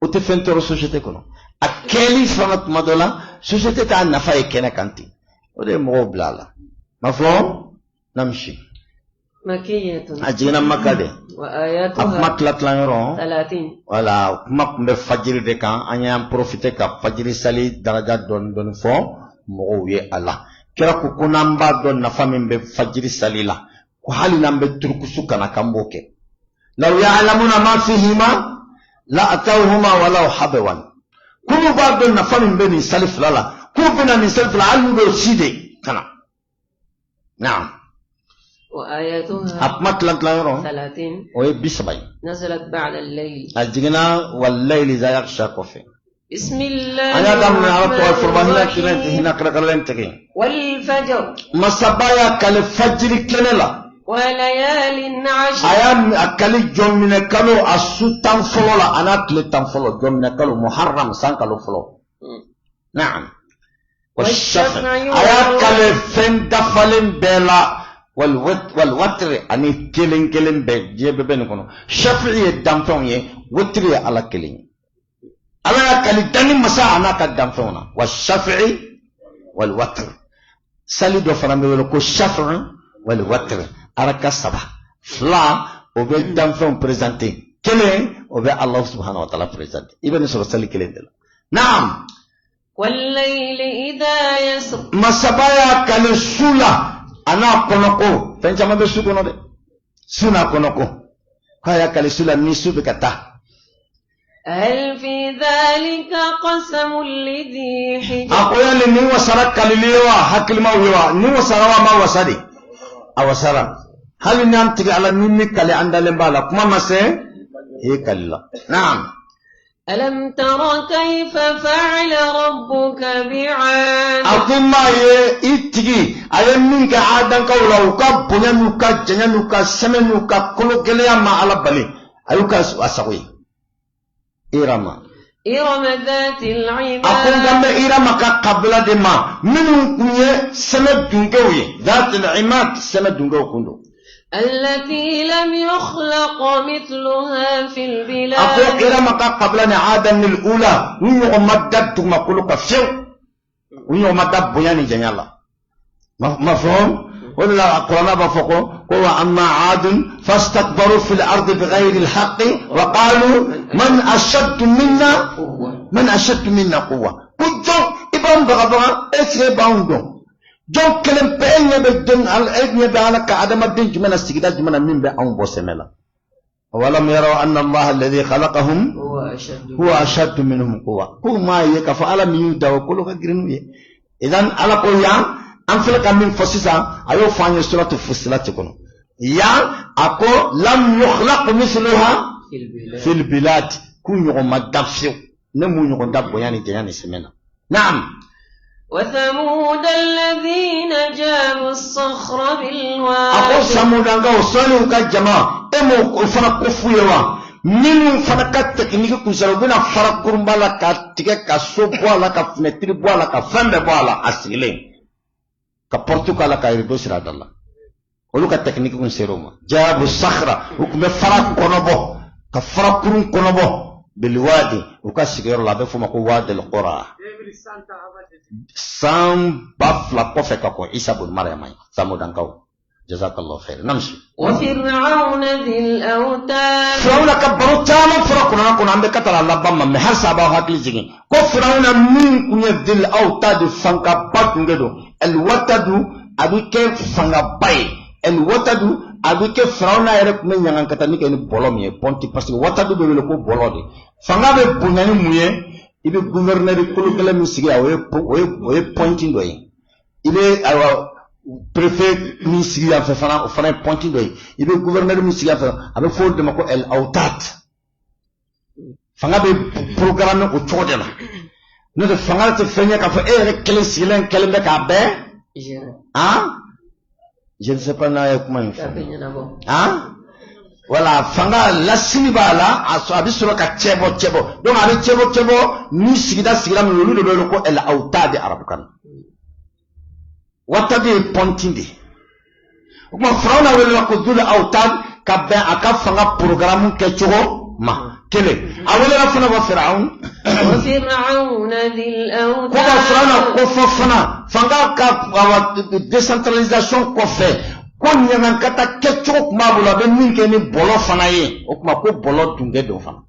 o tɛ fɛn tɔɔrɔ société kɔnɔ. A kɛli fana, tuma dɔ la société t'a nafa ye kɛnɛ kan ten. O de ye mɔgɔw bila a la. Ma fɔ namsi. A jiginna Maka de. A kuma tila tila yɔrɔ, wala kuma tun bɛ fajiri de kan. An y'an profiter ka fajiri sali daraja dɔɔni dɔɔni fɔ mɔgɔw ye. A la kira ko n'an b'a dɔn nafa min bɛ fajiri sali la, ko hali n'an bɛ turukusu ka na, k'an b'o kɛ. Law ya'lamuna ma fihima la atawhuma walaw habwan. Ko n'u b'a dɔn nafa min bɛ nin sali fila la, k'u bɛna nin sali fila, hali n'u b'o si de ka na. Naam. A kuma tilan tilan yɔrɔ, o ye 30 ye. A jiginna wallayli iza yaghsha kɔfɛ. An y'a daminɛ Ala tɔgɔ foroba hinɛ kɛnɛ hinɛ kɛrɛnkɛrɛnlen tigi. Masaba y'a kale fajiri kɛnɛ la. A y'a kali jɔnminɛ kalo a su 10 fɔlɔ la, a n'a tile 10 fɔlɔ. Jɔnminɛ kalo Muharram, san kalo fɔlɔ. Naam. A y'a kale fɛn dafalen bɛɛ la, walwatiri, ani kelen kelen bɛɛ. Diɲɛ bɛɛ bɛ nin kɔnɔ. Shafi'i ye danfɛnw ye, witiri ye Ala kelen ye. Ala y'a kali danni masa a n'a ka danfɛnw na. Wa shafi'i wal watr. Sali dɔ fana bɛ wele ko shafi'i wal watr, araka saba. Fila, o bɛ danfɛnw présenter, kelen, o bɛ Allah subhanahu wa ta'ala présenter. I bɛ nin sɔrɔ sali kelen de la. Naam. Masaba y'a kali su la a n'a kɔnɔko. Fɛn caman bɛ su kɔnɔ dɛ, su n'a kɔnɔko. K'a y'a kali su la ni su bɛ ka taa. هل في ذلك قسم لذي حجر؟ A ko yali nin wasara kalili ye wa hakilimaw ye wa? Nin wasara wa ma wasa de? A wasara. Hali n'an tigɛ Ala ni min kali, an dalen b'a la. Kuma ma se e kali la. Naam. ألم تر كيف فعل ربك بعاد؟ A ko m'a ye i tigi a ye min kɛ Adankaw la, u ka bonya n'u ka janya n'u ka sɛmɛ n'u ka kologɛlɛya ma Ala bali, a y'u ka a sago ye. Irama. إرم ذات A ko n kan العماد bɛ Irama ka kabila de ma, minnu kun ye sɛmɛ dunkew ye. Zatil imad, sɛmɛ dunkew kun don. التي لم يخلق مثلها في A ko البلاد. Irama ka kabila ni Adan ni ula, u ɲɔgɔn ma da dugumakolo kan fiyewu, u ɲɔgɔn ma da bonya ni janya la. Mafhum? O de la kuranɛ b'a fɔ ko wa amma aadun fastakbaru fil ardi bighayri alhaqqi wa qalu man ashaddu minna man ashaddu minna quwwa. Ko jɔn i b'anw bagabaga? Est ce que e b'anw dɔn? Jɔn kelen pe, e ɲɛ bɛ den, e ɲɛ bɛ Ala ka adamaden jumɛn na, sigida jumɛn na, min bɛ anw bɔ sɛmɛ la? Walam yaraw anna Allaha alladhi khalaqahum هو أشد huwa ashaddu minhum quwwa. K'u m'a ye k'a fɔ Ala min y'u da, o kolo ka girin n'u ye. Idan Ala ko yan, an filɛ ka min fɔ sisan, a y'o fɔ an ye suratu Fusilati kɔnɔ yan. A ko lam yukhlaq mithluha في البلاد fil bilad. K'u ɲɔgɔn ma da fiyewu, ne m'u ɲɔgɔn da bonya ni janya ni sɛmɛ na. Naam. وثمود الذين جابوا الصخر A ko بالواد. Samudankaw, Sɔliw ka jama, e m'o o fana ko f'u ye wa? Minnu fana ka tɛkiniki kun sera, u bɛna fara kurunba la ka tigɛ, ka so bɔ a la, ka finɛtiri bɔ a la, ka fɛn bɛɛ bɔ a la, a sigilen ka porte k'a la, ka rideau siri a da la. Olu ka tɛkiniki kun sera o ma. Jaabu sakhra, u tun bɛ fara kɔnɔbɔ, ka fara kurun kɔnɔbɔ, bilwadi, u ka sigiyɔrɔ la, a bɛ f'o ma ko wadil qura, san 2000 kɔfɛ ka kɔn Isa bun Mariama ye. Samudankaw, jazakallahu khair. Namsi. وفرعون ذي الأوتاد. Firawuna ka baro caman fɔra kuranɛ kɔnɔ. An bɛ ka taa a laban ma, mɛ halisa a b'aw hakili jigin ko Firawuna min kun ye dil awtadi, fangaba tun de don. Alwatadu, a bɛ kɛ fangaba ye. Alwatadu, A bɛ kɛ Firawuna yɛrɛ tun bɛ ɲagankatani kɛ ni bɔlɔ min ye, pɔnti, parce que watadu bɛ wele ko bɔlɔ de. Fanga bɛ bonya ni mun ye? I bɛ gouverneur kolo gɛlɛn min sigi yan, o ye pɔnti dɔ ye. I bɛ, ayiwa, préfet min sigi yan fɛ fana, o fana ye pɔnti dɔ ye. I bɛ gouverneur min sigi yan fɛ, a bɛ fɔ o de ma ko el awtad. Fanga bɛ programme o cogo de la. N'o tɛ, fanga tɛ fɛn ye k'a fɔ e yɛrɛ kelen sigilen kɛlen bɛ k'a bɛɛ. Ah, je ne sais pas n'a ye kuma in fɔ. Ah, voilà, fanga lasili b'a la, a bɛ sɔrɔ ka cɛbɔ cɛbɔ. Donc a bɛ cɛbɔ cɛbɔ ni sigida sigida min, olu de bɛ wele ko el awtad arabukan na. Watadi ye pɔnti de ye. O tuma, Firawuna welela ko Zul Awtad ka bɛn a ka fanga programme kɛcogo ma. Kelen, a welela fana ko Firawun, ko ka Firawuna ko fɔ fana, fanga ka décentralisation kɔfɛ, ko ɲagankata kɛcogo tun b'a bolo, a bɛ min kɛ ni bɔlɔ fana ye. O tuma, ko bɔlɔ dungɛ don fana,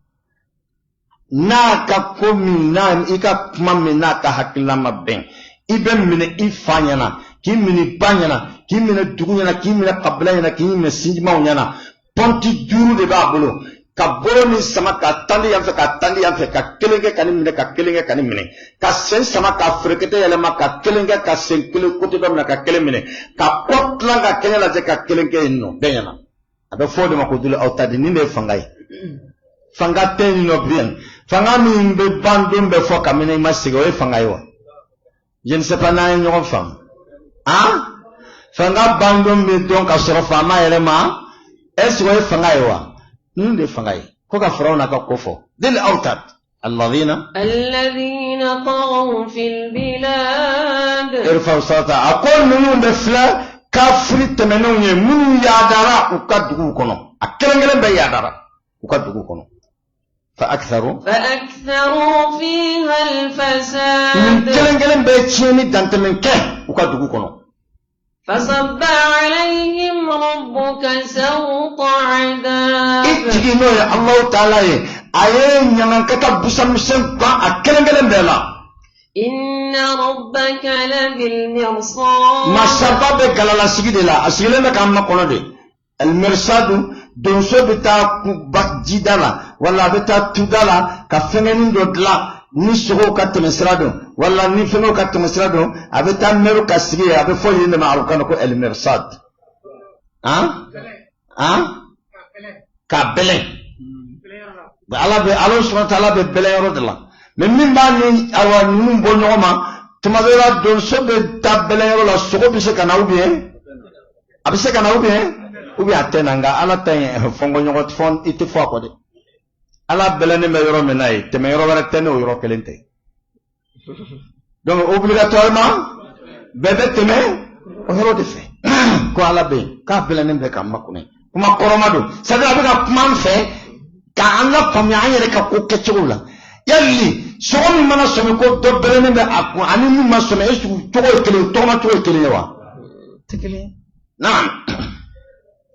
n'a ka ko min n'a i ka kuma min n'a ka hakilina ma bɛn, i bɛ minɛ i fa ɲɛna, k'i minɛ i ba ɲɛna, k'i minɛ dugu ɲɛna, k'i minɛ kabila ɲɛna, k'i minɛ sinjimaw ɲɛna. Pɔnti duuru de b'a bolo, ka bolo min sama ka tandi yan fɛ, ka tandi yan fɛ, ka kelen kɛ ka nin minɛ, ka kelen kɛ ka nin minɛ, ka sen sama ka ferekete yɛlɛma, ka kelen kɛ ka sen kelen kote dɔ minɛ, ka kelen minɛ, ka kɔ tilan ka kɛɲɛ lajɛ, ka kelen kɛ yen nɔ bɛɛ ɲɛna. A bɛ fɔ o de ma ko Zul Awtadi. Nin de ye fanga ye. Fanga tɛ yen nɔ bilen. Fanga min bɛ ban don bɛ fɔ kabini i ma sigi, o ye fanga ye wa? Je ne sais pas n'an ye ɲɔgɔn faamu. Ah, fanga ban don bɛ dɔn ka sɔrɔ faama yɛrɛ ma, est ce que o ye fanga ye wa? Ninnu de ye fanga ye. Ko ka Firawuna ka ko fɔ, Zul Awtad alladhina الذين طغوا في البلاد. Irfa sawta, a ko ninnu bɛ filɛ kafiri tɛmɛnenw ye, minnu yaadara u ka duguw kɔnɔ, a kelen kelen bɛɛ yaadara u ka dugu kɔnɔ. Fa aktharu فأكثروا فيها nin الفساد. Kelen kelen bɛɛ tiɲɛni dantɛmɛ kɛ u ka dugu kɔnɔ. فصب عليهم ربك سوط I عذاب. Jigi n'o ye Alahu Taala ye, a ye ɲagankata busamisɛn gan a kelen kelen bɛɛ la. إن ربك لبالمرصاد. Masaba bɛ galalasigi de la, a sigilen bɛ k'an makɔnɔ de. Almirsadu, donso bɛ taa ba jida la wala a bɛ taa tuda la ka fɛngɛnin dɔ dilan ni sogow ka tɛmɛsira don wala ni fɛngɛw ka tɛmɛsira don, a bɛ taa mɛru ka sigi yen. A bɛ fɔ yen de ma arabukan na ko almirsad. Han han, ka bɛlɛn. Ala bɛ, Ala subahana taala bɛ bɛlɛn yɔrɔ de la. Mɛ min b'a ni, awa, ninnu bɔ ɲɔgɔn ma, tuma dɔ la donso bɛ taa bɛlɛn yɔrɔ la, sogo bɛ se ka na ou bien a bɛ se ka na ou bien a tɛ na. Nka Ala ta in fɔnkɔ ɲɔgɔn fɔn, i tɛ fɔ a kɔ dɛ. Ala bɛlɛnnen bɛ yɔrɔ min na yen, tɛmɛ yɔrɔ wɛrɛ tɛ, n'o yɔrɔ kelen tɛ. Donc obligatoirement bɛɛ bɛ tɛmɛ o yɔrɔ de fɛ. Ko Ala bɛ yen, k'a bɛlɛnnen bɛ k'a makɔnɔ. Kuma kɔrɔma don, c'est à dire a bɛ ka kuma an fɛ k'an la faamuya an yɛrɛ ka ko kɛcogo la. Yali sogo min mana sɔmi ko dɔ bɛlɛnnen bɛ a kun ani min ma sɔmi, est ce que cogo ye kelen ye, tɔgɔma cogo ye kelen ye wa? Tɛ kelen ye. Naam.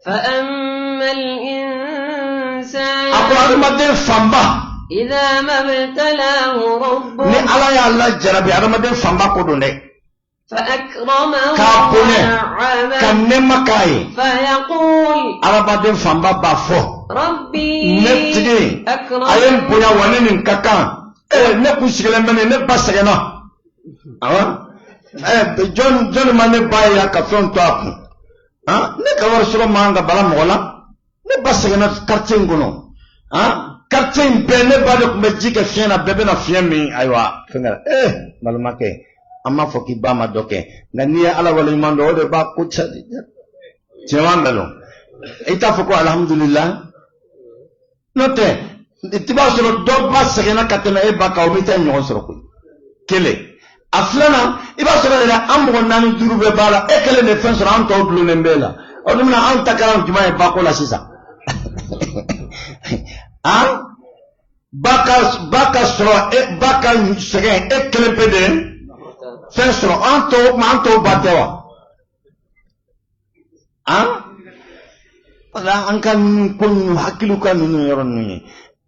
فأما الإنسان A ko adamaden fanba إذا ما ابتلاه ربه ni Ala y'a lajarabi, adamaden fanba ko don dɛ, فأكرمه k'a bonya, ka ونعمه nɛɛma k'a ye, فيقول adamaden fanba b'a fɔ: ربي ne tigi a ye n أكرمن. bonya wa, ne nin ka kan. Ne kun sigilen bɛ nin, ne ba sɛgɛnna. Awɔ, jɔn jɔn ma ne ba ye ka fɛnw to a kun? Han, ne ka wari sɔrɔ man ka bala mɔgɔ la. Ne ba sɛgɛnna quartier in kɔnɔ. Han, quartier in bɛɛ, ne ba de tun bɛ ji kɛ fiɲɛ na, bɛɛ bɛna fiɲɛ min. Ayiwa, fɛn kɛra. Balimakɛ, an b'a fɔ k'i ba ma dɔ kɛ, nka n'i ye Ala waleɲuman dɔn, o de b'a ko ca. Tiɲɛ wa nkalon? I t'a fɔ ko alihamudulila? N'o tɛ, i b'a sɔrɔ dɔ ba sɛgɛnna ka tɛmɛ e ba kan, o bɛ taa ɲɔgɔn sɔrɔ koyi. Kelen, a filanan, i b'a sɔrɔ yɛrɛ an mɔgɔ naani duuru bɛɛ b'a la, e kelen de fɛn sɔrɔ, an tɔw dulonnen b'e la. O dun bɛna anw ta kɛra jumɛn ye bako la sisan? Han, ba ka sɔrɔ, e ba ka sɛgɛn, e kelen pe de fɛn sɔrɔ, an tɔw, an tɔw ba tɛ wa? Han, wala an ka ninnu ko ninnu hakiliw ka ninnu yɔrɔ ninnu ye.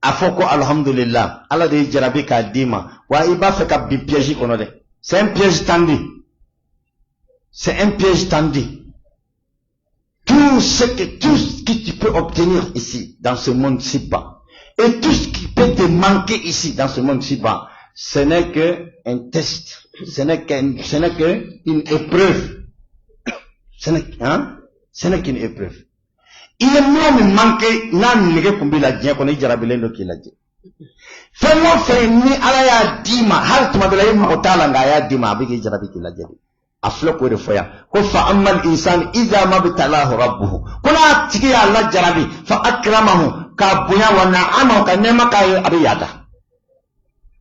A fɔ ko alhamdulillah, Ala de ye jarabi k'a d'i ma wa. I b'a fɛ ka bin piège kɔnɔ dɛ. C'est un piège tendu, c'est un piège tendu. Tout ce que tu peux obtenir ici, dans ce monde ci-bas, et tout ce qui peut te manquer ici, dans ce monde ci-bas, ce n'est que un test, ce n'est qu'une épreuve. Ce n'est hein? Ce n'est qu'une épreuve. I ye mɔgɔ min manqué n'a nege kun b'i la diɲɛ kɔnɔ, i jarabilen don k'i lajɛ. Fɛn o fɛn ni Ala y'a d'i ma, hali tuma dɔ la i mago t'a la, nka a y'a d'i ma, a bɛ k'i jarabi k'i lajɛ de. A filɛ k'o de fɔ yan ko fa amal insan idha mabtalahu rabbuhu, ko n'a tigi y'a lajarabi, fa akramahu, k'a bonya, wa na'amahu, ka nɛɛma k'a ye, a bɛ yaada.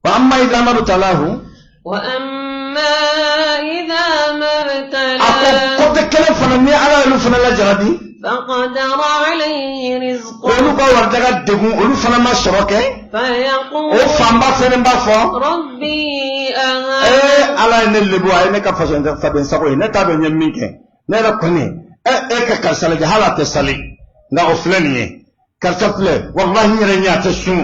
Wa amma idha mabtalahu, wa amma idha mabtalahu, a ko côté kelen fana ni Ala y'olu fana lajarabi, faqadara alayhi rizqahu, olu ka waridaga degun, olu fana ma sɔrɔ kɛ, fayaqulu, o fanba fana b'a fɔ, rabbi ahana, Ala ye ne lebu, a ye ne ka fasoden sago ye, ne t'a dɔn n ye min kɛ, ne yɛrɛ kɔni e ka karisa lajɛ, hali a tɛ sali, nka o filɛ nin ye, karisa filɛ, walahi n yɛrɛ ɲɛ a tɛ sun,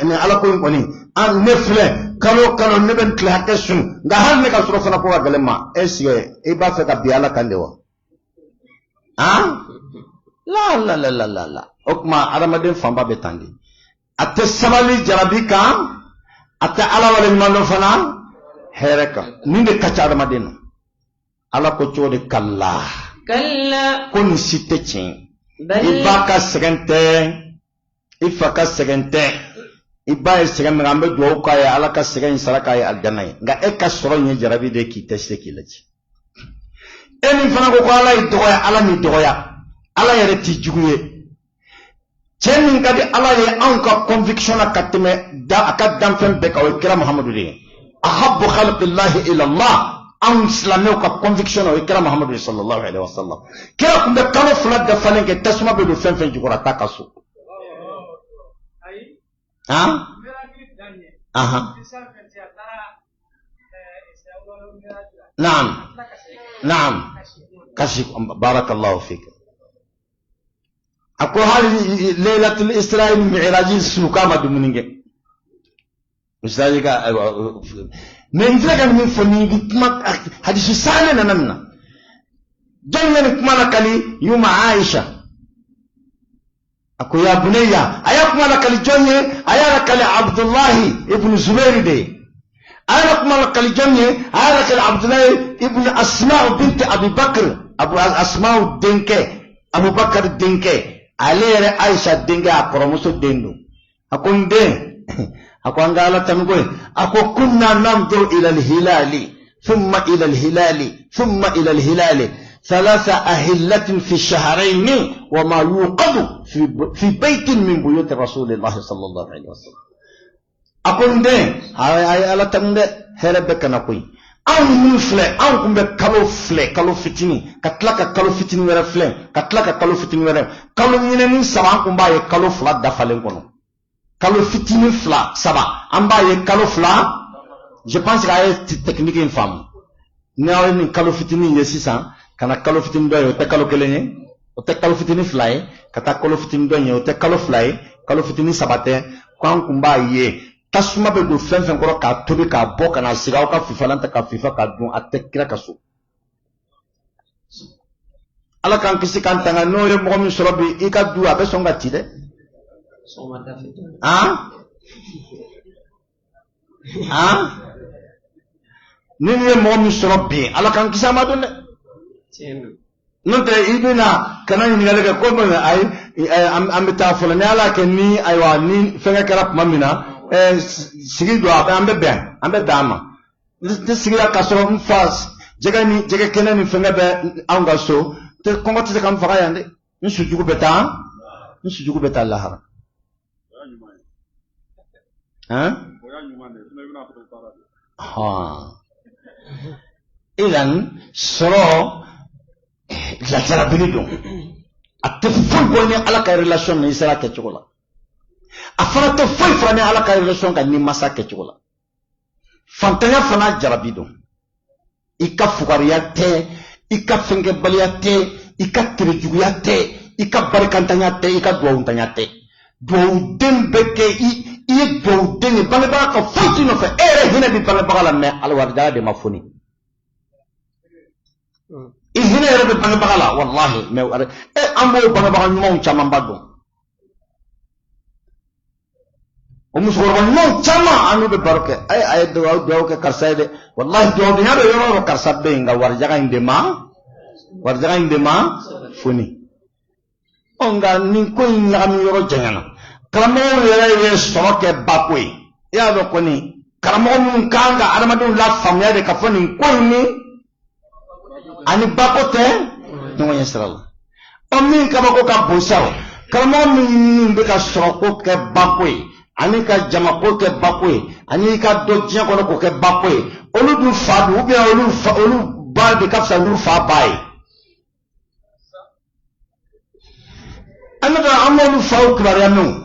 nin Ala ko in kɔni, an ne filɛ kalo o kalo ne bɛ n tile hakɛ sun, nka hali ne ka sɔrɔ fana ko ka gɛlɛn ma, est ce que i b'a fɛ ka bin Ala kan de wa? Han, la la la la la la. O tuma adamaden fanba bɛ tan de, a tɛ sabali jarabi kan, a tɛ Ala waleɲuman dɔn fana hɛrɛ kan. Nin de ka ca adamaden na. Ala ko cogo di? Kalla, kalla, ko nin si tɛ tiɲɛ. I ba ka sɛgɛn tɛ, i fa ka sɛgɛn tɛ, i ba ye sɛgɛn min kɛ, an bɛ dugawu k'a ye, Ala ka sɛgɛn in sara k'a ye alijana ye, nka e ka sɔrɔ in ye jarabi de ye k'i tɛ se k'i lajɛ. E min fana ko ko Ala y'i dɔgɔya, Ala m'i dɔgɔya, Ala yɛrɛ t'i jugu ye. Cɛ min ka di Ala ye anw ka conviction na ka tɛmɛ a ka danfɛn bɛɛ kan, o ye kira Muhamadu de ye. Ahabbu khalqillahi ila Allah, anw silamɛw ka conviction na, o ye kira Muhamadu de sallallahu alaihi wa sallam. Kira tun bɛ kalo 2 dafalen kɛ, tasuma bɛ don fɛn fɛn jukɔrɔ, a t'a ka so. Han? Ahan. Naam. Naam. Kasi barakallahu fik. A ko hali Laylatul Isra Mi'raj su k'a ma dumuni kɛ. Misali ka mais n filɛ ka nin min fɔ, nin kuma hadisi sahale nana nin na. Jɔn ye nin kuma lakali? Yuma Aisha. A ko ya bunayya, a y'a kuma lakali jɔn ye? A y'a lakali Abdullahi ibn Zubair de ye. A y'a kuma lakali jɔn ye? A y'a lakali Abdullahi ibn Asma'u binti Abi Bakr, Abu Asma'u denkɛ, Abubakar denkɛ, ale yɛrɛ Aisha denkɛ, a kɔrɔmuso den don. A ko n den, a ko an ka Ala tanu koyi. A ko kunna nanzuru ila al-hilali thumma ila al-hilali thumma ila al-hilali ثلاث أهلة في الشهرين وما يوقد في بيت من بيوت رسول الله صلى الله عليه وسلم. A ko n den, ay Ala tanu dɛ, hɛrɛ bɛ ka na koyi. Anw minnu filɛ, anw kun bɛ kalo filɛ, kalo fitinin, ka tila ka kalo fitinin wɛrɛ filɛ, ka tila ka kalo fitinin wɛrɛ, kalo ɲinɛni 3, an kun b'a ye kalo 2 dafalen kɔnɔ, kalo fitinin 2 3, an b'a ye kalo 2. Je pense que a ye technique in faamu. Ni aw ye nin kalo fitinin ye sisan, ka na kalo fitinin dɔ ye, o tɛ kalo 1 ye, o tɛ kalo fitinin 2 ye, ka taa kalo fitinin dɔ ye, o tɛ kalo 2 ye, kalo fitinin 3 tɛ. Ko an kun b'a ye tasuma bɛ don fɛn fɛn kɔrɔ k'a tobi k'a bɔ ka na sigi aw ka fifalan ta ka fifa k'a dun, a tɛ kira ka so. Ala k'an kisi k'an tanga, n'o ye mɔgɔ min sɔrɔ bi i ka du, a bɛ sɔn ka ci dɛ. Han han, ni nin ye mɔgɔ min sɔrɔ bi, Ala k'an kisi a ma dun dɛ. N'o tɛ i bɛna kana ɲininkali kɛ ko ayi, an bɛ taa fɔlɔ, ni Ala kɛ ni ayiwa ni fɛnkɛ kɛra tuma min na, sigi don, an bɛ bɛn, an bɛ bɛn a ma. N tɛ sigira k'a sɔrɔ n fa jɛgɛ ni jɛgɛ kɛnɛ ni fɛnkɛ bɛ anw ka so, tɛ kɔngɔ tɛ se ka n faga yan dɛ. N sujugu bɛ taa, n sujugu bɛ taa lahara. Han? Idan sɔrɔ lajarabili don, a tɛ foyi bɔ ni Ala ka relation ni sera kɛcogo la, a fana tɛ foyi fara ni Ala ka relation kan ni masa kɛcogo la. Fantanya fana jarabi don, i ka fugariya tɛ, i ka fɛnkɛbaliya tɛ, i ka terejuguya tɛ, i ka barikantanya tɛ, i ka duwawuntanya tɛ. Duwawuden bɛ kɛ i ye duwawuden ye, bangebaga ka foyi t'i nɔfɛ, e yɛrɛ hinɛ bɛ bangebaga la, mɛ aliwaridaga de ma foni. I hinɛ yɛrɛ bɛ bangebaga la walahi, mais an b'o bangebaga ɲumanw camanba dɔn, o musokɔrɔba ɲumanw caman, an n'u bɛ baro kɛ. A ye dugawu kɛ karisa ye dɛ, walahi dugawudenya bɛ yɔrɔ o yɔrɔ, karisa bɛ yen, nka warijaga in de ma, warijaga in de ma foni. Ɔ, nka nin ko in ɲagami yɔrɔ janyana, karamɔgɔw yɛrɛ ye sɔrɔ kɛ bako ye. I y'a dɔn kɔni, karamɔgɔ minnu kan ka adamadenw lafaamuya de k'a fɔ nin ko in ni ani bako tɛ ɲɔgɔn ɲɛ sira la. Ɔ, min kabako ka bon sa, o karamɔgɔ minnu bɛ ka sɔrɔko kɛ bako ye, ani ka jamako kɛ bako ye, ani i ka dɔn diɲɛ kɔnɔ k'o kɛ bako ye, olu dun fa dun, ou bien olu fa, olu ba de ka fisa n'u fa ba ye. An bɛ an b'olu faw kibaruya mɛn o.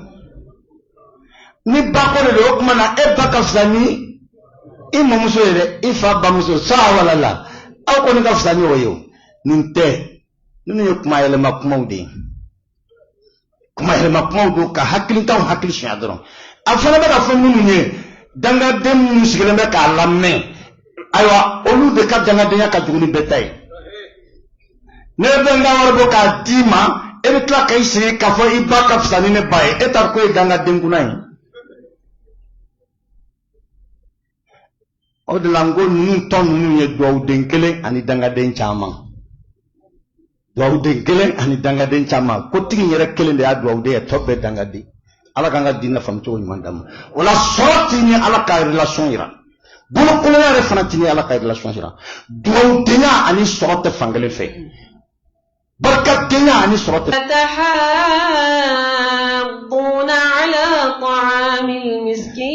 Ni bako de don, o tuma na e ba ka fisa ni i mɔmuso ye dɛ, i fa bamuso sa wala la, aw kɔni ka fisa ni o ye. O nin tɛ, ninnu ye kuma yɛlɛma kumaw de ye, kuma yɛlɛma kumaw don ka hakilintanw hakili sunya dɔrɔn. A fana bɛ ka fɔ minnu ye, dangaden minnu sigilen bɛ k'a lamɛn, ayiwa, olu de ka dangadenya ka jugu ni bɛɛ ta ye. Ne bɛ n ka wari bɔ k'a d'i ma, e bɛ tila ka i sigi k'a fɔ i ba ka fisa ni ne ba ye, e ta ko ye dangaden kunna ye. O de la n ko ninnu tɔn ninnu ye dugawuden kelen ani dangaden caman, dugawuden kelen ani dangaden caman. Kotigi in yɛrɛ kelen de y'a dugawuden ye, tɔ bɛɛ dangaden. Ala k'an ka diinɛ faamu cogo ɲuman d'an ma. O la, sɔrɔ ti ni Ala ka relation yira, bolokolonya yɛrɛ fana ti ni Ala ka relation yira. Dugawudenya ani sɔrɔ tɛ fankelen fɛ, barikadenya ani sɔrɔ tɛ.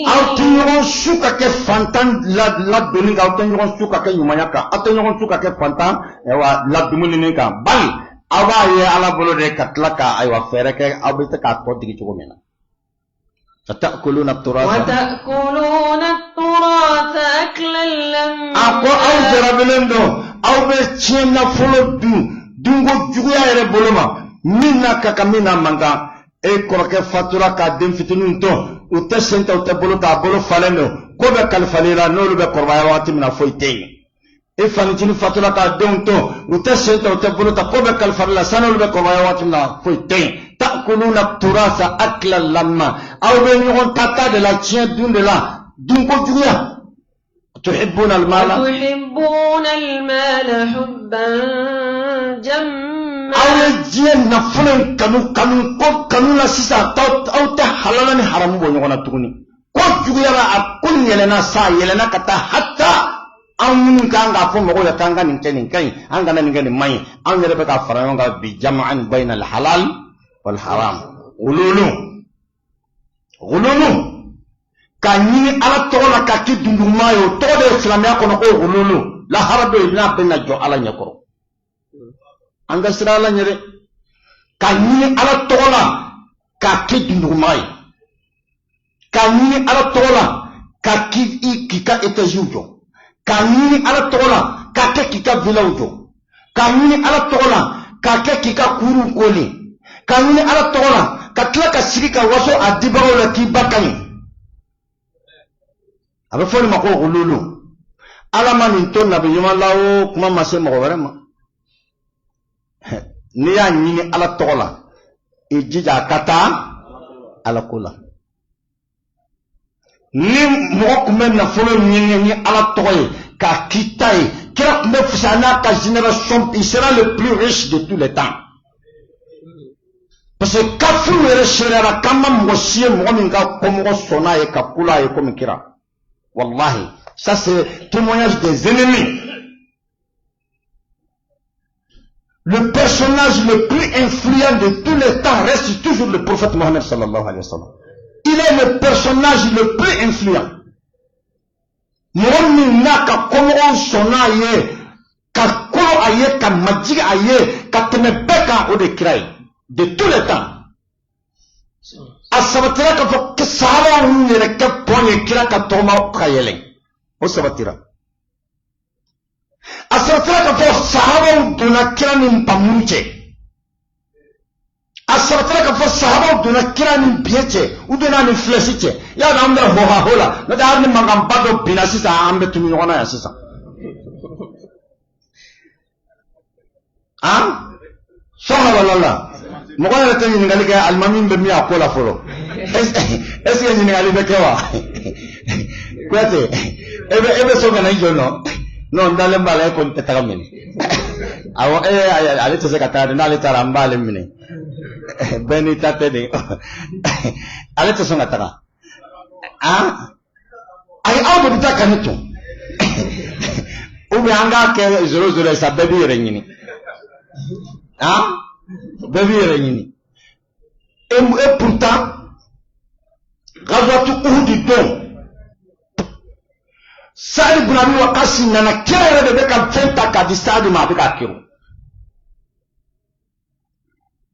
Aw tɛ ɲɔgɔn su ka kɛ fantan ladonni kan, aw tɛ ɲɔgɔn su ka kɛ ɲumanya kan, aw tɛ ɲɔgɔn su ka kɛ fantan ayiwa ladumuni kan, bali aw b'a ye Ala bolo de ka tila ka ayiwa fɛɛrɛ kɛ aw bɛ se k'a tɔ digi cogo min na. وتأكلون التراث وتأكلون التراث أكلا لما. A ko aw jarabilen don, aw bɛ tiɲɛ nafolo dun dunko juguya yɛrɛ bolo ma, min n'a ka kan, min n'a man kan. E kɔrɔkɛ fatura k'a den fitininw to, u tɛ sen ta, u tɛ bolo ta, a bolo falen don, ko bɛɛ kalifalen la. N'olu bɛ kɔrɔbaya waati min na, foyi tɛ yen. E fanicinin fatura k'a denw to, u tɛ sen ta, u tɛ bolo ta, ko bɛɛ kalifalen la. Sani olu bɛ kɔrɔbaya waati min na, foyi tɛ yen. Takuluna turasa akila lamma, aw bɛ ɲɔgɔn ta ta de la, tiɲɛ dun de la, dunko juguya. Tuhibbuna almala, tuhibbuna almala hubban jamma. Aw ye diɲɛ nafolo in kanu, kanu ko kanu la sisan, aw tɛ halala ni haramu bɔ ɲɔgɔn na tuguni. Ko juguyara, a ko yɛlɛnna sa, yɛlɛnna ka taa hata an minnu kan k'a fɔ mɔgɔw ye k'an ka nin kɛ, nin ka ɲi, an kana nin kɛ, nin man ɲi, an yɛrɛ bɛ ka fara ɲɔgɔn kan bi jama'an bayna al-halal wal haram. Gululu gululu k'a ɲini Ala tɔgɔ la k'a kɛ dundunma ye, o tɔgɔ de ye silamɛya kɔnɔ ko gululu. Lahara don yen, n'a bɛ na jɔ Ala ɲɛkɔrɔ, an ka siran Ala ɲɛ dɛ. K'a ɲini Ala tɔgɔ la k'a kɛ dundunma ye, k'a ɲini Ala tɔgɔ la k'a k'i ka étagew jɔ, k'a ɲini Ala tɔgɔ la k'a kɛ k'i ka villaw jɔ, k'a ɲini Ala tɔgɔ la k'a kɛ k'i ka kuruw koli, k'a ɲini Ala tɔgɔ la ka tila ka sigi ka waso a dibagaw la k'i ba ka ɲi. A bɛ fɔ nin ma ko gululu. Ala ma nin to nabi ɲuman la, o kuma ma se mɔgɔ wɛrɛ ma. N'i y'a ɲini Ala tɔgɔ la, i jija a ka taa Ala ko la. Ni mɔgɔ tun bɛ nafolo ɲini ni Ala tɔgɔ ye k'a k'i ta ye, kira tun bɛ fisaya n'a ka génération, il sera le plus riche de tous les temps, parce que kafiriw yɛrɛ seereyara k'an ma mɔgɔ si ye, mɔgɔ min ka kɔmɔgɔ sɔnna ye ka kula a ye komi kira. Wallahi, ça c'est témoignage des ennemis. Le personnage le plus influent de tous les temps reste toujours le prophète Mohammed sallallahu alayhi wa sallam. Il est le personnage le plus influent. Mɔgɔ min n'a ka kɔmɔgɔw sɔnna a ye ka kolo a ye ka majigi a ye ka tɛmɛ bɛɛ kan, o de kira ye de tous les temps. A sabatira k'a fɔ sahabaw y'u yɛrɛ kɛ pɔn ye kira ka tɔgɔma ka yɛlɛ, o sabatira. A sabatira k'a fɔ sahabaw donna kira ni npanmuru cɛ. A sabatira k'a fɔ sahabaw donna kira ni biɲɛ cɛ, u donna ni flèche cɛ. Y'a dɔn an bɛ hohaho la, n'o tɛ hali ni mankanba dɔ binna sisan, an bɛ tunu ɲɔgɔn na yan sisan. Han sɔn wala la mɔgɔ yɛrɛ tɛ ɲininkali kɛ alimami bɛ min a ko la fɔlɔ est ce que ɲininkali bɛ kɛ wa Kuyate e bɛ sɔn ka na i jɔ nɔ non n dalen b'a la e kɔni tɛ taga minɛ awɔ e ale tɛ se ka taa dɛ n'ale taara an b'ale minɛ bɛɛ n'i ta tɛ de ale tɛ sɔn ka taga ah ayi aw de bɛ taa ka ne to ou bien an k'a kɛ zéro zéro ye sa bɛɛ b'i yɛrɛ ɲini ah bɛɛ b'i yɛrɛ ɲini et pourtant gazwatu uhudi don saadi bun abi wakasi nana kira yɛrɛ de bɛ ka fɛn ta k'a di saadi ma a bɛ k'a kero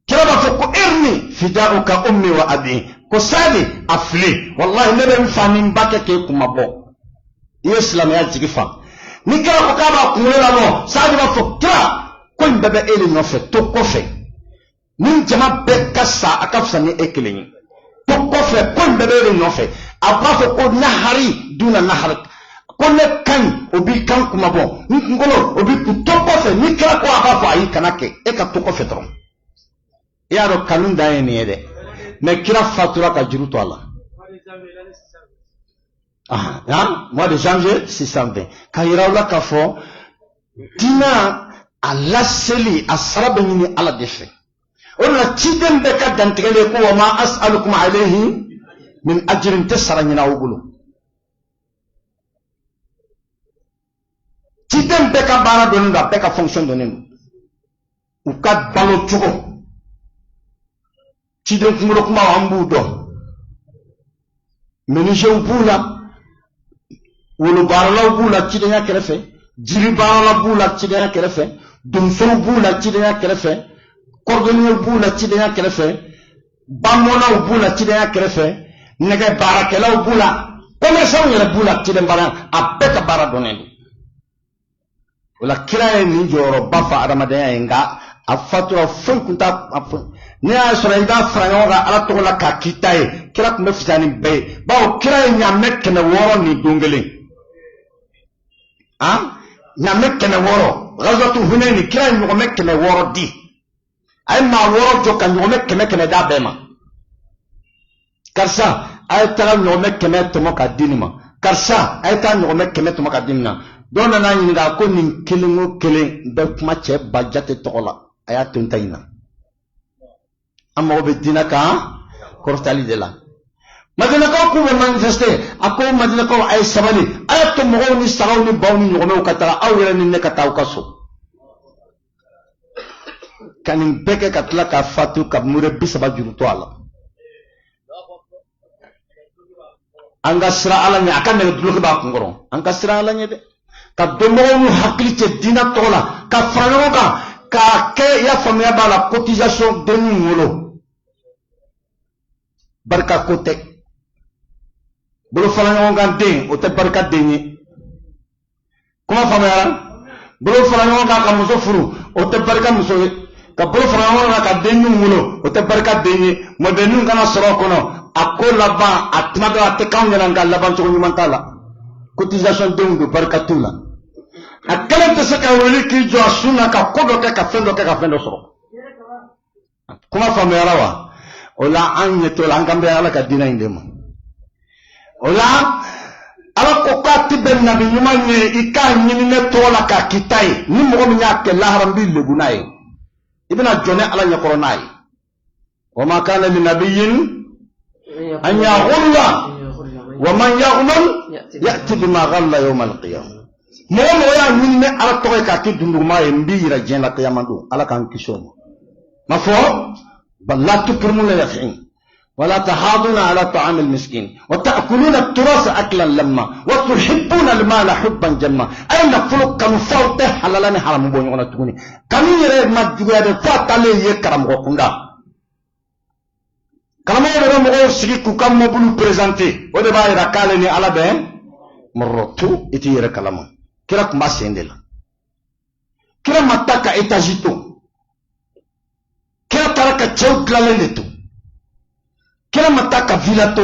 kira b'a fɔ ko irmi fidauka ummi wa abi ko saadi a fili wallahi ne bɛ n fa ni n ba kɛ k'e kunmabɔ i ye silamɛya jigi fa ni kira ko k'a b'a kunkolo labɔ saadi b'a fɔ kira ko in bɛɛ bɛ e de nɔfɛ to kɔfɛ ni jama bɛɛ ka sa a ka fisa ni e kelen ye to kɔfɛ ko in bɛɛ bɛ e de nɔfɛ a b'a fɔ ko nahari duna nahari ko ne kan in o b'i kan kunmabɔ n kunkolo o b'i kun to kɔfɛ ni kira ko a b'a fɔ ayi kana kɛ e ka to kɔfɛ dɔrɔn i y'a dɔn kanu dan ye nin ye dɛ mais kira fatura ka juru to a la ah mois de janvier 620 ka yira aw la k'a fɔ diinɛ a laseli a sara bɛ ɲini ala de fɛ o de la ciden bɛɛ ka dantigɛli ye ko wa ma as'alukum alayhi min ajrin tɛ sara ɲini aw bolo ciden bɛɛ ka baara dɔnnen don a bɛɛ ka fonction dɔnnen don u ka balo cogo ciden kunkolo kumaw an b'u dɔn menuisiers b'u la wolobaaralaw b'u la cidenya kɛrɛfɛ jiribaarala b'u la cidenya kɛrɛfɛ donsow b'u la cidenya kɛrɛfɛ cordonniers b'u la cidenya kɛrɛfɛ bamɔnnaw b'u la cidenya kɛrɛfɛ nɛgɛ baarakɛlaw b'u la commerçants yɛrɛ b'u la ciden baara a bɛɛ ka baara dɔnnen don o la kira ye nin jɔyɔrɔba fa adamadenya ye nka a fatura foyi tun t'a ne y'a sɔrɔ i b'a fara ɲɔgɔn kan ala tɔgɔ la k'a k'i ta ye kira tun bɛ fisaya ni bɛɛ ye bawo kira ye ɲaamɛ 600 ni don kelen han ɲaamɛ 600 gazwatu hunayni kira ye ɲɔgɔmɛ 600 di a ye maa wɔɔrɔ jɔ ka ɲɔgɔmɛ kɛmɛ kɛmɛ d'a bɛɛ ma karisa a ye taga ɲɔgɔmɛ 100 tɔmɔ ka di nin ma karisa a ye taa ɲɔgɔmɛ 100 tɔmɔ ka di nin ma dɔw nana ɲininka ko nin kelen o kelen bɛ kuma cɛ ba jate tɔgɔ la a y'a to n ta in na an mago bɛ diinɛ kan kɔrɔtali de la madinakaw k'u bɛ manifester a ko madinakaw a ye sabali a y'a to mɔgɔw ni sagaw ni baw ni ɲɔgɔmɛw ka taga aw yɛrɛ ni ne ka taa aw ka so ka nin bɛɛ kɛ ka tila ka fatu ka mure 30 juru to a la an ka siran ala ɲɛ a ka nɛgɛ duloki b'a kun kɔrɔ an ka siran ala ɲɛ dɛ ka dɔnbagaw n'u hakili cɛ diinɛ tɔgɔ la ka fara ɲɔgɔn kan k'a kɛ i y'a faamuya b'a la cotisation denninw wolo barika ko tɛ bolo fara ɲɔgɔn kan den o tɛ barika den ye kuma faamuyara bolo fara ɲɔgɔn kan ka muso furu o tɛ barika muso ye ka bolo fara ɲɔgɔn kan ka den ɲuman wolo o tɛ barika den ye mɔdenninw kana sɔrɔ o kɔnɔ a ko laban a tuma dɔ a tɛ k'anw ɲɛna nka laban cogo ɲuman t'a la cotisation denw don barika t'u la a kelen tɛ se ka wuli k'i jɔ a sun na ka ko dɔ kɛ ka fɛn dɔ kɛ ka fɛn dɔ sɔrɔ kuma faamuyara wa o la an ɲɛ t'o la an kan bɛ ala ka diinɛ in de ma o la ala ko k'a ti bɛn nabi ɲuman ye i k'a ɲini ne tɔgɔ la k'a k'i ta ye ni mɔgɔ min y'a kɛ lahara n b'i lebu n'a ye i bɛna jɔ ne ala ɲɛkɔrɔ n'a ye wa ma kana li nabiyyin an yaghulla wa man yaghlul ya'ti bima ghalla yawma al-qiyamah mɔgɔ mɔgɔ y'a ɲini ne ala tɔgɔ ye k'a kɛ dunduguma ye n b'i yira diɲɛ la kiyama don ala k'an kisi o ma ma fɔ bal la tukrimuna yatim ولا تحاضون على طعام المسكين وتأكلون التراث أكلا لما وتحبون المال حبا جما أي nafolo kanu f'aw tɛ halala ni haramu bɔ ɲɔgɔn na tuguni kanu yɛrɛ ma juguya dɛ f'a taalen ye karamɔgɔ kunda karamɔgɔ de bɛ mɔgɔw sigi k'u ka mɔbili présenter o de b'a yira k'ale ni ala bɛ mɔrɔtu i t'i yɛrɛ kalama kira tun b'a sen de la kira ma taa ka étage to kira taara ka cɛw dilanlen de to kira ma taa ka villa to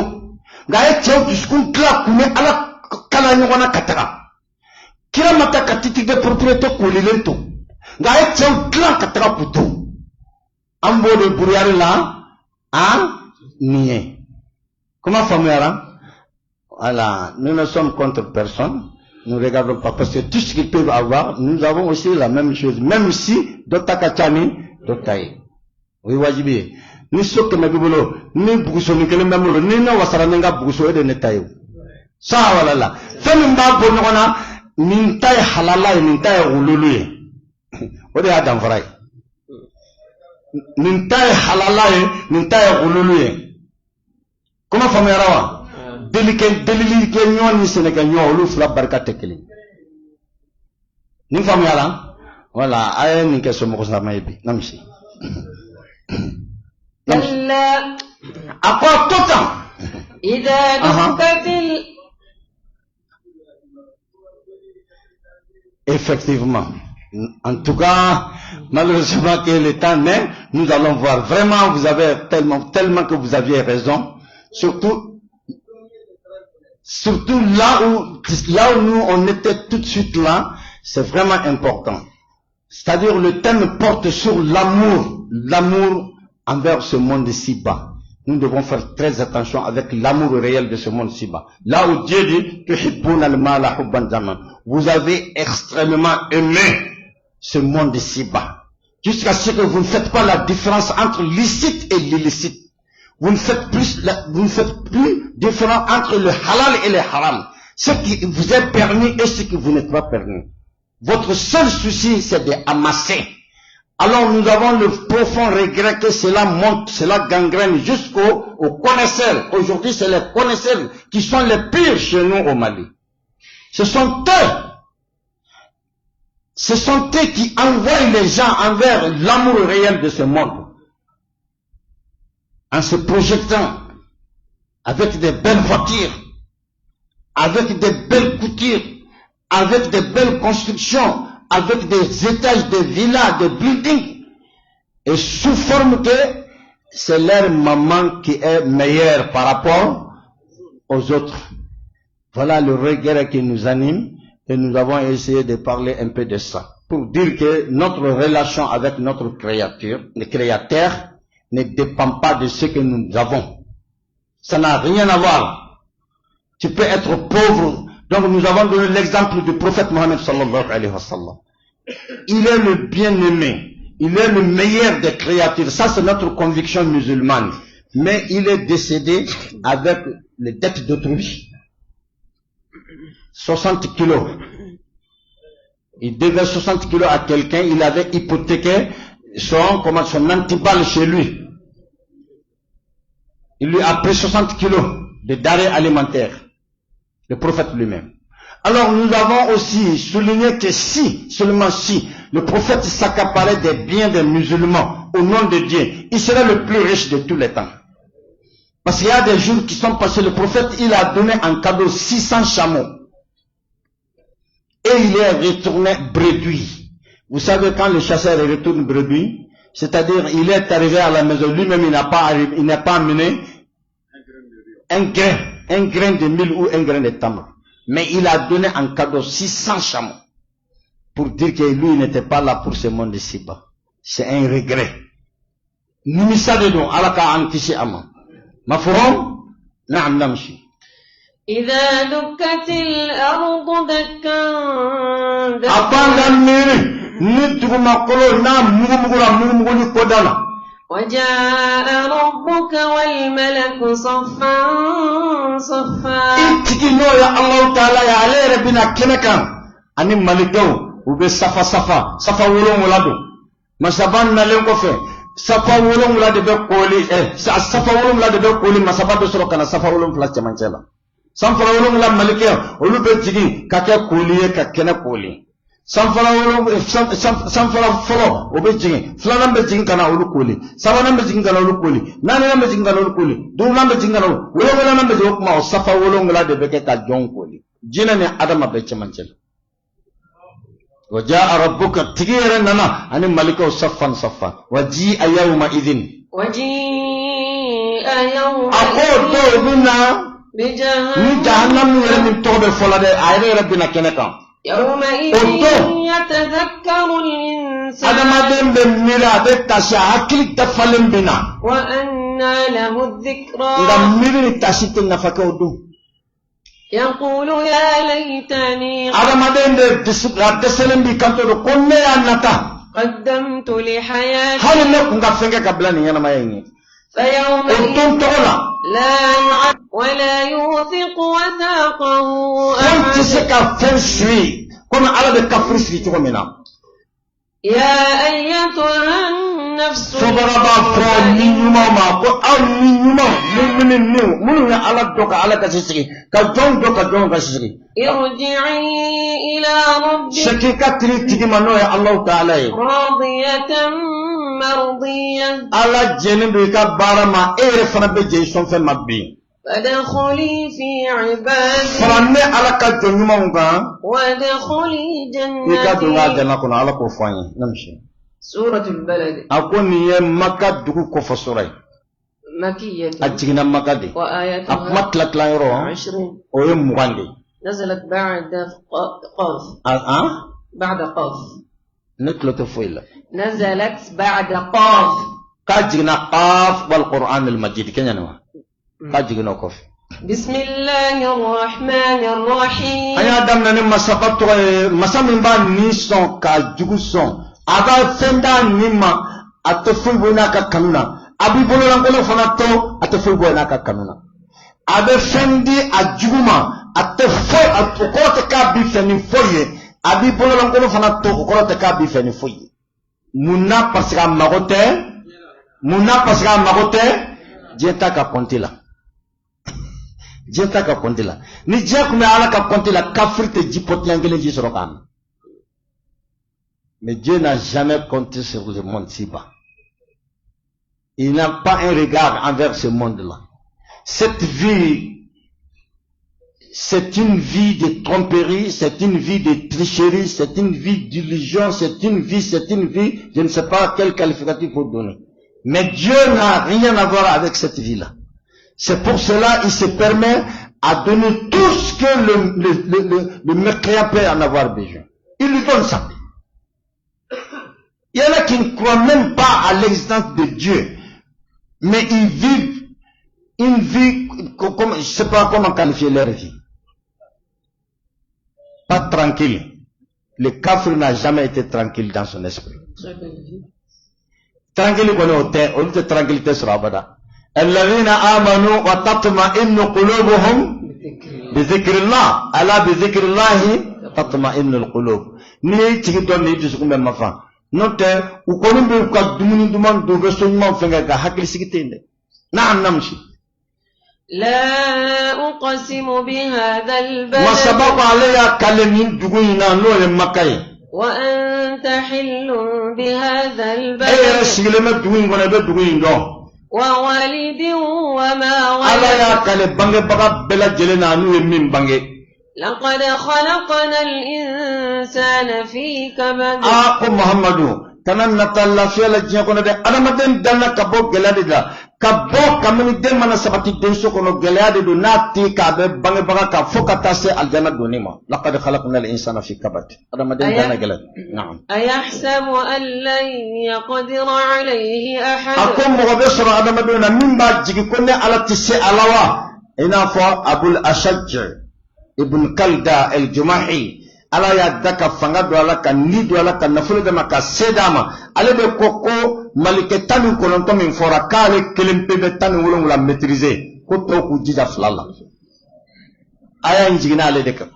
nka a ye cɛw dusukun dilan k'u ni ala kala ɲɔgɔn na ka taga kira ma taa ka titre de propriété koolilen to Nka a ye cɛw dilan ka taga k'u to. An b'o de buruyari la a nin ye. Kuma faamuyara? Voilà, nous ne sommes contre personne. Nous ne regardons pas parce que tout ce qu'ils peuvent avoir, nous avons aussi la même chose. Même si dɔ ta ka ca ni dɔ ta ye. O ye wajibi ye. Ni so 100 b'i bolo, ni bugusoni kelen bɛ n bolo, ni ne wasara ni n ka buguso, e de ne ta ye o. Sa wala la. Fɛn min b'a bɔ ɲɔgɔn na, nin ta ye halala ye, nin ta ye wululu ye. O de y'a danfara ye. Nin ta ye halala ye, nin ta ye wululu ye. Kuma faamuyara wa? Delikɛ delili kɛ ɲɔ ni sɛnɛkɛ ɲɔ, olu fila barika tɛ kelen. Nin faamuyara? Wala a ye nin kɛ somɔgɔ sama ye bi. Na misi. كلا A ko a to tan. إذا دكت ال... Effectivement. En tout cas, malheureusement que le temps n'est, nous allons voir. Vraiment, vous avez tellement, tellement que vous aviez raison. Surtout, surtout là où nous, on était tout de suite là, c'est vraiment important. C'est-à-dire, le thème porte sur l'amour, l'amour envers ce monde ici-bas. Nous devons faire très attention avec l'amour réel de ce monde ci-bas. Là où Dieu dit, تحبون المال حبا جما. Vous avez extrêmement aimé ce monde ici-bas. Jusqu'à ce que vous ne faites pas la différence entre licite et l'illicite. Vous ne faites plus différence entre le halal et le haram. Ce qui vous est permis et ce qui vous n'est pas permis. Votre seul souci, c'est d'amasser. Alors nous avons le profond regret que cela monte, cela gangrène jusqu'aux aux connaisseurs. Aujourd'hui, c'est les connaisseurs qui sont les pires chez nous au Mali. Ce sont eux. Ce sont eux qui envoient les gens envers l'amour réel de ce monde. En se projetant avec des belles voitures, avec des belles coutures, avec des belles constructions, avec des étages, des villas, des buildings, et sous forme que c'est leur maman qui est meilleure par rapport aux autres. Voilà le regret qui nous anime et nous avons essayé de parler un peu de ça. Pour dire que notre relation avec notre créature, le créateur, ne dépend pas de ce que nous avons. Ça n'a rien à voir. Tu peux être pauvre. Donc nous avons donné l'exemple du prophète Mohammed صلى الله عليه وسلم. Il est le bien-aimé. Il est le meilleur des créatures. Ça, c'est notre conviction musulmane. Mais il est décédé avec les dettes d'autrui. 60 kilos. Il devait 60 kilos à quelqu'un. Il avait hypothéqué son antiballe chez lui. Il lui a pris 60 kilos de denrées alimentaires. Le prophète lui-même. Alors nous avons aussi souligné que si, seulement si, le prophète s'accaparait des biens des musulmans au nom de Dieu, il serait le plus riche de tous les temps. Parce qu'il y a des jours qui sont passés, le prophète, il a donné en cadeau 600 chameaux. Et il est retourné bredouille. Vous savez, quand le chasseur retourne bredouille, c'est-à-dire il est arrivé à la maison, lui-même il n'a pas amené un grain de mil ou un grain de tamar. Mais il a donné en cadeau 600 chameaux. Pour dire que lui, il n'était pas là pour ce monde ici-bas. C'est un regret. Nimisa de don, ala ka an kisi a ma. مفهوم؟ نعم نمشي. إذا دكت الأرض دكا A b'an ka miiri ni dugumakolo n'a mugumugula mugumuguli koda la. وجاء ربك والملك صفا صفا. I tigi n'o ye Alahu taala ye, ale yɛrɛ bɛna kɛnɛ kan ani malikɛw, u bɛ safa safa safa 7 don. Masaba nalen kɔfɛ, safa 7 de bɛ kooli, safa 7 de bɛ kooli. Masaba bɛ sɔrɔ ka na safa 7 cɛmancɛ la. Sanfara 7 malikɛ, olu bɛ jigin ka kɛ kooli ye ka kɛnɛ kooli. Sanfara wolonwula, sanfara fɔlɔ, o bɛ jigin, filanan bɛ jigin ka na olu kooli, sabanan bɛ jigin ka na olu kooli, naaninan bɛ jigin ka na olu kooli, duurunan bɛ jigin ka na olu, wolonwulanan bɛ jigin. O tuma, o safa 7 de bɛ kɛ ka jɔn kooli. Jinɛ ni adama bɛ cɛmancɛ la. وجاء ربك, tigi yɛrɛ nana ani malikaw صفا صفا. وجيء يومئذ. وجيء يومئذ. A ko dɔw bɛ na ni بجهنم. Jahannamu yɛrɛ min tɔgɔ bɛ fɔ la dɛ, a yɛrɛ bɛ na kɛnɛ kan. يومئذ O don. يتذكر الإنسان. bɛ miiri, a bɛ tasi, a hakili dafalen bɛ na. Nka miiri ni tasi tɛ nafa kɛ o don. Adamaden de dusu a dɛsɛlen b'i kanto don ko ne y'a nata. Hali ne kun ka fɛn kɛ ka bila nin ɲɛnamaya in ye. O don tɔgɔ la. Fɛn tɛ se ka fɛn siri komi Ala bɛ kafiri siri cogo min na. Fɔbaga b'a fɔ ni ɲumanw ma ko aw ni ɲumanw mumini niw minnu ye Ala dɔn ka Ala gasi sigi ka jɔnw dɔn ka jɔnw gasi sigi. Segin ka t'i tigi ma n'o ye Alahu taala ye. Ala jɛnnen don i ka baara ma, e yɛrɛ fana bɛ jɛn i sɔnfɛn ma bi. Fara ne Ala ka jɔn ɲumanw kan. I ka don n ka alijana kɔnɔ, Ala k'o fɔ an ye. Namsi. A ko nin ye Maka dugu kofɔ sura ye. A jiginna Maka de. A kuma tila tila yɔrɔ o ye 20 de ye. Ne tulo tɛ foyi la. K'a jiginna Qaf wal Qur'an al Majid kɛ ɲɛna wa? K'a jiginna o kɔfɛ. An y'a daminɛ ni masaba tɔgɔ ye, masa min b'a ni sɔn k'a jugu sɔn, a b'a fɛn d'a ni ma, a tɛ foyi bɔ n'a ka kanu na, a b'i bololankolon fana to, a tɛ foyi bɔ n'a ka kanu na, a bɛ fɛn di a jugu ma, a tɛ foyi, o kɔrɔ tɛ k'a b'i fɛ ni foyi ye, a b'i bololankolon fana to, o kɔrɔ tɛ k'a b'i fɛ ni foyi ye. Mun na? Parce que a mago tɛ. Mun na? Parce que a mago tɛ diɲɛ ta ka kɔnte la. Diɲɛ ta ka kɔnte la. Ni diɲɛ tun bɛ Ala ka kɔnte la, kafiri tɛ ji pɔtiɲɛ kelen ji sɔrɔ k'a min. Mais Dieu n'a jamais compté sur le monde ci-bas. Il n'a pas un regard envers ce monde-là. Cette vie, c'est une vie de tromperie, c'est une vie de tricherie, c'est une vie d'illusion, c'est une vie, c'est une vie, je ne sais pas quel qualificatif faut donner. Mais Dieu n'a rien à voir avec cette vie-là. C'est pour cela qu'il se permet à donner tout ce que le mécréant peut en avoir besoin. Il lui donne ça. Il y en a qui ne croient même pas à l'existence de Dieu, mais ils vivent une vie, comme, je ne sais pas comment qualifier leur vie. Pas tranquille. Le kafir n'a jamais été tranquille dans son esprit. Tranquille kɔni o tɛ, olu tɛ tranquillité sɔrɔ abada. الذين آمنوا وتطمئن قلوبهم بذكر الله ألا بذكر الله تطمئن القلوب. N'i y'i tigi dɔn n'i dusukun bɛ mafa, n'o tɛ u kɔni bɛ u ka dumuni duman dun, u bɛ so ɲuman fɛn kɛ, ka hakilisigi tɛ yen dɛ. Naam, namsi. لا أقسم بهذا البلد. Masaba ko ale y'a kale nin dugu in na, n'o ye Maka ye. وأنت حل بهذا E yɛrɛ البلد. sigilen bɛ dugu in kɔnɔ, i bɛ dugu in dɔn. ووالد وما Ala ولد. y'a kale bangebaga bɛɛ lajɛlen na n'u ye min bange. لقد خلقنا الإنسان في كبد. Aa, ko Muhammadu kana nata lafiya la diɲɛ kɔnɔ dɛ. Adamaden danna ka bɔ gɛlɛya de la, ka bɔ kabini den mana sabati denso kɔnɔ, gɛlɛya de don n'a tɛ k'a bɛ bangebaga kan fo ka taa se alijana donni ma. Laqad khalaqna al-insana fi kabad. Adamaden danna gɛlɛya. Naam. أيحسب أن لن يقدر عليه A أحد. ko mɔgɔ bɛ sɔrɔ adamadenw na min b'a jigi ko ne Ala tɛ se a la wa? I n'a fɔ Abul Ashaj ibn Kalda el Jumahi, Ala y'a da ka fanga don a la, ka ni don a la, ka nafolo d'a ma, ka se d'a ma. Ale bɛ ko malikɛ 19 min fɔra, k'ale kelen pe bɛ 17 maîtriser, ko tɔw k'u jija fila la. Aya in jiginna ale de kan,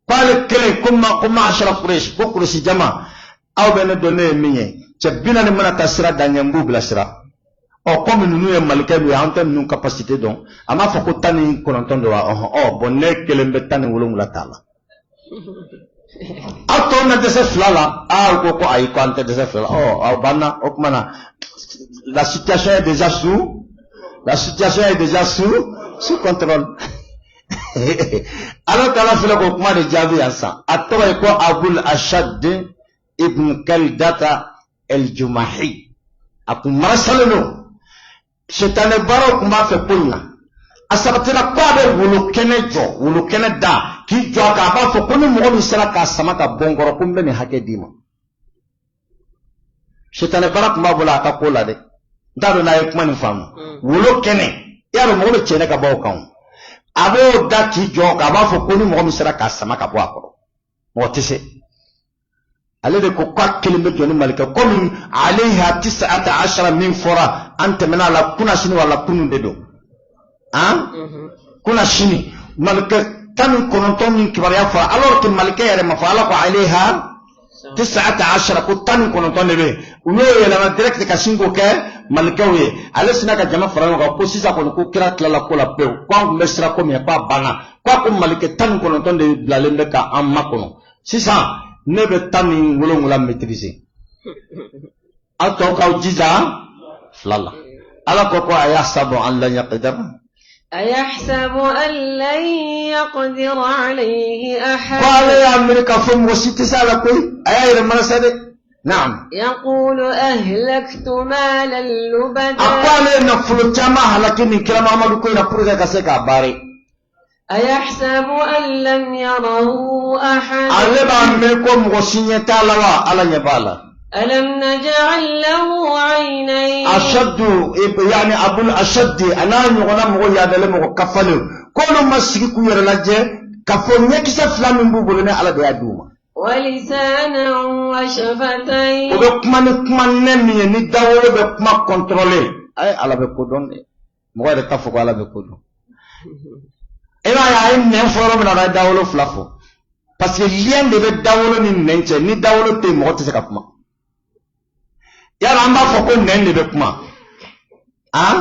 k'ale kelen ko ma ko maasara Kureshi, ko Kureshi jama, aw bɛ ne dɔn ne ye min ye, cɛ 40 mana taa sira da ɲɛ, n b'u bilasira. Ɔ, komi ninnu ye malikɛ ye, an tɛ ninnu capacité dɔn. A m'a fɔ ko 19 don wa? Ɔhɔn, ɔ bɔn, ne kelen bɛ 17 t'a la, aw tɔw na dɛsɛ fila la. Aa, ko ayi, ko an tɛ dɛsɛ fila la. Ɔ, aw banna. O tuma na la situation est déjà sous contrôle. Ala taala filɛ k'o kuma de jaabi yan sisan. A tɔgɔ ye ko Abul Ashad ibn Kaldata el Jumahi. A kun marasalen don, sitanɛ baaraw tun b'a fɛ ko in na. A sabatira ko a bɛ wolo kɛnɛ jɔ, wolo kɛnɛ da k'i jɔ a kan, a b'a fɔ ko ni mɔgɔ min sera k'a sama ka bɔ n kɔrɔ, ko n bɛ nin hakɛ d'i ma. Sitanɛ baara tun b'a bolo a ka ko la dɛ. N t'a dɔn n'a ye kuma nin faamu. Wolo kɛnɛ, i y'a dɔn mɔgɔ bɛ cɛnɛ ka bɔ o kan o. A b'o da k'i jɔ a b'a fɔ ko ni mɔgɔ min sera k'a sama ka bɔ a kɔrɔ, mɔgɔ tɛ se. Ale de ko k'a kelen bɛ jɔ ni malikɛ komi alayha tis'ata ashara min fɔra an tɛmɛna a la kunasini wala kunun de don. Han? Kunasini malikɛ 19 min kibaruya fɔra, alors que malikɛ yɛrɛ ma fɔ, Ala ko alayha tis'ata ashara ko 19 de bɛ yen. U y'o yɛlɛma direct ka sin k'o kɛ malikɛw ye. Ale sinna ka jama fara ɲɔgɔn kan ko sisan kɔni ko kira tilala ko la pewu, ko an tun bɛ siran ko min ɲɛ k'a banna, k'a ko malikɛ 19 de bilalen bɛ ka an makɔnɔ. Sisan ne bɛ 17 maîtriser. Aw tɔw k'aw jija fila la. Ala ko ko ayahsabu an lan yaqdira. أيحسب أن لن يقدر عليه أحد. Ko ale y'a miiri k'a fɔ mɔgɔ si tɛ se a la koyi, a y'a yɛrɛ manasa dɛ. Naam. يقول أهلكت مالا لبدا. A ko ale ye nafolo caman halaki nin kira Muhamadu ko in na pour que ka se k'a baare. أيحسب أن لم يره أحد. Ale b'a miiri ko mɔgɔ si ɲɛ t'a la wa, Ala ɲɛ b'a la. ألم نجعل له عينين. Ashaddu yani abul ashaddi a n'a ɲɔgɔnna mɔgɔ yaadalen mɔgɔ kafalen k'olu ma sigi k'u yɛrɛ lajɛ k'a fɔ ɲɛkisɛ fila min b'u bolo ne Ala de y'a d'u ma. ولسانا وشفتين. O bɛ kuma ni kuma nɛ min ye ni dawolo bɛ kuma contrôler. Ayi, Ala bɛ ko dɔn dɛ, mɔgɔ yɛrɛ t'a fɔ ko Ala bɛ ko dɔn. E b'a ye a ye nɛn fɔ yɔrɔ min na, a bɛ dawolo fila fɔ parce que lien de bɛ dawolo ni nɛn cɛ. Ni dawolo tɛ yen, mɔgɔ tɛ se ka kuma. Yala an b'a fɔ ko nɛn de bɛ kuma, han,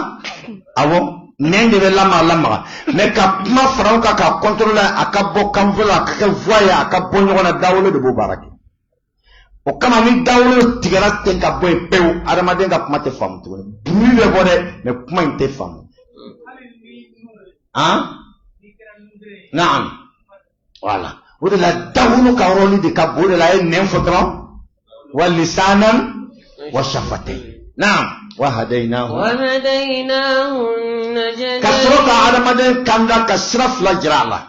awɔ, nɛn de bɛ lamaga lamaga, mais ka kuma fara o kan ka contrôler a ka bɔ kanfɔ la, a ka kɛ voix ye, a ka bɔ ɲɔgɔn na, dawolo de b'o baara kɛ. O kama ni dawolo tigɛra ten ka bɔ yen pewu, adamaden ka kuma tɛ faamu tuguni. Bruit bɛ bɔ dɛ, mais kuma in tɛ faamu. Han, naam, voilà, o de la dawolo ka rôle de ka bon. O de la a ye nɛn fɔ dɔrɔn wa lisanan wa shafatain. Naam, wa hadaynahu. وهديناه النجدين. Ka sɔrɔ ka adamaden kanda ka sira fila jira a la.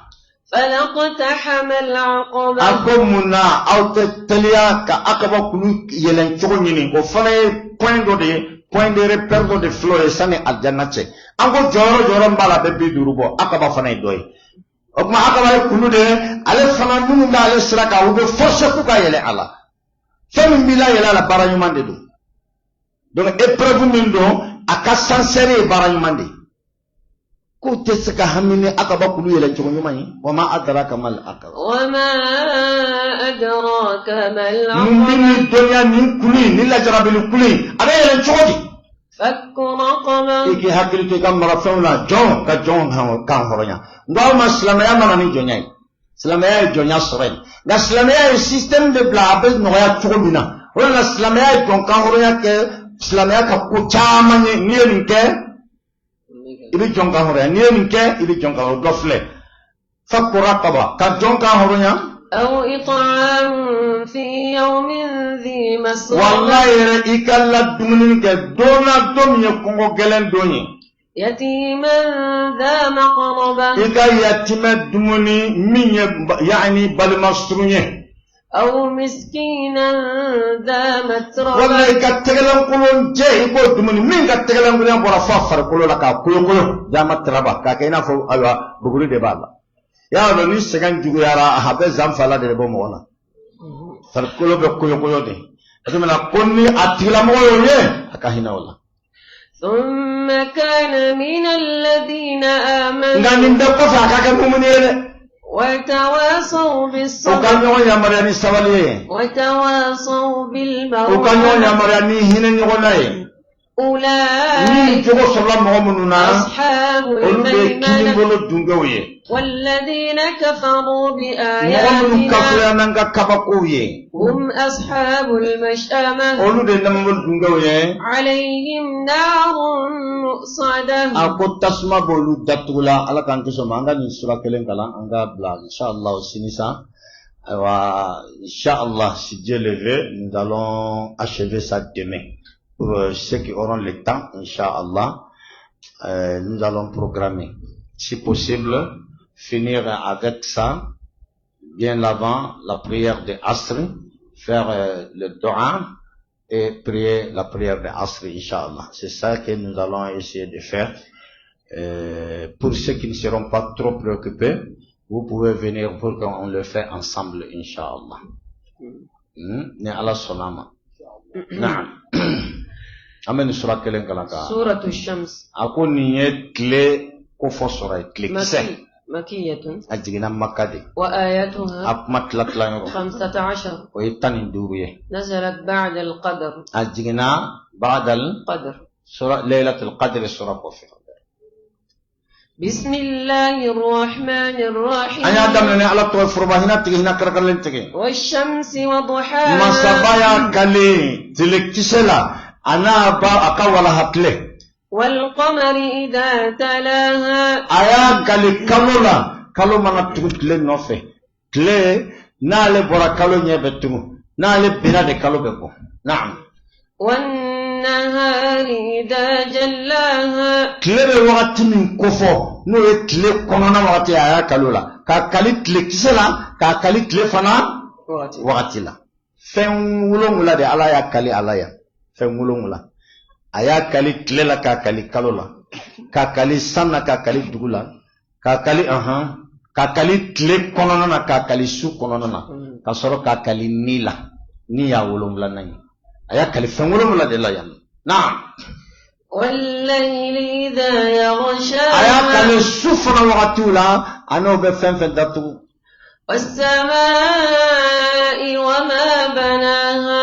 فلاقتحم العقبة. A ko mun na aw tɛ teliya ka Akaba kulu yɛlɛn cogo ɲini? O fana ye point dɔ de ye, point de repère dɔ de filɛ o ye sani alijanna cɛ. An ko jɔyɔrɔ jɔyɔrɔ min b'a la, a bɛ 50 bɔ. Akaba fana ye dɔ ye. O tuma Akaba ye kulu de ye. Ale fana, minnu b'ale sira kan, u bɛ forcer k'u ka yɛlɛ a la. Fɛn min b'i la yɛlɛ a la, baara ɲuman de don. Donc épreuve min don, a ka sincère ye baara ɲuman de ye. K'u tɛ se ka hami ni Akaba kulu yɛlɛ cogo ɲuman ye. Wa ma adraka mal akaba. وما أدراك ما Mun bɛ العقبة. nin dɔnniya nin kulu in, nin lajarabili kulu in, a bɛ yɛlɛ cogo di? فك رقبة. I k'i hakili to i ka marafɛnw la, jɔn ka jɔn kan hɔrɔnya. Nka aw ma silamɛya mana ni jɔnya ye, silamɛya ye jɔnya sɔrɔ yen, nka silamɛya ye système de bila a bɛ nɔgɔya cogo min na. O de la silamɛya ye jɔn kan hɔrɔnya kɛ silamɛya ka ko caman ye. N'i ye nin kɛ, i bɛ jɔn kan hɔrɔnya. N'i ye nin kɛ, i bɛ jɔn kan hɔrɔnya. Dɔ filɛ, fakku raqaba, ka jɔn kan hɔrɔnya. أو إطعام في يوم ذي مسغبة. Walayi yɛrɛ, i ka la dumuni kɛ don na, don min ye kɔngɔ gɛlɛn don ye. يتيما ذا مقربة. I ka yatimɛ dumuni min ye yaani balima surun ye. أو مسكينا ذا متربة. Wala i ka tɛgɛlankolon jɛ, i k'o dumuni min ka tɛgɛlankolonya bɔra fɔ a farikolo la k'a kolokolo, jama taraba k'a kɛ i n'a fɔ ayiwa buguri de b'a la. I y'a dɔn ni sɛgɛn juguyara, a bɛ zanfala de bɔ mɔgɔ la, farikolo bɛ koyokoyo de. A na ko ni a tigilamɔgɔ y'o ye, a ka hinɛ o la. ثم كان من الذين آمنوا. Nka nin bɛɛ kɔfɛ, a ka kɛ mumuni ye dɛ. وتواصوا U ka بالصبر. ɲɔgɔn yamaruya ni sabali ye. وتواصوا U ka ɲɔgɔn بالمرحمة. yamaruya ni hinɛ ɲɔgɔnna ye. Ni أولئك jogo sɔrɔla mɔgɔ minnu na, أصحاب olu de ye الميمنة. kinibolo dungew ye. والذين كفروا Mɔgɔ minnu بآياتنا kafoya n'an ka kabakow ye, هم أصحاب المشأمة. olu de ye namabolo dungew ye. عليهم نار مؤصدة. A ko tasuma b'olu datugu la. Ala k'an kisi o ma. An ka nin sura kelen kalan, an ka bila inshallah sini sa. Ayiwa, inshallah, si Dieu le veut, nous allons achever ça demain. Pour ceux qui auront le temps, inshallah, nous allons programmer, si possible, finir avec ça bien avant la prière de Asr, faire le dua. et prier la prière de Asr, Inch'Allah. C'est ça que nous allons essayer de faire. Pour ceux qui ne seront pas trop préoccupés, vous pouvez venir pour qu'on le fait ensemble, Inch'Allah. Ni Ala sɔnna ma. Naam. An bɛ nin sura kelen kalan ka. Suratu Shams. A ko nin ye tile kofɔ sura ye, tile kisɛ. Makiyatun. A jiginna Maka de. Wa ayatuha. A kuma tila tila yɔrɔ. 15. O ye 15 ye. Nazalat ba'da al-qadr. A jiginna ba'da al-qadr. Sura Laylatul Qadr sura kɔfɛ. Bismillahir rahmanir rahim. An y'a daminɛ ni Ala tɔgɔ ye foroba hinɛ tigi hinɛ kɛrɛnkɛrɛnlen tigi. Washamsi wa duhaha. Masaba y'a kale tile kisɛ la a n'a ba a ka walaha tile. Wal qamari idha talaha. A y'a kale kalo la kalo mana tugu tile nɔfɛ tile n'ale bɔra kalo ɲɛ bɛ tugu n'ale binna de kalo bɛ bɔ naam. Wannahari idha jallaha. Tile bɛ wagati min kofɔ n'o ye tile kɔnɔna wagati a y'a kali o la k'a kali tile kisɛ la k'a kali tile fana wagati la fɛn wolonwula de Ala y'a kali a la yan fɛn wolonwula a y'a kali tile la k'a kali kalo la k'a kali san na k'a kali dugu la k'a kali ahan k'a kali tile kɔnɔna na k'a kali su kɔnɔna na ka sɔrɔ k'a kali ni la ni y'a wolonwulanan ye a y'a kali fɛn wolonwula de la yan naam. A y'a kali su fana wagatiw la a n'o bɛ fɛn fɛn datugu.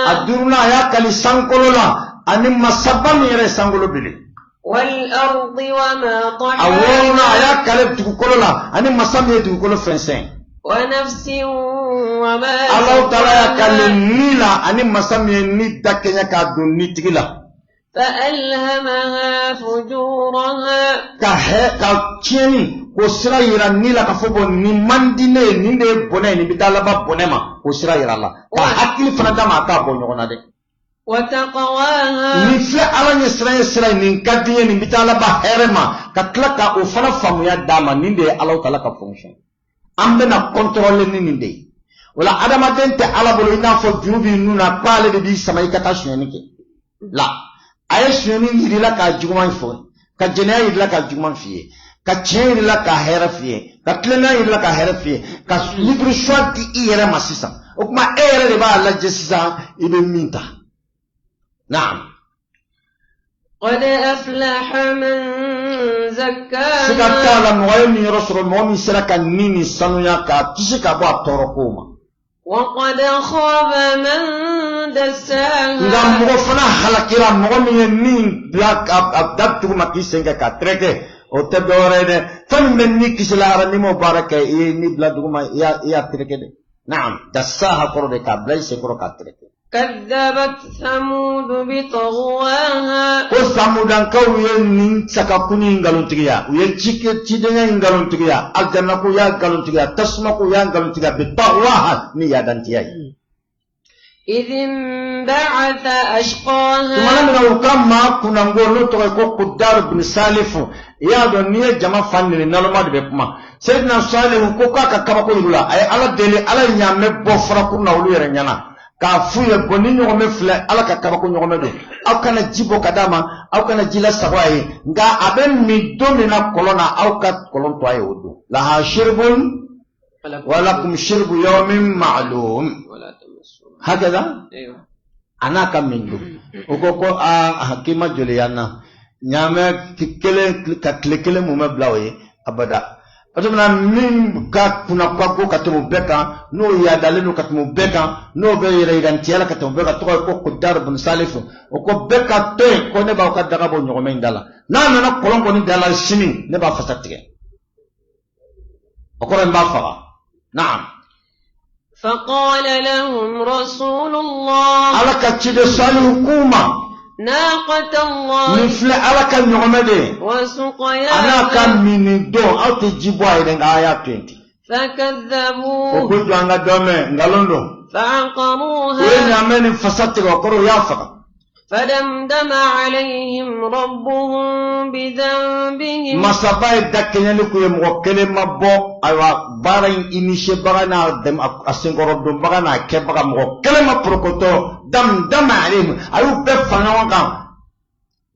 A duurunan a y'a kali sankolo la ani masaba min yɛrɛ ye sankolo bili. A wɔɔrɔnan a y'a kali dugukolo la ani masa min ye dugukolo fɛnsɛn. Alahu taala y'a kali ni la ani masa min ye ni dakɛɲɛ k'a don nitigi la. Ka ka tiɲɛni k'o sira yira ni la k'a fɔ bon nin man di ne ye nin de ye bɔnɛ ye nin bɛ taa laban bɔnɛ ma k'o sira yira a la ka hakili fana d'a ma a k'a bɔ ɲɔgɔn na dɛ. Nin filɛ Ala ɲɛ siran ye sira ye nin ka di n ye nin bɛ taa laban hɛrɛ ma ka tila ka o fana faamuya d'a ma nin de ye Alahu taala ka fonction an bɛna contrôler ni nin de ye o la adamaden tɛ Ala bolo i n'a fɔ juru b'i nun na k'ale de b'i sama i ka taa sonyɛni kɛ la a ye sonyɛni yir'i la k'a juguman fɔ ka jɛnɛya yir'i la k'a juguman f'i ye ka tiɲɛ yir'i la k'a hɛrɛ f'i ye ka tilennenya yir'i la k'a hɛrɛ f'i ye ka libre choix di i yɛrɛ ma sisan o tuma e yɛrɛ de b'a lajɛ sisan i bɛ min ta naam. Qad aflaha man zakkaha. Siga t'a la mɔgɔ ye niyɔrɔ sɔrɔ mɔgɔ min sera ka ni nin sanuya k'a kisi ka bɔ a tɔɔrɔ kow ma. Wa qad khaba man dassaha. Nka mɔgɔ fana halakira mɔgɔ min ye min bila a da duguma k'i sen kɛ k'a tereke o tɛ dɔwɛrɛ ye dɛ fɛn min bɛ ni kisi lahara n'i m'o baara kɛ i ye ni bila duguma i y'a tereke dɛ naam dassaha kɔrɔ de k'a bila i sen kɔrɔ k'a tereke. Kadzabat samud bi taghwaha. Ko samudankaw ye nin sakakuni in nkalontigiya u ye cidenya in nkalontigiya alijana ko y'a nkalontigiya tasuma ko y'a nkalontigiya bi taghwaha ni yadantiya ye. Idh inba'atha ashqaha. Tumana min na u ka maa kunnango n'o tɔgɔ ye ko Kudaru bin Salifu i y'a dɔn n'i ye jama fa neni naloma de bɛ kuma Seyidina Salihu ko k'a ka kabako yir'u la a ye Ala deli Ala ye ɲaamɛ bɔ farakuru na olu yɛrɛ ɲɛna. k'a f'u ye bon nin ɲɔgɔmɛ filɛ ala ka kabako ɲɔgɔmɛ don aw kana ji bɔ ka d'a ma aw kana ji lasago a ye nka a bɛ min don min na kɔlɔn na aw ka kɔlɔn to a ye o don laha shirbun wa lakum shirbu yawmin ma'lum hakaza a n'a ka min don o ko ko aa k'i ma joli y'an na ɲaamɛ kelen ka tile kelen mumɛ bila o ye abada o tuma na min ka kunna ko ka tɛmɛ o bɛɛ kan n'o yaadalen don ka tɛmɛ o bɛɛ kan n'o bɛ yɛrɛ yirantiya la ka tɛmɛ o bɛɛ kan tɔgɔ ye ko Kudar bin Salif o ko bɛɛ ka to yen ko ne b'aw ka daga bɔ ɲɔgɔmɛ in da la n'a nana kɔlɔn kɔni da la sini ne b'a fasa tigɛ o kɔrɔ n b'a faga naam. فقال لهم رسول الله Ala ka ciden Salihu k'u ma ناقة الله nin filɛ Ala ka ɲɔgɔmɛ de ye وسقياها a n'a ka minni don aw tɛ ji bɔ a ye dɛ nka a y'a to yen ten فكذبوه o ko jɔ an ka dɔ mɛn nkalon don فعقروها u ye ɲaamɛ nin fasa tigɛ o kɔrɔ u y'a faga. فدمدم عليهم ربهم بذنبهم Masaba ye da kɛɲɛli k'u ye, mɔgɔ kelen ma bɔ. Ayiwa, baara in initiébaga n'a dɛmɛ, a senkɔrɔdonbaga n'a kɛbaga, mɔgɔ kelen ma porokotɔ. Damdama alayhim, a y'u bɛɛ fara ɲɔgɔn kan,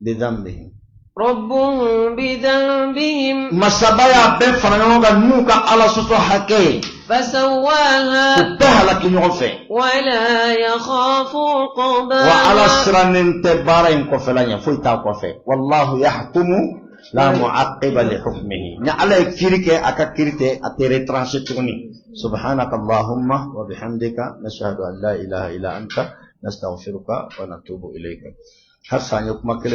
bidhanbihim. ربهم بذنبهم. Masaba y'a bɛɛ fara ɲɔgɔn kan n'u ka Ala sɔsɔ hakɛ ye. فسواها. U bɛɛ halaki ɲɔgɔn fɛ. ولا يخاف عقباها. Wa Ala sirannen tɛ baara in kɔfɛla ɲɛ, foyi t'a kɔfɛ. Wallahu yahkumu la mu'aqqiba li hukmihi. Ni Ala ye kiiri kɛ, a ka kiiri tɛ a tɛ retranché tuguni. Subhanaka allahumma wa bihamdika, nashhadu an la ilaha illa anta, nastaghfiruka wa natubu ilayka. Halisa an ye kuma kelen.